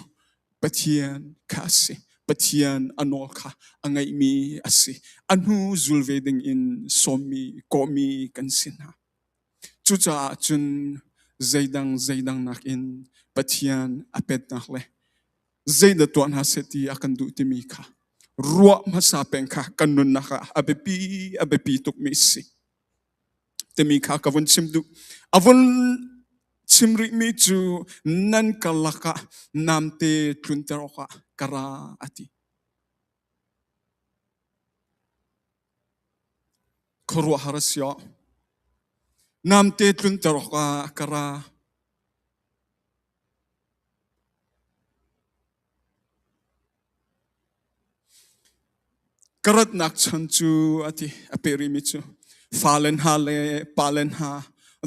Pathian kha a si. Pathian a nawl kha a ngaihmi a si. A hnu zul ve ding in sawmmi, kawhmi kan si hna. Cucaah cun zeidang zeidang nakin Pathian a petnak le zeidah tuah hna seh ti a kan duh timi kha ruah hmasa peng kha kan nunnak ah a biapi a biapi tukmi a si timi kha ka vun chim duh. A vun chim rihmi cu nan karlak ah namte tlunter awkah ka ra a ti. Khuaruahhar a si awh. Namte tlunter awkah ka ra. Ka ratnak chan cu a ti a peh rihmi cu fale hna le pale hna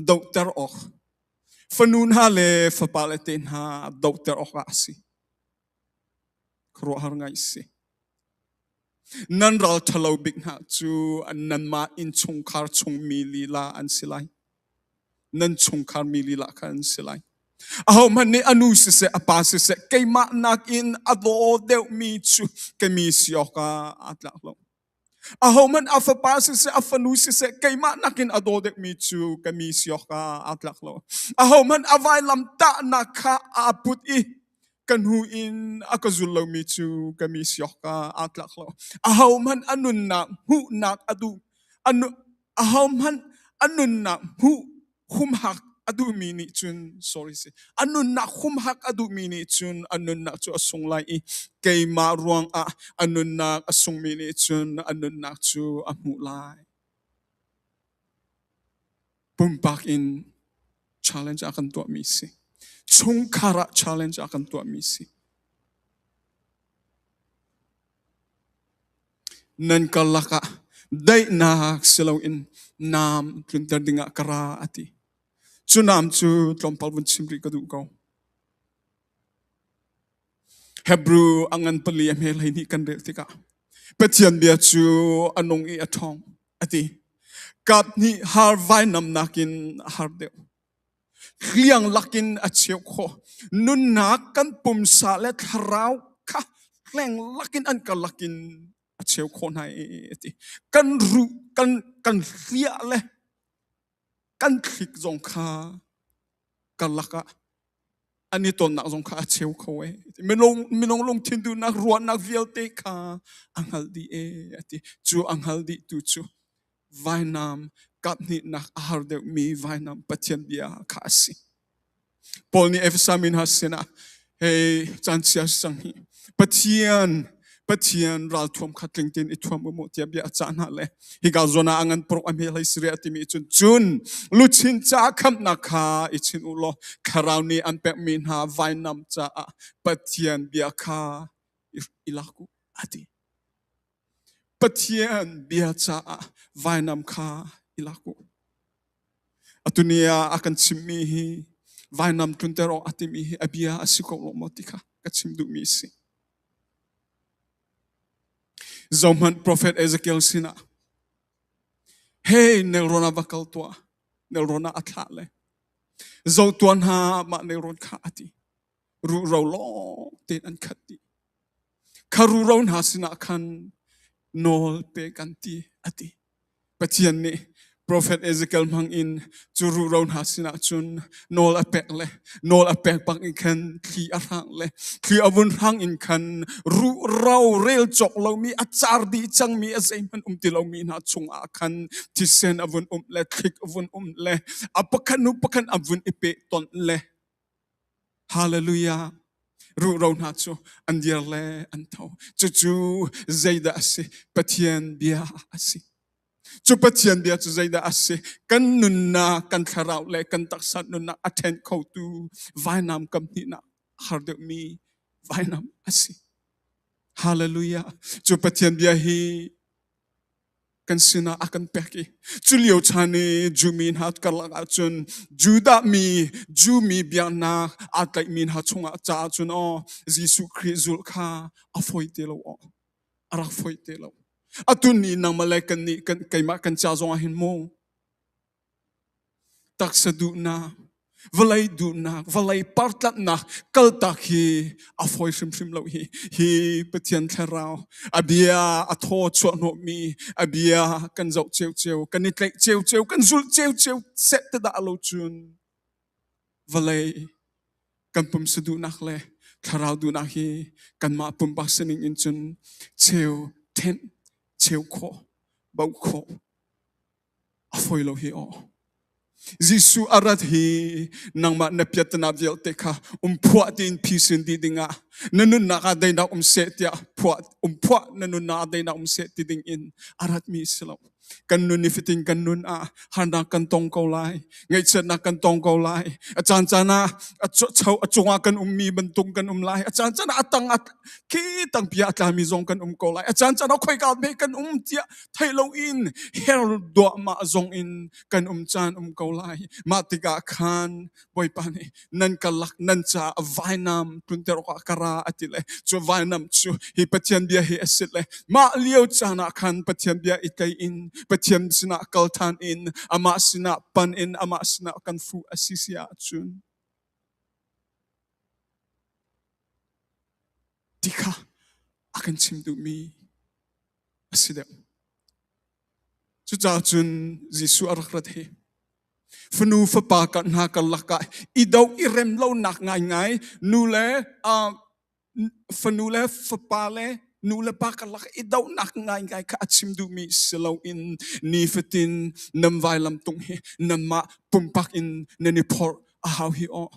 dohter awk, fanu hna le fapale te hna dohter awkah a si. Khuaruahhar ngai a si. Nan ral ṭhalo bik hna cu nanmah innchungkhar chungmi lila an si lai. Nan chungkhar mi lila kha an si lai. Ahohmanh nih a nu siseh, a pa siseh, keimah nakin a daw deuhmi cu ka mi si awkah aa tlak lo. Ahohmanh a fapa siseh, a fanu siseh, keimah nakin a daw deuhmi cu ka mi si awkah aa tlak lo. Ahohmanh a vailam tahnak kha aa put i ka hnu in a ka zul lomi cu ka mi si awkah aa tlak lo. Ahohmanh a nunnak hmuhnak a duh ahohmanh a nunnak hmuh humhak a duhmi nih cun sorry si a nunnak humhak a duhmi nih cun a nunnak cu a sung lai i keimah ruangah a nunnak a sungmi nih cun a nunnak cu a hmuh lai. Pumpak in challenge a kan tuahmi si. Chungkhar ah challenge a kan tuahmi si. Nan karlak ah daihnak si loin naam tlunter dingah ka ra a ti. Cu naam cu tlawmpal vun chim rih ka duh ko. Hebrew a ngan pali a hme 12 kan rel tikah Pathian bia cu a nung i a ṭhawng a ti. Kap nih har vainam nakin a har deuh. Hliang lakin a cheu khawh. Nunnak kan pumsa le thlarau kha hleng lakin an karlak in a cheu khawh hna i a ti. Kan ruh kan hliah le kan thlik zong kha karlak ah an i tonnak zong kha a cheu kho e. Minung lungthin duhnak ruahnak vialte kha a hngalh dih e a ti. Cu a hngal dih tu cu vainam kaphnihnak a har deuhmi vainam Pathian bia kha a si. Paul nih Efesa mi hna sinah hei caan chia sang hi Pathian Pathian ralthuam kha tling tein i thuam u mu tiah bia a cah hna le hika zawn ah a ngan poruk a hme hlei siria timi cun cun luchin caah khamhnak kha i chin u law thlarau nih an pekmi hna vainam caah Pathian bia kha i lak u a ti. Pathian bia caah vainam kha i lak u. Atuni ah a kan chimmi hi vainam tlunter awk a timi hi a bia a si ko lo maw ti kha ka chim duhmi a si. Zohhmanh Profet Ezekiel sinah Hey nelrawn ah va kal tuah nelrawn ah a thlah le zoh tuah hna mah nelrawn kha a ti ruhro lawng tein an khat dih kha ruhro hna sinah khan nawl pe kan ti a ti Pathian nih Profet Ezekiel hmang in cu ruhro hna sinah cun nawl a pek le nawl a pek bak in khan thli a hrang le thli a vun hrang in khan ruhro rel cawk lomi a car dih cangmi a zeihmanh um ti lomi hna chungah khan thisen a vun um le thlik a vun um le a pakhat hnu pakhat a vun i peh tonh le Hallelujah. Ruhro hna cu an dir le an tho. Cucu zeidah a si? Pathian bia a si. Cu Pathian bia cu zeidah a si? Kan nunnak, kan thlarau le kan taksa nunnak a ṭhen khotu vainam kam hnihnak har deuhmi vainam a si. Hallelujah. Cu Pathian bia hi kan sinah a kan pek i cu lio chan i Jumi hna karlak ahcun Judah mi Jumi biaknak aa tlaihmi hna chungah caah cun aw Jesuh Khrih zulh kha a fawi te lo aw a rak fawi te lo. Atu ni nangmah le kan nih kan keimah kan ca zong ah hin mu Taksa duhnak, vawlei duhnak, vawlei partlanhnak kaltak hi a fawi hrimhrim lo hi. Hi Pathian Thlarau a bia a thaw chuahhnawhmi a bia kan zoh ciocio, kan i tlaih ciocio, kan zulh ciocio seh te dah lo cun vawlei kan pumsa duhnak le thlarau duhnak hi kanmah pumpak sining in cun cheu thenh, cheu khawh, bauh khawh A fawi lo hi aw. Jesuh a rat hi nangmah na piatana vialte kha um phuah tiin phisin dih dingah na nunnak ah deinak um seh tiah phuah um phuah na nunnak ah deinak um seh ti ding in a ratmi si lo. Kan nun ni fatin kan nun ah harnak kan tong ko lai, ngaihchiatnak kan tong ko lai. A caan caan ah a cho a cungah kan ummi bantuk kan um lai. A caan caan ah a tang ah khi tangpi ah a tlami zong kan um ko lai. A caan caan ah khoika hme kan um tiah theih loin her duahmah zong in kan um caan um ko lai. Mah tikah khan Bawipa nih nan ka lak nan caah vainam tlunter awkah ka ra a ti le cu vainam cu hi Pathian bia hi a si le mah lio caan ah khan Pathian bia i tlei in Pathian sinah kal than in amah sinah pan in amah sinah kan fuh a si si ahcun ti kha a kan chim duhmi a si deuh. Cucaah cun Jesuh a rak rat hi fanu fapa ka hna karlak ah i do i rem lonak ngaingai nu le fanu le fapa le nu le pa karlak i dohnak ngaingai kha a chim duhmi si loin nifatin nan vailam tung hi nanmah pumpak in nan i phorh a hau hi aw.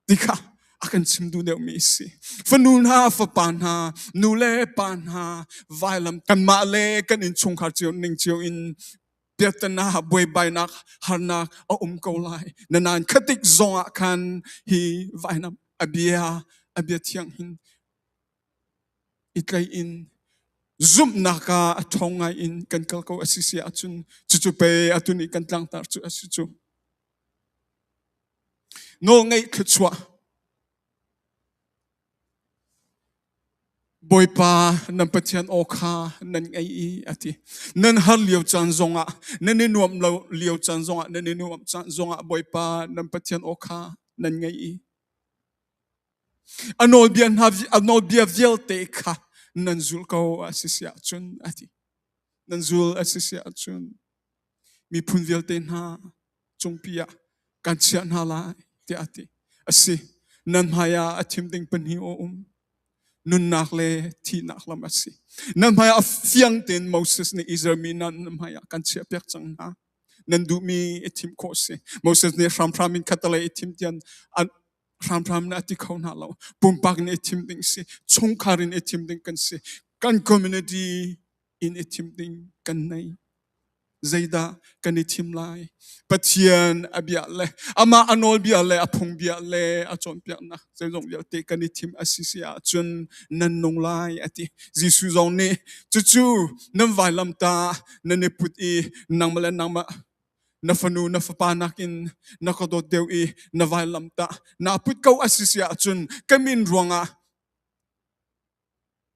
Ti kha a kan chim duh deuhmi a si. Fanu hna, fapa hna, nu le pa hna, vailam kanmah le kan innchungkhar cio ning cio in piatana buaibainak harnak a um ko lai. Na nain khatik zong ah khan hi vainam a bia a bia thiang hin i tlaih in zumhnak ah a ṭhawng ngai in kan kal ko a si si ahcun cucu pe atu nih kan tlangtar cu a si cu. Nawlngeih thluachuah. Bawipa nan Pathian aw kha nan ngaih i a ti. Nan har lio caan zongah, nan i nuamh lo lio caan zongah, nan i nuamh caan zongah Bawipa nan Pathian aw kha nan ngaih i a nawlbia hna a nawlbia vialte kha nan zul ko a si si ahcun a ti. Nan zul a si si ahcun miphun vialte hna cungpi ah kan chiah hna lai tiah a ti. A si, nan hmaiah a thim ding pahnih a um. Nunnak le thihnak lam a si. Nan hmaiah a fiang tein Moses nih Israel mi nan hmaiah kan chiahpiak cang hna. Nan duhmi i thim khawh si. Moses nih hramhram in khatalei i thim tian hramhram in a ti kho hna lo. Pumpak in i thim ding si. Chungkhar in i thim ding kan si. Kan community in i thim ding kan nei. Zeidah kan i thim lai? Pathian a bia le amah a nawlbia le a phungbia le a cawnpiaknak zeizong vialte kan i thim a si si ahcun nan nung lai a ti. Jesuh zong nih cucu nan vailamta nan i put i nangmah le nangmah na fanu na fapa nakin na ka dawt deuh i na vailamta naa put ko a si si ahcun ka min ruangah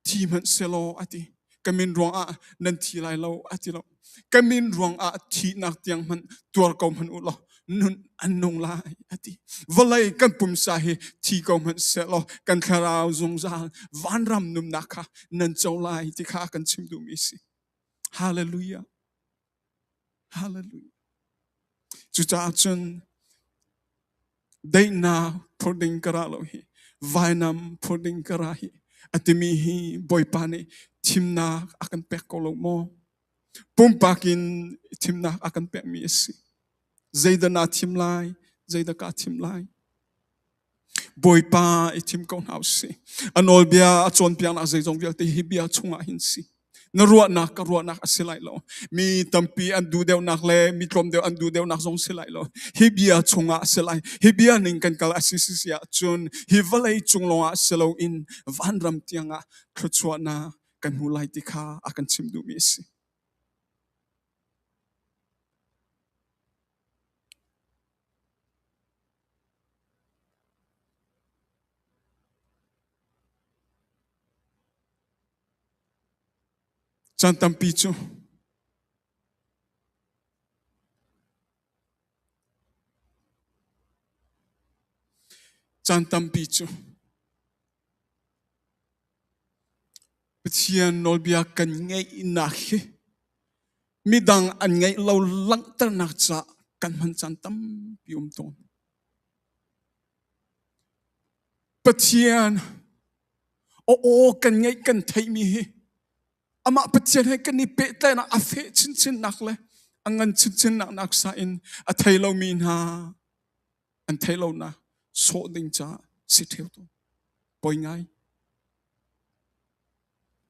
Thi hmanh selaw a ti. Ka min ruangah nan thi lai lo a ti lo. Ka min ruangah thihnak tiang hmanh tuar ko hmanh u law nun an nung lai a ti. Vawlei kan pumsa hi thi ko hmanh selaw kan thlarau zungzal vanram nunnak kha nan co lai ti kha a kan chim duhmi a si. Hallelujah. Hallelujah. Cucaah cun daihnak phur ding ka ra lo hi vainam phur ding ka ra hi a timi hi Bawipa nih thimnak a kan pek ko lo maw? Pumpak in thimnak a kan pekmi a si. Zeidah naa thim lai? Zeidah kaa thim lai? Bawipa i thim ko hna usih. A nawlbia a cawnpiaknak zeizong vialte hi bia chungah hin si. Na ruahnak ka ruahnak a si lai lo. Mi tampi an duh deuhnak le mi tlawm deuh an duh deuhnak zong si lai lo. Hi bia chungah a si lai. Hi bia ning kan kal a si si si ahcun hi vawlei cung lawngah si loin vanram tiangah thluachuahnak kan hmu lai ti kha a kan chim duhmi a si. Caan tampi cu caan tampi cu Pathian nawlbia kan ngeihnak hi midang an ngeih lo langhternak caah kan hman caan tampi um tawn. Pathian aw aw kan ngeih kan theihmi hi amah Pathian he kan i pehtlaihnak a feh chinchinnak le a ngan chinchinnak nak sa in a thei lomi hna an thei lonak sawh ding caah si ṭheo tawn. Poi ngai.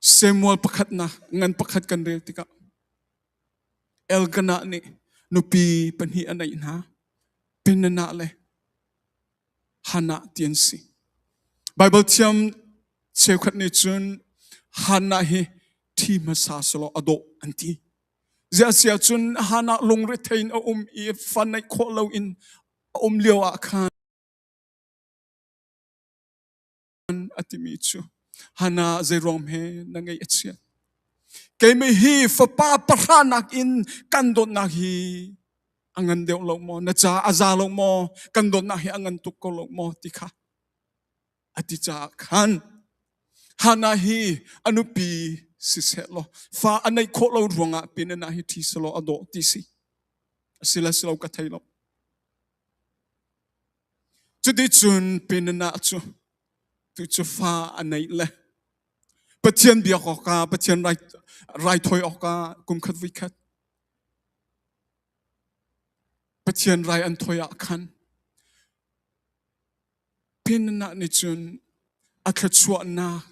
Samuel pakhatnak ngan pakhat kan rel tikah Elkanah nih nupi pahnih a neih hna. Peninnah le Hannah ti an si. Bible thiam cheukhat nih cun Hannah hi ṭhi hmasa selaw a dawh an ti. Ziah si ahcun Hannah lungrethei in a um i fa neih khawh loin a um lio ah khan a timi cu Hannah zeiruang hme na ngeih a chiat. Keimah hi fapa pahra nakin kan dawtnak hi a ngan deuh lo maw? Na ca a za lo maw? Kan dawtnak hi a ngan tuk ko lo maw? Ti kha a ti caah khan Hannah hi a nupi siseh law fa a neih khawh lo ruangah Peninnah hi ṭhi selaw a dawh ti si. A si le si lo ka thei lo. Cuticun Peninnah cu tu cu fa a neih le Pathian biak awkah Pathian raithawi awkah kumkhat voikhat Pathian rai an thawi ah khan Peninnah nih cun a thluachuahnak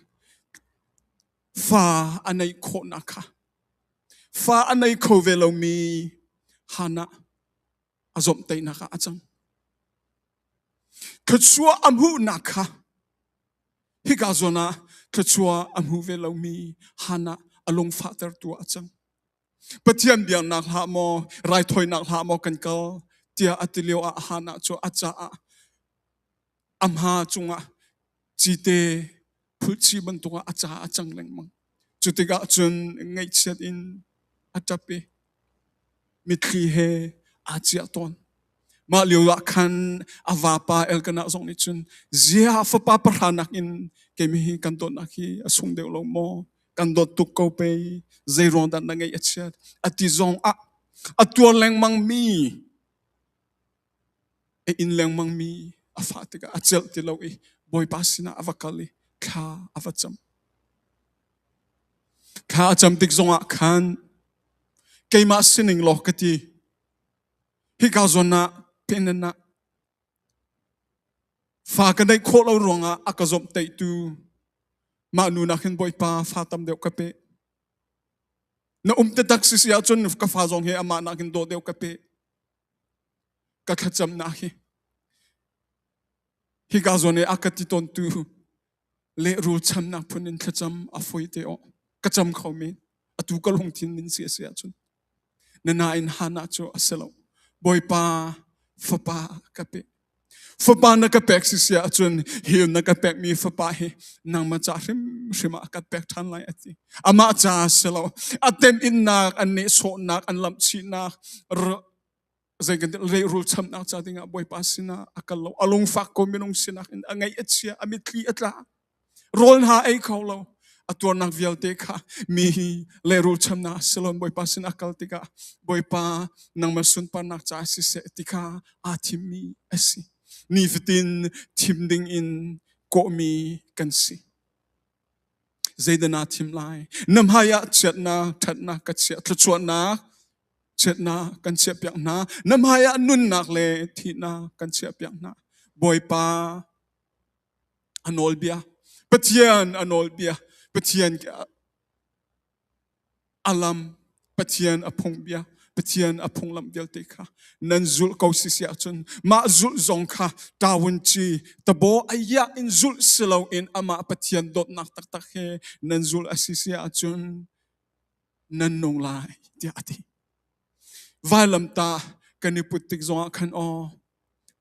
fa a neih khawhnak kha fa a nei kho ve lomi Hannah a zawmhtaihnak ah a cang. Thluachuah a hmuhnak kha hika zawn ah thluachuah a hmu ve lomi Hannah a lungfahtertu ah a cang. Pathian biaknak hlah maw, raithawinak hlah maw kan kal tiah a ti lio ah Hannah cu a caah a hma cungah cite phulchi bantuk ah a ca a cang lengmang. Cu tikah cun ngaihchiat in a ṭap i mitthli he aa ciah tawn. Mah lio ah khan a vapa Elkanah zong nih cun ziah fapa pahra nakin keimah hi kan dawtnak hi a sung deuh lo maw? Kan dawt tuk ko pei. Zei ruang dah na ngaih a chiat? A ti zong ah a tuar lengmang mi a inn lengmang mi a fah tikah a celh ti lo i Bawipa sinah a va kal i thla a va cam. Thla a cam tik zongah khan keimah sining law ka ti. Hika zawn ah penan ah fa ka neih khawh lo ruangah a ka zawmhtaihtu mah nu nak hin Bawipa fa tam deuh ka pe. Na um taktak si si ahcun ka fa zong hi amah nak hin dawh deuh ka pe. Ka thlacamnak hi hika zawn i a ka ti tawntu lehrul chamnak phun in thlacam a fawi te aw ka cam kho men atu ka lungthin nin si a si ahcun na nain Hannah cu a si lo Bawipa fapa ka pe fapa na ka pek si si ahcun hi na ka pekmi fapa hi nangmah ca hrimhrim ah ka pek ṭhan lai a ti amah ca a si lo a temhinnak an nehsawhnak an lamhchihnak zei kan lehrul chamnak ca dingah Bawipa sinah a kal lo a lungfak ko minung sinak in a ngaih a chia a mitthli a tla rawl hna ei kho lo a tuarnak vialte kha mi lehrul chamnak silon Bawipa sin a kal tikah Bawipa nangmah sunparnak ca siseh ti kha aa thimmi a si nifatin thim ding in kawhmi kan si zeidah naa thim lai na hmai ah chiatnak ṭhatnak ka chiah thluachuahnak chiatnak kan chiahpiak hna na hmai ah nunnak le thihnak kan chiahpiak hna Bawipa a nawlbia Pathian a nawlbia Pathian a lam Pathian a phungbia Pathian a phunglam vialte kha nan zulh ko si si ahcun mah zulh zong kha tawun ci tabo ayah in zulh si loin amah Pathian dawtnak taktak he nan zulh a si si ahcun nan nung lai tiah a ti. Vailamtah kan i put tik zongah khan aw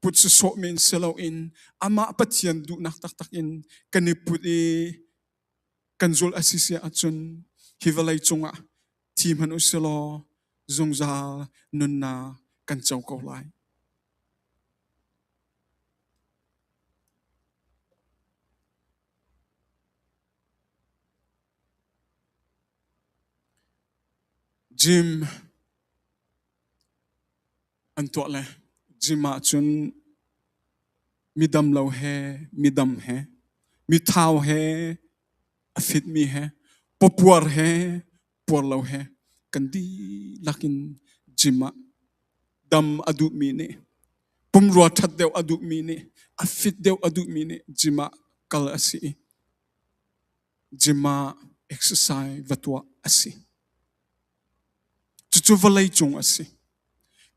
put sawsawh men si loin amah Pathian duhnak taktak in kan i put i kan zulh a si si ahcun hi vawlei cungah Thi hmanh u silaw zungzal nunnak kan co ko lai. Gym an tuah le gym ahcun midam lo he midam he mithau he a fitmi he pawpuar he puar lo he kan dihlak in gym ah dam a duhmi nih pumrua ṭhat deuh a duhmi nih a fit deuh a duhmi nih gym ah kal a si i gym ah exercise va tuah a si. Cucu vawlei cung a si.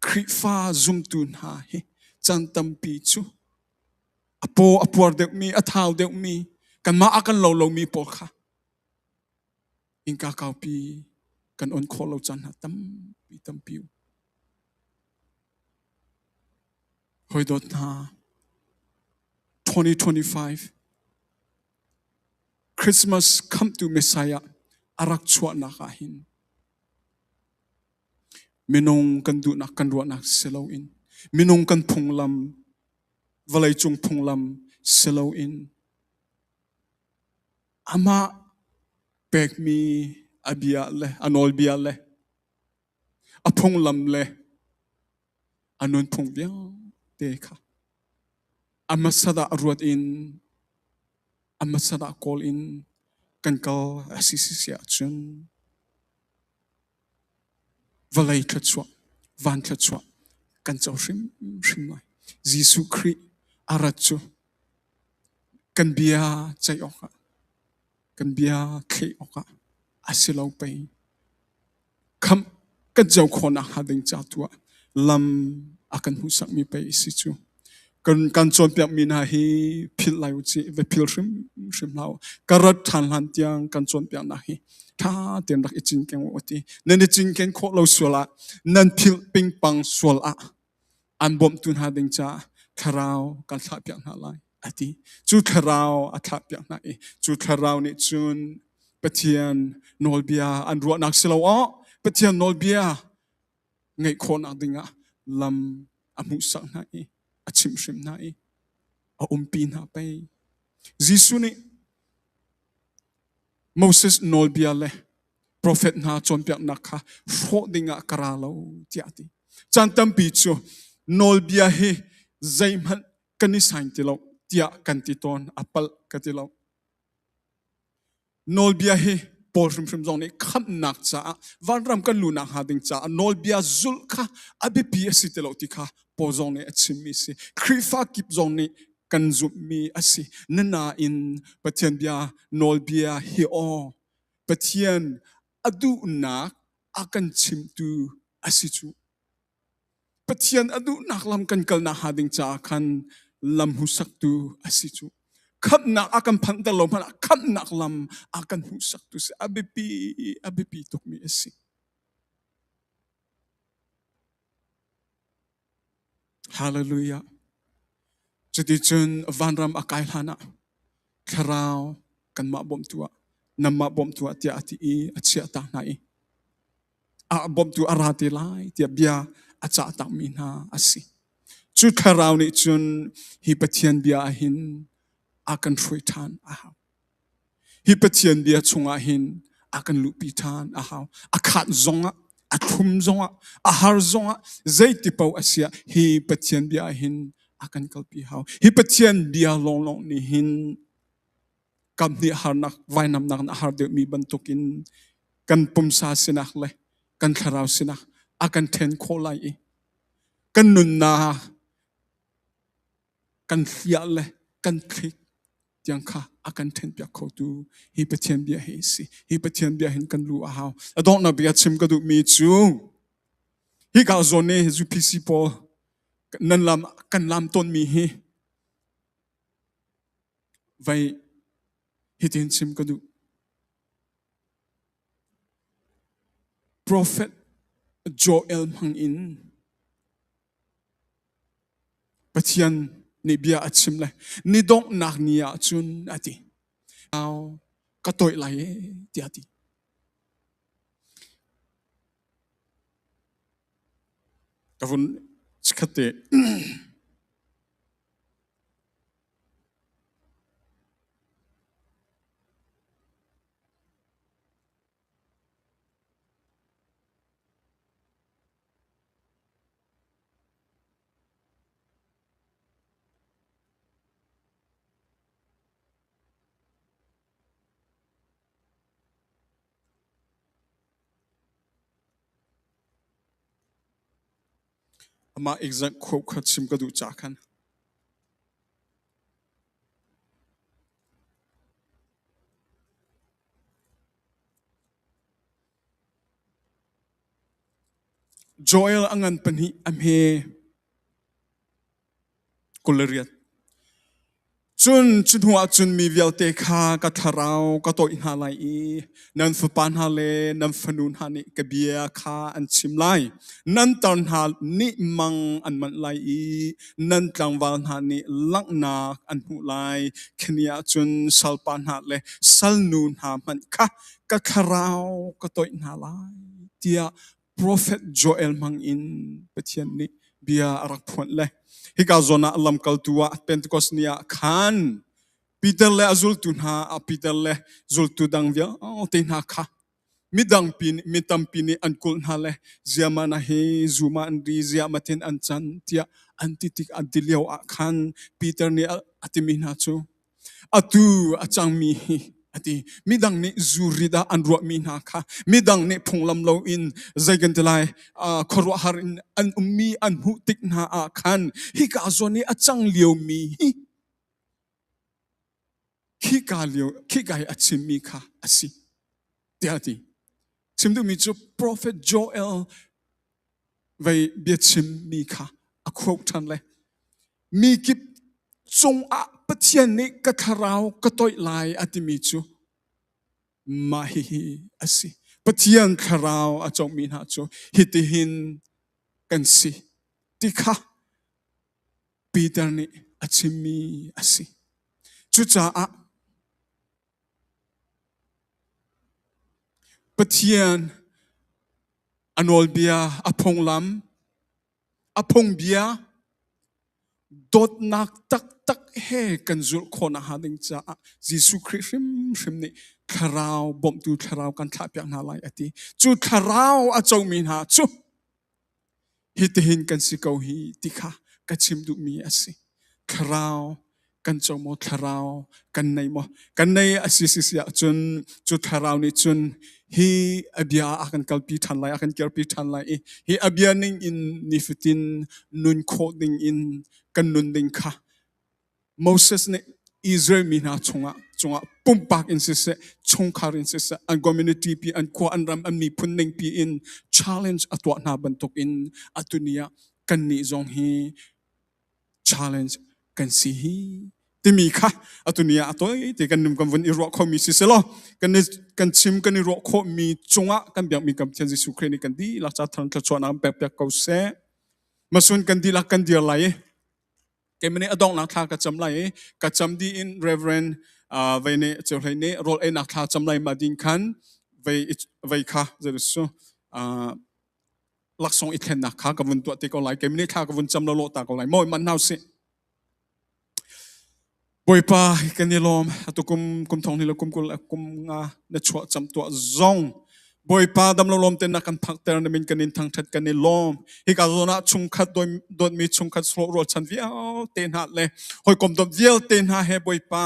Khrihfa zumtu hna hi caan tampi cu a paw a puar deuhmi, a thau deuhmi, kanmah a kan lo lomi pawl kha innka kaupi kan on khawh lo caan hna tampi tampi um. Hawi dawt hna, 2025 Christmas khamhtu Messiah a rak chuahnak ah hin minung kan duhnak kan ruahnak si loin minung kan phunglam vawleicung phunglam si loin amah pekmi a bia le a nawlbia le a phunglam le a nunphung vialte kha a hmasa ah ruat in a hmasa ah kawl in kan kal a si si si ahcun vawlei thluachuah van thluachuah kan co hrimhrim lai. Jesuh Khrih a rat cu kan bia ceih awkah kan bia thleh awkah a si lo pei. Khamh kan co khawhnak hnga ding ca tu ah lam a kan hmuhsakmi pei a si cu. Kan, kan cawnpiakmi hna hi philh lai u cih, va phil hrimhrim hlah u. Ka rat ṭhan hlan tiang kan cawnpiaknak hi ṭha tein rak i cinken u ti. Nan i cinken khawh lo sual ah, nan philh pingpang sual ah, an bawmhtu hna ding caah thlarau kan thlahpiak hna lai a ti. Cu thlarau a thlahpiak hna i cu thlarau nih cun Pathian nawlbia an ruahnak si lo aw Pathian nawlbia ngeih khawhnak dingah lam a hmuhsak hna i a chimhhrim hna i a umpi hna pei. Jesuh nih Moses nawlbia le profet hna cawnpiaknak kha hrawh dingah ka ra lo tiah a ti. Caan tampi cu nawlbia hi zeihmanh kan i sain ti lo tiah kan ti tawn a palh ka ti lo. Nawlbia hi Paul hrimhrim zong nih khamhnak caah vanram kan luhnak hnga ding caah nawlbia zulh kha a biapi a si ti lo ti kha Paul zong nih a chimmi a si. Khrihfa kip zong nih kan zumhmi a si. Nanain Pathian bia nawlbia hi aw Pathian a duhnak a kan chimtu a si cu. Pathian a duhnak lam kan kalnak hnga ding caah khan lam hmuhsaktu a si cu. Khamhnak a kan phanhter lo hmanh ah khamhnak lam a kan hmuhsaktu si. A biapi, a biapi tukmi a si. Hallelujah. Cuticun vanram a kai hlan ah thlarau kanmah bawmtu ah nanmah bawmtu ah tiah a ti i a chiah ta hna i a bawmtu a ra te lai tiah bia a cah takmi hna a si. Cu thlarau nih cun hi Pathian bia ah hin a kan hruai ṭhan a hau. Hi Pathian bia chungah hin a kan luhpi ṭhan a hau. A khat zongah, a thlum zongah, a har zongah, zeiti paoh a siah hi Pathian bia ah hin a kan kalpi hau. Hi Pathian bia lawnglawng nih hin kamhnih harnak vainamnak in a har deuhmi bantukin kan pumsa sinak le kan thlarau sinak a kan ṭhen khawh lai i kan nunnak kan hliah le kan thlik tiang kha a kan ṭhenpiak khotu hi Pathian bia hi a si. Hi Pathian bia hin kan lu a hau. A donghnak bia chim ka duhmi cu hika zawn i UPC pawl nan lam kan lam tawnmi hi vai hitin chim ka duh. Prophet Joel hmang in Pathian nih bia a chim le ni donghnak ni ah cun a ti. Ka toih lai e tiah a ti. Ka vun chikkhatte Amah exact quote kha chim ka duh ca khan. Joel a ngan pahnih a hme 28. Cun cu hnuah cun mi vialte kha ka thlarau ka tawih hna lai i nan fapa hna le nan fanu hna nih ka bia kha an chim lai. Nan tar hna nih mang an manh lai i nan tlangval hna nih langhnak an hmuh lai. Khi ni ah cun salpa hna le salnu hna hmanh kha ka thlarau ka toih hna lai tiah Profet Joel hmang in Pathian nih bia a rak phuan le hika zawn ah lamkaltu ah Pentecost ni ah khan Peter le a zultu hna Peter le zultu dang vialte hna kha midang pi mi tampi nih an kulh hna le ziama na hi zuma an ri ziama tin an can tiah an ti tik an ti lio ah khan Peter nih a timi hna cu Atu a cangmi hi a ti. Midang nih zurit ah an ruahmi hna kha midang nih phunglam loin zei kan ti lai khuaruahhar in an ummi an hmuh tik hna ah khan hika zawn i a cang liomi hi khika lio khika hi a chimmi kha a si tiah a ti. Chim duhmi cu Prophet Joel vei biachimmi kha a quote ṭhan le mi kip cungah Pathian nih ka thlarau ka toih lai a timi cu mah hihi a si. Pathian thlarau a cawngmi hna cu hitihin kan si ti kha Peter nih a chimmi a si. Cucaah Pathian a nawlbia, a phunglam, a phungbia dawtnak taktak he kan zulh khawh nakhnga ding caah Jesuh Khrih hrimhrim nih thlarau bawmhtu thlarau kan thlahpiak hna lai a ti. Cu thlarau a comi hna cu hitihin kan si ko hi ti kha ka chim duhmi a si. Thlarau kan co maw thlarau kan nei maw kan nei a si si si ahcun cu thlarau nih cun hi a bia a kan kalpi ṭhan lai a kan kirpi ṭhan lai i hi a bia ning in nifatin nun khawh ding in kan nun ding kha Moses nih Israel mi hna chungah cungah pumpak in siseh chungkhar in siseh an community pi an khua an ram an miphun ning pi in challenge a tuah hna bantuk in atuni ah kannih zong hi challenge kan si hi timi kha atuni ah a toi te kan num kan vun i ruah khomi si selaw kan kan chim kan i ruah khawhmi cungah kan biakmi kan Pathian Jesuh Khrih nih kan dihlak ca thang thluachuahnak an pek piak ko seh masun kan dihlak kan dir lai i keimah nih a donghnak thla ka cam lai i ka cam dih in Reverend vei nih ceuhlei nih rawl einak thla cam lai ma din khan vei vei kha zei su laksawng i thlennak kha ka vun tuah te ko lai keimah nih thla ka vun cam lo ta ko lai mawi man hau sih Bawipa kan i lawm atukum kum thong ni le kum kul kum nga na chuah cam tuah zong Bawipa damlo lawm ten na kan phakter na min kan in thangthat kan i lawm hika zawn ah chungkhat dawtmi chungkhat sawh rualchan vialte hna le hawikom dawt vialte hna he Bawipa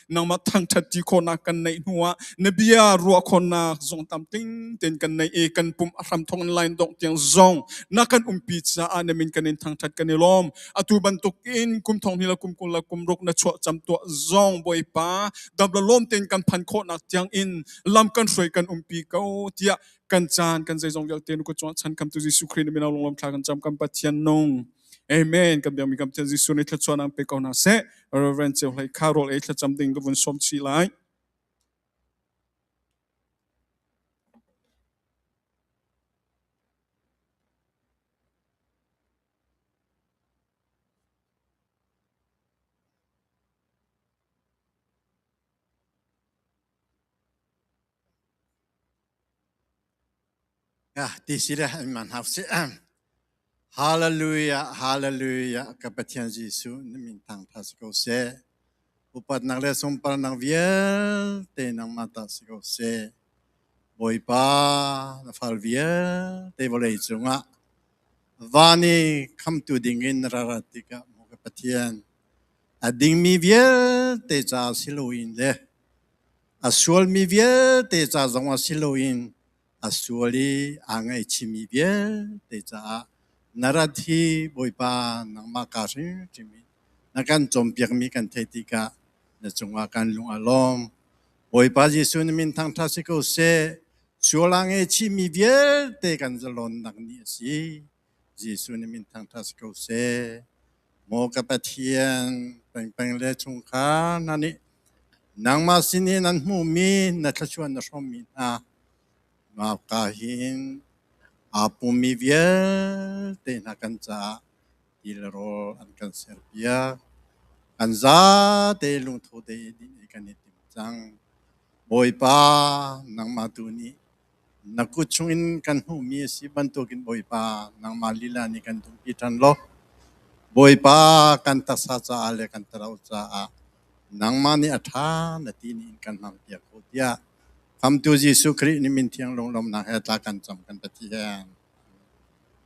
nangmah thangthat ti khawhnak kan neih hnuah na bia ruah khawhnak zong tam ting ten kan nei i kan pum a hram thong line dong tiang zong na kan umpi caah na min kan in thangthat kan i lawm atu bantuk in kum thong hnih le kum kul le kum ruk na chuah cam tuah zong Bawipa damla lawm ten kan phan khawhnak tiang in lam kan hruai kan umpi ko tiah kan caan kan zeizong vialte nu ku chan kam tu Jesuh Khrih na min lunglawm thla kan cam kan Pathian nung Amen. Kan biakmi kan Pathian Jesuh nih thluachuah nang pe ko hna seh. Reverend Ceu Hlei kha rawl ei thlacam ding ka vun sawm chih lai. Ya, ti si le an man hau si. Hallelujah, hallelujah. Ka Pathian Jesuh na min thangthat si ko seh. Upatnak le sunparnak vialte nangmah ta si ko seh. Bawipa, na fal vialte vawlei cungah van i khamtu dingin na ra rat tikah maw ka Pathian, a dingmi vialte ca si loin le a sualmi vialte ca zongah si loin a sual i aa ngaihchihmi vialte caah na rat hi Bawipa nangmah kaa hrimhrim in na kan cawnpiakmi kan theih tikah na cungah kan lung a lawm. Bawipa Jesuh na min thangṭhat si ko seh. Sual aa ngaihchihmi vialte kan zalonnak ni a si. Jesuh na min thangṭhat si ko seh. Maw ka Pathian, pengpeng le chungkhar hna nih nangmah sin in an hmuhmi na thluachuah na hrawmmi hna ngakka hin aa pummi vialte hna kan caah ti le rawl an kan serpiak. Kan zate lungtho tein din kan i tim cang. Bawipa, nangmah tu nih Na kut chungin kan hmuhmi a si bantukin Bawipa, nangmah lila nih kan dumpi ṭhan law, Bawipa, kan taksa caah le kan thlarau caah nangmah nih a ṭha na ti nih in kan hmangpiak ko tiah Khamtu Jesuh Khrih nih min thiang lunglawmhnak he tla kan cam kan Pathian.